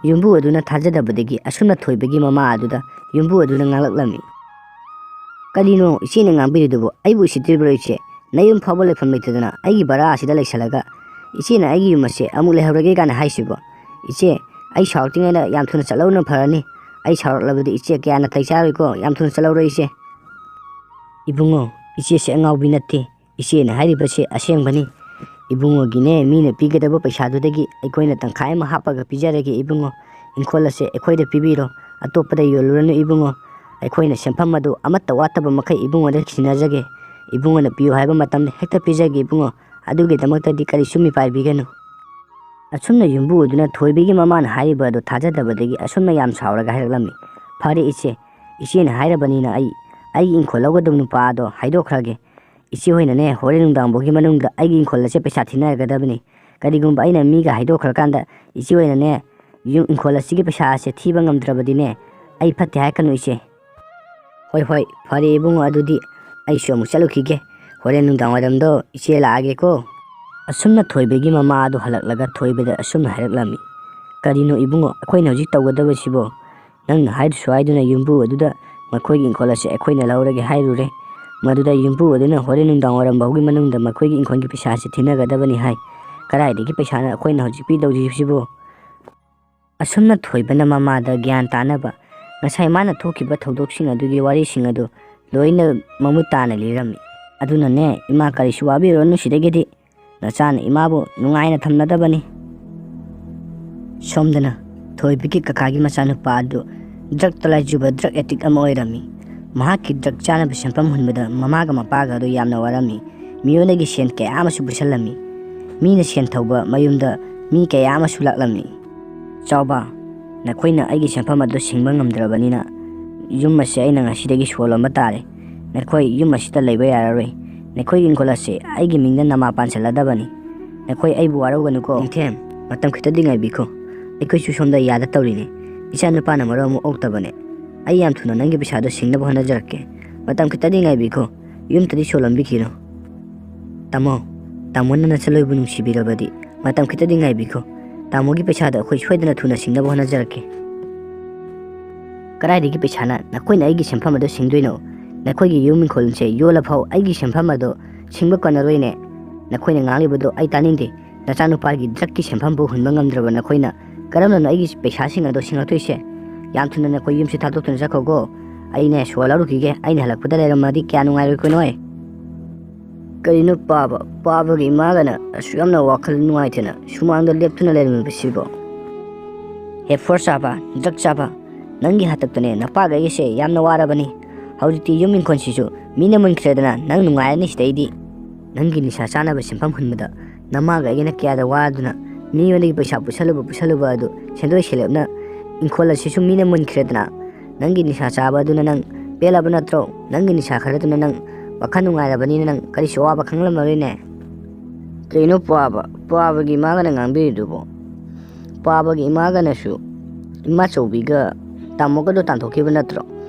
ꯌꯨꯝꯕꯨ ꯑꯗꯨꯅ ꯊꯥꯖꯗꯕꯗꯒꯤ ꯑꯁꯨꯝꯅ ꯊꯣꯏꯕꯒꯤ ꯃꯃꯥ ꯑꯗꯨꯗ ꯌꯨꯝꯕꯨ ꯑꯗꯨꯅ ꯉꯥꯡꯂꯛꯂꯝꯃꯤ꯫ "ꯀꯔꯤꯅꯣ ꯏꯆꯦꯅ ꯉꯥꯡꯕꯤꯔꯤꯗꯨꯕꯨ? ꯑꯩꯕꯨ ꯎꯁꯤꯠꯇ꯭ꯔꯤꯕ꯭ꯔꯣ ꯏꯆꯦ? ꯅꯌꯨꯝ ꯐꯥꯎꯕ ꯂꯩꯐꯝ ꯂꯩꯇꯗꯅ ꯑꯩꯒꯤ ꯚꯔꯥ ꯑꯁꯤꯗ ꯂꯩꯁꯜꯂꯒ ꯏꯆꯦꯅ ꯑꯩꯒꯤ ꯌꯨꯝ ꯑꯁꯦ ꯑꯃꯨꯛ ꯂꯩꯍꯧꯔꯒꯦ ꯀꯥꯏꯅ ꯍꯥꯏꯁꯤꯕꯣ? ꯏꯆꯦ, ꯑꯩ ꯁꯥꯎꯔꯛꯇ꯭ꯔꯤꯉꯩꯗ ꯌꯥꯝ ꯊꯨꯅ ꯆꯠꯍꯧꯕꯅ ꯐꯔꯅꯤ꯫ ꯑꯩ ꯁꯥꯎꯔꯛꯂꯕꯗꯤ ꯏꯆꯦ ꯀꯌꯥ ꯅꯥꯇꯩ ꯆꯥꯔꯣꯏꯀꯣ꯫ ꯌꯥꯝ ꯊꯨꯅ ꯆꯠꯍꯧꯔꯣ ꯏꯆꯦ꯫" "ꯏꯕꯨꯡꯉꯣ, ꯏꯆꯦꯁꯦ ꯑꯉꯥꯎꯕꯤ ꯅꯠꯇꯦ꯫ ꯏꯆꯦꯅ ꯍꯥꯏꯔꯤꯕꯁꯦ ꯑꯁꯦꯡꯕꯅꯤ꯫ ꯏꯕꯨꯡꯉꯣꯒꯤꯅꯦ, ꯃꯤꯅ ꯄꯤꯒꯗꯕ ꯄꯩꯁꯥꯗꯨꯗꯒꯤ ꯑꯩꯈꯣꯏꯅ ꯇꯪꯈꯥꯏ ꯑꯃ ꯍꯥꯞꯄꯒ ꯄꯤꯖꯔꯒꯦ ꯏꯕꯨꯡꯉꯣ꯫ ꯏꯪꯈꯣꯜ ꯑꯁꯦ ꯑꯩꯈꯣꯏꯗ ꯄꯤꯕꯤꯔꯣ, ꯑꯇꯣꯞꯄꯗ ꯌꯣꯜꯂꯨꯔꯅꯨ ꯏꯕꯨꯡꯉꯣ꯫ ꯑꯩꯈꯣꯏꯅ ꯁꯦꯟꯐꯝ ꯑꯗꯨ ꯑꯃꯠꯇ ꯋꯥꯠꯇꯕ ꯃꯈꯩ ꯏꯕꯨꯡꯉꯣꯗ ꯁꯤꯟꯅꯖꯒꯦ꯫ ꯏꯕꯨꯡꯉꯣꯅ ꯄꯤꯌꯨ ꯍꯥꯏꯕ ꯃꯇꯝꯗ ꯍꯦꯛꯇ ꯄꯤꯖꯒꯦ ꯏꯕꯨꯡꯉꯣ꯫ ꯑꯗꯨꯒꯤꯗꯃꯛꯇꯗꯤ ꯀꯔꯤꯁꯨ ꯃꯤꯄꯥꯏꯕꯤꯒꯅꯨ꯫" ꯑꯁꯨꯝꯅ ꯌꯨꯝꯕꯨ ꯑꯗꯨꯅ ꯊꯣꯏꯕꯤꯒꯤ ꯃꯃꯥꯅ ꯍꯥꯏꯔꯤꯕ ꯑꯗꯨ ꯊꯥꯖꯗꯕꯗꯒꯤ ꯑꯁꯨꯝꯅ ꯌꯥꯝ ꯁꯥꯎꯔꯒ ꯍꯥꯏꯔꯛꯂꯝꯃꯤ꯫ "ꯐꯔꯦ ꯏꯆꯦ, ꯏꯆꯦꯅ ꯍꯥꯏꯔꯕꯅꯤꯅ ꯑꯩ ꯑꯩꯒꯤ ꯏꯪꯈꯣꯜ ꯂꯧꯒꯗꯕ ꯅꯨꯄꯥ ꯑꯗꯣ ꯍꯥꯏꯗꯣꯛꯈ꯭ꯔꯒꯦ꯫ ꯏꯆꯦ ꯍꯣꯏꯅꯅꯦ, ꯍꯣꯔꯦꯟ ꯅꯨꯡꯗꯥꯡ ꯐꯥꯎꯒꯤ ꯃꯅꯨꯡꯗ ꯑꯩꯒꯤ ꯏꯪꯈꯣꯜ ꯑꯁꯦ ꯄꯩꯁꯥ ꯊꯤꯅꯔꯒꯗꯕꯅꯤ꯫ ꯀꯔꯤꯒꯨꯝꯕ ꯑꯩꯅ ꯃꯤꯒ ꯍꯥꯏꯗꯣꯛꯈ꯭ꯔꯀꯥꯟꯗ ꯏꯆꯦ ꯍꯣꯏꯅꯅꯦ, ꯌꯨꯝ, ꯏꯪꯈꯣꯜ ꯑꯁꯤꯒꯤ ꯄꯩꯁꯥ ꯑꯁꯦ ꯊꯤꯕ ꯉꯝꯗ꯭ꯔꯕꯗꯤꯅꯦ, ꯑꯩ ꯐꯠꯇꯦ ꯍꯥꯏꯔꯛꯀꯅꯨ ꯏꯆꯦ꯫" "ꯍꯣꯏ, ꯍꯣꯏ, ꯐꯔꯦ ꯏꯕꯨꯡꯉꯣ, ꯑꯗꯨꯗꯤ ꯑꯩꯁꯨ ꯑꯃꯨꯛ ꯆꯠꯂꯨꯈꯤꯒꯦ꯫ ꯍꯣꯔꯦꯟ ꯅꯨꯡꯗꯥꯡ ꯋꯥꯏꯔꯝꯗꯣ ꯏꯆꯦ ꯂꯥꯛꯑꯒꯦꯀꯣ꯫" ꯑꯁꯨꯝꯅ ꯊꯣꯏꯕꯒꯤ ꯃꯃꯥ ꯑꯗꯨ ꯍꯜꯂꯛꯂꯒ ꯊꯣꯏꯕꯗ ꯑꯁꯨꯝꯅ ꯍꯥꯏꯔꯛꯂꯝꯃꯤ꯫ "ꯀꯔꯤꯅꯣ ꯏꯕꯨꯡꯉꯣ, ꯑꯩꯈꯣꯏꯅ ꯍꯧꯖꯤꯛ ꯇꯧꯒꯗꯕꯁꯤꯕꯣ? ꯅꯪꯅ ꯍꯥꯏꯗꯨꯁꯨ ꯍꯥꯏꯗꯨꯅ ꯌꯨꯝꯕꯨ ꯑꯗꯨꯗ ꯃꯈꯣꯏꯒꯤ ꯏꯪꯈꯣꯜ ꯑꯁꯦ ꯑꯩꯈꯣꯏꯅ ꯂꯧꯔꯒꯦ ꯍꯥꯏꯔꯨꯔꯦ꯫ ꯃꯗꯨꯗ ꯌꯨꯝꯕꯨ ꯑꯗꯨꯅ ꯍꯣꯔꯦꯟ ꯅꯨꯡꯗꯥꯡ ꯋꯥꯏꯔꯝ ꯐꯥꯎꯒꯤ ꯃꯅꯨꯡꯗ ꯃꯈꯣꯏꯒꯤ ꯏꯪꯈꯣꯜꯒꯤ ꯄꯩꯁꯥꯁꯤ ꯊꯤꯅꯒꯗꯕꯅꯤ ꯍꯥꯏ꯫ ꯀꯗꯥꯏꯗꯒꯤ ꯄꯩꯁꯥꯅ ꯑꯩꯈꯣꯏꯅ ꯍꯧꯖꯤꯛ ꯄꯤꯗꯧꯔꯤꯕꯁꯤꯕꯣ?" ꯑꯁꯨꯝꯅ ꯊꯣꯏꯕꯅ ꯃꯃꯥꯗ ꯒ꯭ꯌꯥꯟ ꯇꯥꯅꯕ ꯉꯁꯥꯏ ꯃꯥꯅ ꯊꯣꯛꯈꯤꯕ ꯊꯧꯗꯣꯛꯁꯤꯡ ꯑꯗꯨꯒꯤ ꯋꯥꯔꯤꯁꯤꯡ ꯑꯗꯨ ꯂꯣꯏꯅ ꯃꯃꯨꯠ ꯇꯥꯅ ꯂꯤꯔꯝꯃꯤ꯫ "ꯑꯗꯨꯅꯅꯦ, ꯏꯃꯥ, ꯀꯔꯤꯁꯨ ꯋꯥꯕꯤꯔꯨꯔꯅꯨ, ꯁꯤꯗꯒꯤꯗꯤ ꯅꯆꯥꯅ ꯏꯃꯥꯕꯨ ꯅꯨꯡꯉꯥꯏꯅ ꯊꯝꯂꯗꯕꯅꯤ꯫" ꯁꯣꯝꯗꯅ ꯊꯣꯏꯕꯒꯤ ꯀꯀꯥꯒꯤ ꯃꯆꯥꯅꯨꯄꯥ ꯑꯗꯨ ꯗ꯭ꯔꯛꯇ ꯂꯥꯏꯆꯨꯕ ꯗ꯭ꯔꯛ ꯑꯦꯗꯤꯛ ꯑꯃ ꯑꯣꯏꯔꯝꯃꯤ꯫ ꯃꯍꯥꯛꯀꯤ ꯗ꯭ꯔꯛ ꯆꯥꯅꯕ ꯁꯦꯟꯐꯝ ꯍꯨꯟꯕꯗ ꯃꯃꯥꯒ ꯃꯄꯥꯒ ꯑꯗꯨ ꯌꯥꯝꯅ ꯋꯥꯔꯝꯃꯤ꯫ ꯃꯤꯉꯣꯟꯗꯒꯤ ꯁꯦꯟ ꯀꯌꯥ ꯑꯃꯁꯨ ꯄꯨꯁꯜꯂꯝꯃꯤ꯫ ꯃꯤꯅ ꯁꯦꯟ ꯊꯧꯕ ꯃꯌꯨꯝꯗ ꯃꯤ ꯀꯌꯥ ꯑꯃꯁꯨ ꯂꯥꯛꯂꯝꯃꯤ꯫ "ꯆꯥꯎꯕ, ꯅꯈꯣꯏꯅ ꯑꯩꯒꯤ ꯁꯦꯟꯐꯝ ꯑꯗꯨ ꯁꯤꯡꯕ ꯉꯝꯗ꯭ꯔꯕꯅꯤꯅ, ꯌꯨꯝ ꯑꯁꯤ ꯑꯩꯅ ꯉꯁꯤꯗꯒꯤ ꯁꯣꯜꯂꯝꯕ ꯇꯥꯔꯦ꯫ ꯅꯈꯣꯏ ꯌꯨꯝ ꯑꯁꯤꯗ ꯂꯩꯕ ꯌꯥꯔꯔꯣꯏ꯫ ꯅꯈꯣꯏꯒꯤ ꯏꯪꯈꯣꯜ ꯑꯁꯤ ꯑꯩꯒꯤ ꯃꯤꯡꯗ ꯅꯃꯥ ꯄꯥꯟꯁꯤꯜꯂꯗꯕꯅꯤ꯫ ꯅꯈꯣꯏ ꯑꯩꯕꯨ ꯋꯥꯔꯧꯒꯅꯨꯀꯣ꯫" "ꯅꯤꯡꯊꯦꯝ, ꯃꯇꯝ ꯈꯤꯇꯗꯤ ꯉꯥꯏꯕꯤꯈꯣ, ꯑꯩꯈꯣꯏꯁꯨ ꯁꯣꯝꯗ ꯌꯥꯗ ꯇꯧꯔꯤꯅꯦ꯫ ꯏꯆꯥ ꯅꯨꯄꯥꯅ ꯃꯔꯣꯜ ꯑꯃ ꯑꯣꯛꯇꯕꯅꯦ꯫ ꯑꯩ ꯌꯥꯝ ꯊꯨꯅ ꯅꯪꯒꯤ ꯄꯩꯁꯥꯗꯣ ꯁꯤꯡꯅꯕ ꯍꯣꯠꯅꯖꯔꯛꯀꯦ꯫ ꯃꯇꯝ ꯈꯤꯇꯗꯤ ꯉꯥꯏꯕꯤꯈꯣ, ꯌꯨꯝꯇꯗꯤ ꯁꯣꯜꯂꯝꯕꯤꯈꯤꯅꯣ꯫ ꯇꯥꯃꯣ, ꯇꯥꯃꯣꯅ ꯅꯆꯜꯂꯣꯏꯕꯨ ꯅꯨꯡꯁꯤꯕꯤꯔꯕꯗꯤ ꯃꯇꯝ ꯈꯤꯇꯗꯤ ꯉꯥꯏꯕꯤꯈꯣ꯫ ꯇꯥꯃꯣꯒꯤ ꯄꯩꯁꯥꯗꯣ ꯑꯩꯈꯣꯏ ꯁꯣꯏꯗꯅ ꯊꯨꯅ ꯁꯤꯡꯅꯕ ꯍꯣꯠꯅꯖꯔꯛꯀꯦ꯫ ꯀꯗꯥꯏꯗꯒꯤ ꯄꯩꯁꯥꯅ ꯅꯈꯣꯏꯅ ꯑꯩꯒꯤ ꯁꯦꯟꯐꯝ ꯑꯗꯨ ꯁꯤꯡꯗꯣꯏꯅꯣ? ꯅꯈꯣꯏꯒꯤ ꯌꯨꯝ ꯏꯪꯈꯣꯜꯁꯦ ꯌꯣꯜꯂꯐꯥꯎ ꯑꯩꯒꯤ ꯁꯦꯟꯐꯝ ꯑꯗꯣ ꯁꯤꯡꯕ ꯀꯣꯟꯅꯔꯣꯏꯅꯦ꯫ ꯅꯈꯣꯏꯅ ꯉꯥꯡꯂꯤꯕꯗꯣ ꯑꯩ ꯇꯥꯅꯤꯡꯗꯦ꯫ ꯅꯆꯥꯅꯨꯄꯥꯒꯤ ꯗ꯭ꯔꯛꯀꯤ ꯁꯦꯟꯐꯝꯕꯨ ꯍꯨꯟꯕ ꯉꯝꯗ꯭ꯔꯕ ꯅꯈꯣꯏꯅ ꯀꯔꯝꯅꯅꯣ ꯑꯩꯒꯤ ꯄꯩꯁꯥꯁꯤꯡ ꯑꯗꯣ ꯁꯤꯡꯂꯛꯇꯣꯏꯁꯦ? ꯌꯥꯝ ꯊꯨꯅ ꯅꯈꯣꯏ ꯌꯨꯝꯁꯤ ꯊꯥꯗꯣꯛꯇꯨꯅ ꯆꯠꯈꯣꯀꯣ꯫ ꯑꯩꯅꯦ ꯁꯣ ꯂꯧꯔꯨꯈꯤꯒꯦ, ꯑꯩꯅ ꯍꯜꯂꯛꯄꯗ ꯂꯩꯔꯝꯃꯗꯤ ꯀꯌꯥ ꯅꯨꯡꯉꯥꯏꯔꯣꯏꯀꯣ ꯅꯣꯏ꯫ ꯀꯔꯤꯅꯣ ꯄꯥꯕ, ꯄꯥꯕꯒꯤ ꯏꯃꯥꯒꯅ ꯑꯁꯨꯛ ꯌꯥꯝꯅ ꯋꯥꯈꯜ ꯅꯨꯡꯉꯥꯏꯇꯅ ꯁꯨꯃꯥꯡꯗ ꯂꯦꯞꯇꯨꯅ ꯂꯩꯔꯝꯃꯤꯕꯁꯤꯕꯣ? ꯍꯦ ꯐꯣꯔ ꯆꯥꯕ, ꯗ꯭ꯔꯛ ꯆꯥꯕ, ꯅꯪꯒꯤ ꯍꯥꯛꯇꯛꯇꯅꯦ ꯅꯄꯥꯒ ꯑꯩꯒꯁꯦ ꯌꯥꯝꯅ ꯋꯥꯔꯕꯅꯤ꯫ ꯍꯧꯖꯤꯛꯇꯤ ꯌꯨꯝ ꯏꯪꯈꯣꯜꯁꯤꯁꯨ ꯃꯤꯅ ꯃꯨꯟꯈ꯭ꯔꯦꯗꯅ ꯅꯪ ꯅꯨꯡꯉꯥꯏꯔꯅꯤ ꯁꯤꯗꯩꯗꯤ꯫ ꯅꯪꯒꯤ ꯅꯤꯁꯥ ꯆꯥꯅꯕ ꯁꯦꯟꯐꯝ ꯍꯨꯟꯕꯗ ꯅꯃꯥꯒ ꯑꯩꯒꯅ ꯀꯌꯥꯗ ꯋꯥꯗꯨꯅ ꯃꯤꯉꯣꯟꯗꯒꯤ ꯄꯩꯁꯥ ꯄꯨꯁꯜꯂꯨꯕ ꯄꯨꯁꯜꯂꯨꯕ ꯑꯗꯨ ꯁꯦꯟꯗꯣꯏ ꯁꯦꯂꯦꯞꯅ ꯏꯪꯈꯣꯜ ꯑꯁꯤꯁꯨ ꯃꯤꯅ ꯃꯨꯟꯈ꯭ꯔꯦꯗꯅ꯫ ꯅꯪꯒꯤ ꯅꯤꯁꯥ ꯆꯥꯕ ꯑꯗꯨꯅ ꯅꯪ ꯄꯦꯜꯂꯕ ꯅꯠꯇ꯭ꯔꯣ? ꯅꯪꯒꯤ ꯅꯤꯁꯥ ꯈꯔꯗꯨꯅ ꯅꯪ ꯋꯥꯈꯜ ꯅꯨꯡꯉꯥꯏꯔꯕꯅꯤꯅ ꯅꯪ ꯀꯔꯤꯁꯨ ꯑꯋꯥꯕ ꯈꯪꯂꯝꯃꯔꯣꯏꯅꯦ꯫ ꯀꯩꯅꯣ ꯄꯥꯕ, ꯄꯥꯕꯒꯤ ꯏꯃꯥꯒꯅ ꯉꯥꯡꯕꯤꯔꯤꯗꯨꯕꯣ? ꯄꯥꯕꯒꯤ ꯏꯃꯥꯒꯅꯁꯨ ꯏꯃꯥꯆꯧꯕꯤꯒ ꯇꯥꯃꯣꯒꯗꯣ ꯇꯥꯟꯊꯣꯛꯈꯤꯕ ꯅꯠꯇ꯭ꯔꯣ?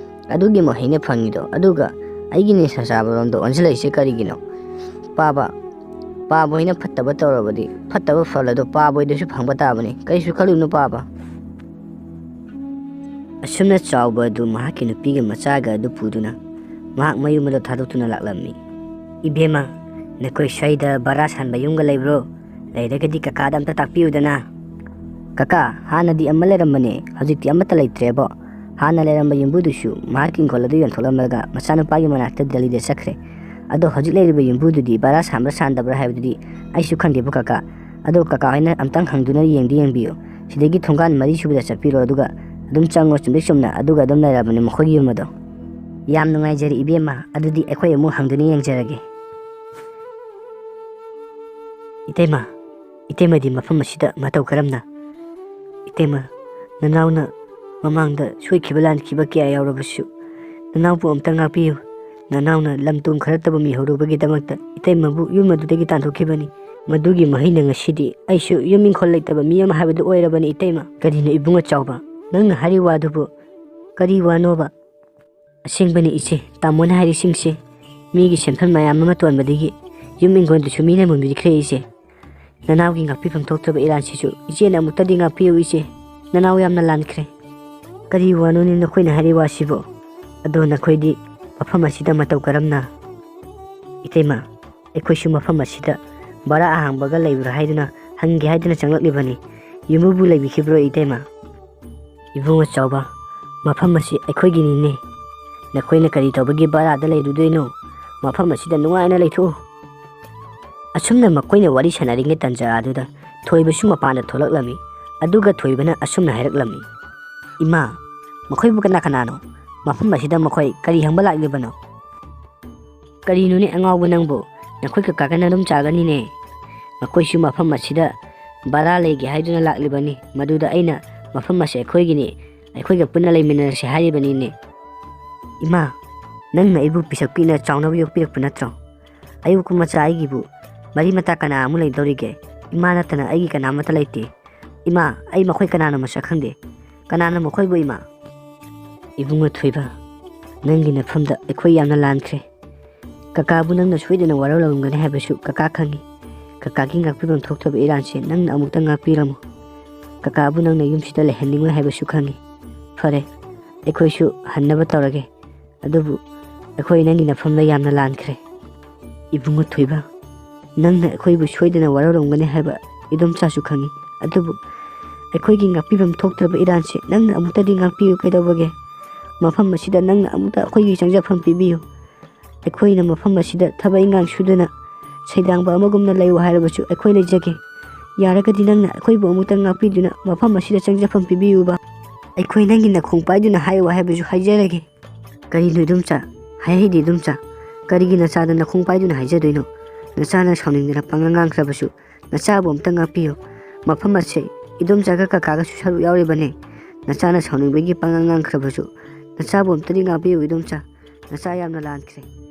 ꯑꯗꯨꯒꯤ ꯃꯍꯩꯅ ꯐꯪꯉꯤꯗꯣ, ꯑꯗꯨꯒ ꯑꯩꯒꯤ ꯅꯤꯁꯥ ꯆꯥꯕꯔꯣꯝꯗꯣ ꯑꯣꯟꯁꯤꯜꯂꯛꯏꯁꯦ ꯀꯔꯤꯒꯤꯅꯣ? ꯄꯥꯕ, ꯄꯥꯕ ꯍꯣꯏꯅ ꯐꯠꯇꯕ ꯇꯧꯔꯕꯗꯤ ꯐꯠꯇꯕ ꯐꯜ ꯑꯗꯣ ꯄꯥꯕ ꯍꯣꯏꯗꯁꯨ ꯐꯪꯕ ꯇꯥꯕꯅꯤ꯫ ꯀꯔꯤꯁꯨ ꯈꯜꯂꯨꯅꯨ ꯄꯥꯕ꯫ ꯑꯁꯨꯝꯅ ꯆꯥꯎꯕ ꯑꯗꯨ ꯃꯍꯥꯛꯀꯤ ꯅꯨꯄꯤꯒ ꯃꯆꯥꯒ ꯑꯗꯨ ꯄꯨꯗꯨꯅ ꯃꯍꯥꯛ ꯃꯌꯨꯝ ꯑꯗꯨ ꯊꯥꯗꯣꯛꯇꯨꯅ ꯂꯥꯛꯂꯝꯃꯤ꯫ "ꯏꯕꯦꯝꯃ, ꯅꯈꯣꯏ ꯁ꯭ꯋꯥꯏꯗ ꯚꯔꯥ ꯁꯥꯟꯕ ꯌꯨꯝꯒ ꯂꯩꯕ꯭ꯔꯣ? ꯂꯩꯔꯒꯗꯤ ꯀꯀꯥꯗ ꯑꯝꯇ ꯇꯥꯛꯄꯤꯌꯨꯗꯅ꯫" "ꯀꯀꯥ, ꯍꯥꯟꯅꯗꯤ ꯑꯃ ꯂꯩꯔꯝꯕꯅꯦ, ꯍꯧꯖꯤꯛꯇꯤ ꯑꯃꯠꯇ ꯂꯩꯇ꯭ꯔꯦꯕꯣ꯫ ꯍꯥꯟꯅ ꯂꯩꯔꯝꯕ ꯌꯨꯝꯕꯨꯗꯨꯁꯨ ꯃꯍꯥꯛꯀꯤ ꯏꯪꯈꯣꯜ ꯑꯗꯨ ꯌꯣꯟꯊꯣꯛꯂꯝꯂꯒ ꯃꯆꯥꯅꯨꯄꯥꯒꯤ ꯃꯅꯥꯛꯇ ꯗꯦꯜꯂꯤꯗ ꯆꯠꯈ꯭ꯔꯦ꯫ ꯑꯗꯣ ꯍꯧꯖꯤꯛ ꯂꯩꯔꯤꯕ ꯌꯨꯝꯕꯨꯗꯨꯗꯤ ꯚꯔꯥ ꯁꯥꯟꯕ꯭ꯔꯥ ꯁꯥꯟꯗꯕ꯭ꯔꯥ ꯍꯥꯏꯕꯗꯨꯗꯤ ꯑꯩꯁꯨ ꯈꯪꯗꯦꯕꯣ ꯀꯀꯥ꯫ ꯑꯗꯣ ꯀꯀꯥ ꯍꯣꯏꯅ ꯑꯝꯇꯪ ꯍꯪꯗꯨꯅ ꯌꯦꯡꯗꯤ ꯌꯦꯡꯕꯤꯌꯨ꯫ ꯁꯤꯗꯒꯤ ꯊꯣꯡꯒꯥꯟ ꯃꯔꯤ ꯁꯨꯕꯗ ꯆꯠꯄꯤꯔꯣ, ꯑꯗꯨꯒ ꯑꯗꯨꯝ ꯆꯪꯉꯣ, ꯆꯨꯝꯗ꯭ꯔꯤꯡ ꯆꯨꯝꯅ ꯑꯗꯨꯒ ꯑꯗꯨꯝ ꯂꯩꯔꯕꯅꯦ ꯃꯈꯣꯏꯒꯤ ꯌꯨꯝ ꯑꯗꯣ꯫" "ꯌꯥꯝ ꯅꯨꯡꯉꯥꯏꯖꯔꯦ ꯏꯕꯦꯝꯃ, ꯑꯗꯨꯗꯤ ꯑꯩꯈꯣꯏ ꯑꯃꯨꯛ ꯍꯪꯗꯨꯅ ꯌꯦꯡꯖꯔꯒꯦ꯫" "ꯏꯇꯩꯃ, ꯏꯇꯩꯃꯗꯤ ꯃꯐꯝ ꯑꯁꯤꯗ ꯃꯇꯧ ꯀꯔꯝꯅ?" "ꯏꯇꯩꯃ, ꯅꯅꯥꯎꯅ ꯃꯃꯥꯡꯗ ꯁꯣꯏꯈꯤꯕ ꯂꯥꯟꯈꯤꯕ ꯀꯌꯥ ꯌꯥꯎꯔꯕꯁꯨ ꯅꯅꯥꯎꯕꯨ ꯑꯝꯇ ꯉꯥꯛꯄꯤꯌꯨ꯫ ꯅꯅꯥꯎꯅ ꯂꯝ ꯇꯨꯝ ꯈꯔ ꯇꯕꯨ ꯃꯤꯍꯧꯔꯨꯕꯒꯤꯗꯃꯛꯇ ꯏꯇꯩꯃꯕꯨ ꯌꯨꯝ ꯑꯗꯨꯗꯒꯤ ꯇꯥꯟꯊꯣꯛꯈꯤꯕꯅꯤ꯫ ꯃꯗꯨꯒꯤ ꯃꯍꯩꯅ ꯉꯁꯤꯗꯤ ꯑꯩꯁꯨ ꯌꯨꯝ ꯏꯪꯈꯣꯜ ꯂꯩꯇꯕ ꯃꯤ ꯑꯃ ꯍꯥꯏꯕꯗꯨ ꯑꯣꯏꯔꯕꯅꯤ, ꯏꯇꯩꯃ꯫ ꯀꯔꯤꯅꯣ, ꯏꯕꯨꯡꯉꯣ ꯆꯥꯎꯕ, ꯅꯪꯅ ꯍꯥꯏꯔꯤ ꯋꯥꯗꯨꯕꯨ ꯀꯔꯤ ꯋꯥꯅꯣꯕ? ꯑꯁꯦꯡꯕꯅꯤ ꯏꯆꯦ, ꯇꯥꯃꯣꯅ ꯍꯥꯏꯔꯤꯁꯤꯡꯁꯦ꯫ ꯃꯤꯒꯤ ꯁꯦꯟꯐꯝ ꯃꯌꯥꯝ ꯑꯃ ꯇꯣꯟꯕꯗꯒꯤ ꯌꯨꯝ ꯏꯪꯈꯣꯜꯗꯨꯁꯨ ꯃꯤꯅ ꯃꯨꯟꯕꯤꯈ꯭ꯔꯦ ꯏꯆꯦ꯫ ꯅꯅꯥꯎꯒꯤ ꯉꯥꯛꯄꯤꯐꯝ ꯊꯣꯛꯇ꯭ꯔꯕ ꯏꯔꯥꯟꯁꯤꯁꯨ ꯏꯆꯦꯅ ꯑꯃꯨꯛꯇꯗꯤ ꯉꯥꯛꯄꯤꯌꯨ ꯏꯆꯦ꯫ ꯅꯅꯥꯎ ꯌꯥꯝꯅ ꯂꯥꯟꯈ꯭ꯔꯦ꯫ ꯀꯔꯤ ꯋꯥꯅꯣꯅꯦ ꯅꯈꯣꯏꯅ ꯍꯥꯏꯔꯤ ꯋꯥꯁꯤꯕꯣ? ꯑꯗꯣ ꯅꯈꯣꯏꯗꯤ ꯃꯐꯝ ꯑꯁꯤꯗ ꯃꯇꯧ ꯀꯔꯝꯅ? ꯏꯇꯩꯃ, ꯑꯩꯈꯣꯏꯁꯨ ꯃꯐꯝ ꯑꯁꯤꯗ ꯚꯔꯥ ꯑꯍꯥꯡꯕꯒ ꯂꯩꯕ꯭ꯔꯥ ꯍꯥꯏꯗꯨꯅ ꯍꯪꯒꯦ ꯍꯥꯏꯗꯨꯅ ꯆꯪꯂꯛꯂꯤꯕꯅꯤ꯫ ꯌꯨꯝꯕꯨꯕꯨ ꯂꯩꯕꯤꯈꯤꯕ꯭ꯔꯣ ꯏꯇꯩꯃ? ꯏꯕꯨꯡꯉꯣ ꯆꯥꯎꯕ, ꯃꯐꯝ ꯑꯁꯤ ꯑꯩꯈꯣꯏꯒꯤꯅꯤꯅꯦ꯫ ꯅꯈꯣꯏꯅ ꯀꯔꯤ ꯇꯧꯕꯒꯤ ꯚꯔꯥꯗ ꯂꯩꯔꯨꯗꯣꯏꯅꯣ? ꯃꯐꯝ ꯑꯁꯤꯗ ꯅꯨꯡꯉꯥꯏꯅ ꯂꯩꯊꯣꯛꯎ꯫ ꯑꯁꯨꯝꯅ ꯃꯈꯣꯏꯅ ꯋꯥꯔꯤ ꯁꯥꯟꯅꯔꯤꯉꯩ ꯇꯟꯖꯥ ꯑꯗꯨꯗ ꯊꯣꯏꯕꯁꯨ ꯃꯄꯥꯟꯗ ꯊꯣꯛꯂꯛꯂꯝꯃꯤ꯫ ꯑꯗꯨꯒ ꯊꯣꯏꯕꯅ ꯑꯁꯨꯝꯅ ꯍꯥꯏꯔꯛꯂꯝꯃꯤ, "ꯏꯃꯥ, ꯃꯈꯣꯏꯕꯨ ꯀꯅꯥ ꯀꯅꯥꯅꯣ? ꯃꯐꯝ ꯑꯁꯤꯗ ꯃꯈꯣꯏ ꯀꯔꯤ ꯍꯪꯕ ꯂꯥꯛꯂꯤꯕꯅꯣ?" "ꯀꯔꯤꯅꯣꯅꯦ ꯑꯉꯥꯎꯕ ꯅꯪꯕꯨ? ꯅꯈꯣꯏ ꯀꯀꯥꯒ ꯅꯗꯣꯝꯆꯥꯒꯅꯤꯅꯦ꯫ ꯃꯈꯣꯏꯁꯨ ꯃꯐꯝ ꯑꯁꯤꯗ ꯚꯔꯥ ꯂꯩꯒꯦ ꯍꯥꯏꯗꯨꯅ ꯂꯥꯛꯂꯤꯕꯅꯤ꯫ ꯃꯗꯨꯗ ꯑꯩꯅ ꯃꯐꯝ ꯑꯁꯤ ꯑꯩꯈꯣꯏꯒꯤꯅꯤ, ꯑꯩꯈꯣꯏꯒ ꯄꯨꯟꯅ ꯂꯩꯃꯤꯟꯅꯔꯁꯤ ꯍꯥꯏꯔꯤꯕꯅꯤꯅꯦ꯫" "ꯏꯃꯥ, ꯅꯪꯅ ꯑꯩꯕꯨ ꯄꯤꯁꯛ ꯄꯤꯛꯅ ꯆꯥꯎꯅꯕ ꯌꯣꯛꯄꯤꯔꯛꯄ ꯅꯠꯇ꯭ꯔꯣ? ꯑꯌꯣꯛꯄ ꯃꯆꯥ ꯑꯩꯒꯤꯕꯨ ꯃꯔꯤ ꯃꯇꯥ ꯀꯅꯥ ꯑꯃꯨꯛ ꯂꯩꯗꯧꯔꯤꯒꯦ? ꯏꯃꯥ ꯅꯠꯇꯅ ꯑꯩꯒꯤ ꯀꯅꯥꯃꯠꯇ ꯂꯩꯇꯦ꯫ ꯏꯃꯥ, ꯑꯩ ꯃꯈꯣꯏ ꯀꯅꯥꯅꯣ ꯃꯁꯛ ꯈꯪꯗꯦ꯫ ꯀꯅꯥꯅ ꯃꯈꯣꯏꯕꯨ ꯏꯃꯥ?" "ꯏꯕꯨꯡꯉꯣ ꯊꯣꯏꯕ, ꯅꯪꯒꯤ ꯅꯐꯝꯗ ꯑꯩꯈꯣꯏ ꯌꯥꯝꯅ ꯂꯥꯟꯈ꯭ꯔꯦ꯫ ꯀꯀꯥꯕꯨ ꯅꯪꯅ ꯁꯣꯏꯗꯅ ꯋꯥꯔꯧꯔꯝꯒꯅꯤ ꯍꯥꯏꯕꯁꯨ ꯀꯀꯥ ꯈꯪꯏ꯫ ꯀꯀꯥꯒꯤ ꯉꯥꯛꯄꯤꯐꯝ ꯊꯣꯛꯇꯕ ꯏꯔꯥꯟꯁꯦ ꯅꯪꯅ ꯑꯃꯨꯛꯇ ꯉꯥꯛꯄꯤꯔꯝꯃꯨ꯫ ꯀꯀꯥꯕꯨ ꯅꯪꯅ ꯌꯨꯝꯁꯤꯗ ꯂꯩꯍꯟꯅꯤꯡꯉꯣꯏ ꯍꯥꯏꯕꯁꯨ ꯈꯪꯏ꯫ ꯐꯔꯦ, ꯑꯩꯈꯣꯏꯁꯨ ꯍꯟꯅꯕ ꯇꯧꯔꯒꯦ꯫ ꯑꯗꯨꯕꯨ ꯑꯩꯈꯣꯏ ꯅꯪꯒꯤ ꯅꯐꯝꯗ ꯌꯥꯝꯅ ꯂꯥꯟꯈ꯭ꯔꯦ꯫" "ꯏꯕꯨꯡꯉꯣ ꯊꯣꯏꯕ, ꯅꯪꯅ ꯑꯩꯈꯣꯏꯕꯨ ꯁꯣꯏꯗꯅ ꯋꯥꯔꯧꯔꯝꯒꯅꯤ ꯍꯥꯏꯕ ꯏꯗꯣꯝꯆꯥꯁꯨ ꯈꯪꯏ꯫ ꯑꯗꯨꯕꯨ ꯑꯩꯈꯣꯏꯒꯤ ꯉꯥꯛꯄꯤꯐꯝ ꯊꯣꯛꯇ꯭ꯔꯕ ꯏꯔꯥꯟꯁꯦ ꯅꯪꯅ ꯑꯃꯨꯛꯇꯗꯤ ꯉꯥꯛꯄꯤꯌꯨ ꯀꯩꯗꯧꯕꯒꯦ? ꯃꯐꯝ ꯑꯁꯤꯗ ꯅꯪꯅ ꯑꯃꯨꯛꯇ ꯑꯩꯈꯣꯏꯒꯤ ꯆꯪꯖꯐꯝ ꯄꯤꯕꯤꯌꯨ꯫ ꯑꯩꯈꯣꯏꯅ ꯃꯐꯝ ꯑꯁꯤꯗ ꯊꯕꯛ ꯏꯟꯈꯥꯡ ꯁꯨꯗꯨꯅ ꯁꯩꯗꯥꯡꯕ ꯑꯃꯒꯨꯝꯅ ꯂꯩꯌꯨ ꯍꯥꯏꯔꯕꯁꯨ ꯑꯩꯈꯣꯏ ꯂꯩꯖꯒꯦ꯫ ꯌꯥꯔꯒꯗꯤ ꯅꯪꯅ ꯑꯩꯈꯣꯏꯕꯨ ꯑꯃꯨꯛꯇ ꯉꯥꯛꯄꯤꯗꯨꯅ ꯃꯐꯝ ꯑꯁꯤꯗ ꯆꯪꯖꯐꯝ ꯄꯤꯕꯤꯌꯨꯕ꯫ ꯑꯩꯈꯣꯏ ꯅꯪꯒꯤ ꯅꯈꯣꯡ ꯄꯥꯏꯗꯨꯅ ꯍꯥꯏꯌꯨ ꯍꯥꯏꯕꯁꯨ ꯍꯥꯏꯖꯔꯒꯦ꯫" "ꯀꯔꯤꯅꯣ ꯏꯗꯣꯝꯆꯥ? ꯍꯥꯏꯍꯩꯗꯦ ꯏꯗꯣꯝꯆꯥ꯫ ꯀꯔꯤꯒꯤ ꯅꯆꯥꯗ ꯅꯈꯣꯡ ꯄꯥꯏꯗꯨꯅ ꯍꯥꯏꯖꯗꯣꯏꯅꯣ? ꯅꯆꯥꯅ ꯁꯥꯎꯅꯤꯡꯗꯅ ꯄꯉꯥꯡ ꯉꯥꯡꯈ꯭ꯔꯕꯁꯨ ꯅꯆꯥꯕꯨ ꯑꯝꯇ ꯉꯥꯛꯄꯤꯌꯨ꯫ ꯃꯐꯝ ꯑꯁꯦ ꯏꯗꯣꯝꯆꯥꯒ ꯀꯀꯥꯒꯁꯨ ꯁꯔꯨꯛ ꯌꯥꯎꯔꯤꯕꯅꯦ꯫ ꯅꯆꯥꯅ ꯁꯥꯎꯅꯤꯡꯕꯒꯤ ꯄꯉꯥꯡ ꯉꯥꯡꯈ꯭ꯔꯕꯁꯨ ꯅꯆꯥꯕꯨ ꯑꯝꯇꯗꯤ ꯉꯥꯛꯄꯤꯌꯨ ꯏꯗꯣꯝꯆꯥ꯫ ꯅꯆꯥ ꯌꯥꯝꯅ ꯂꯥꯟꯈ꯭ꯔꯦ꯫"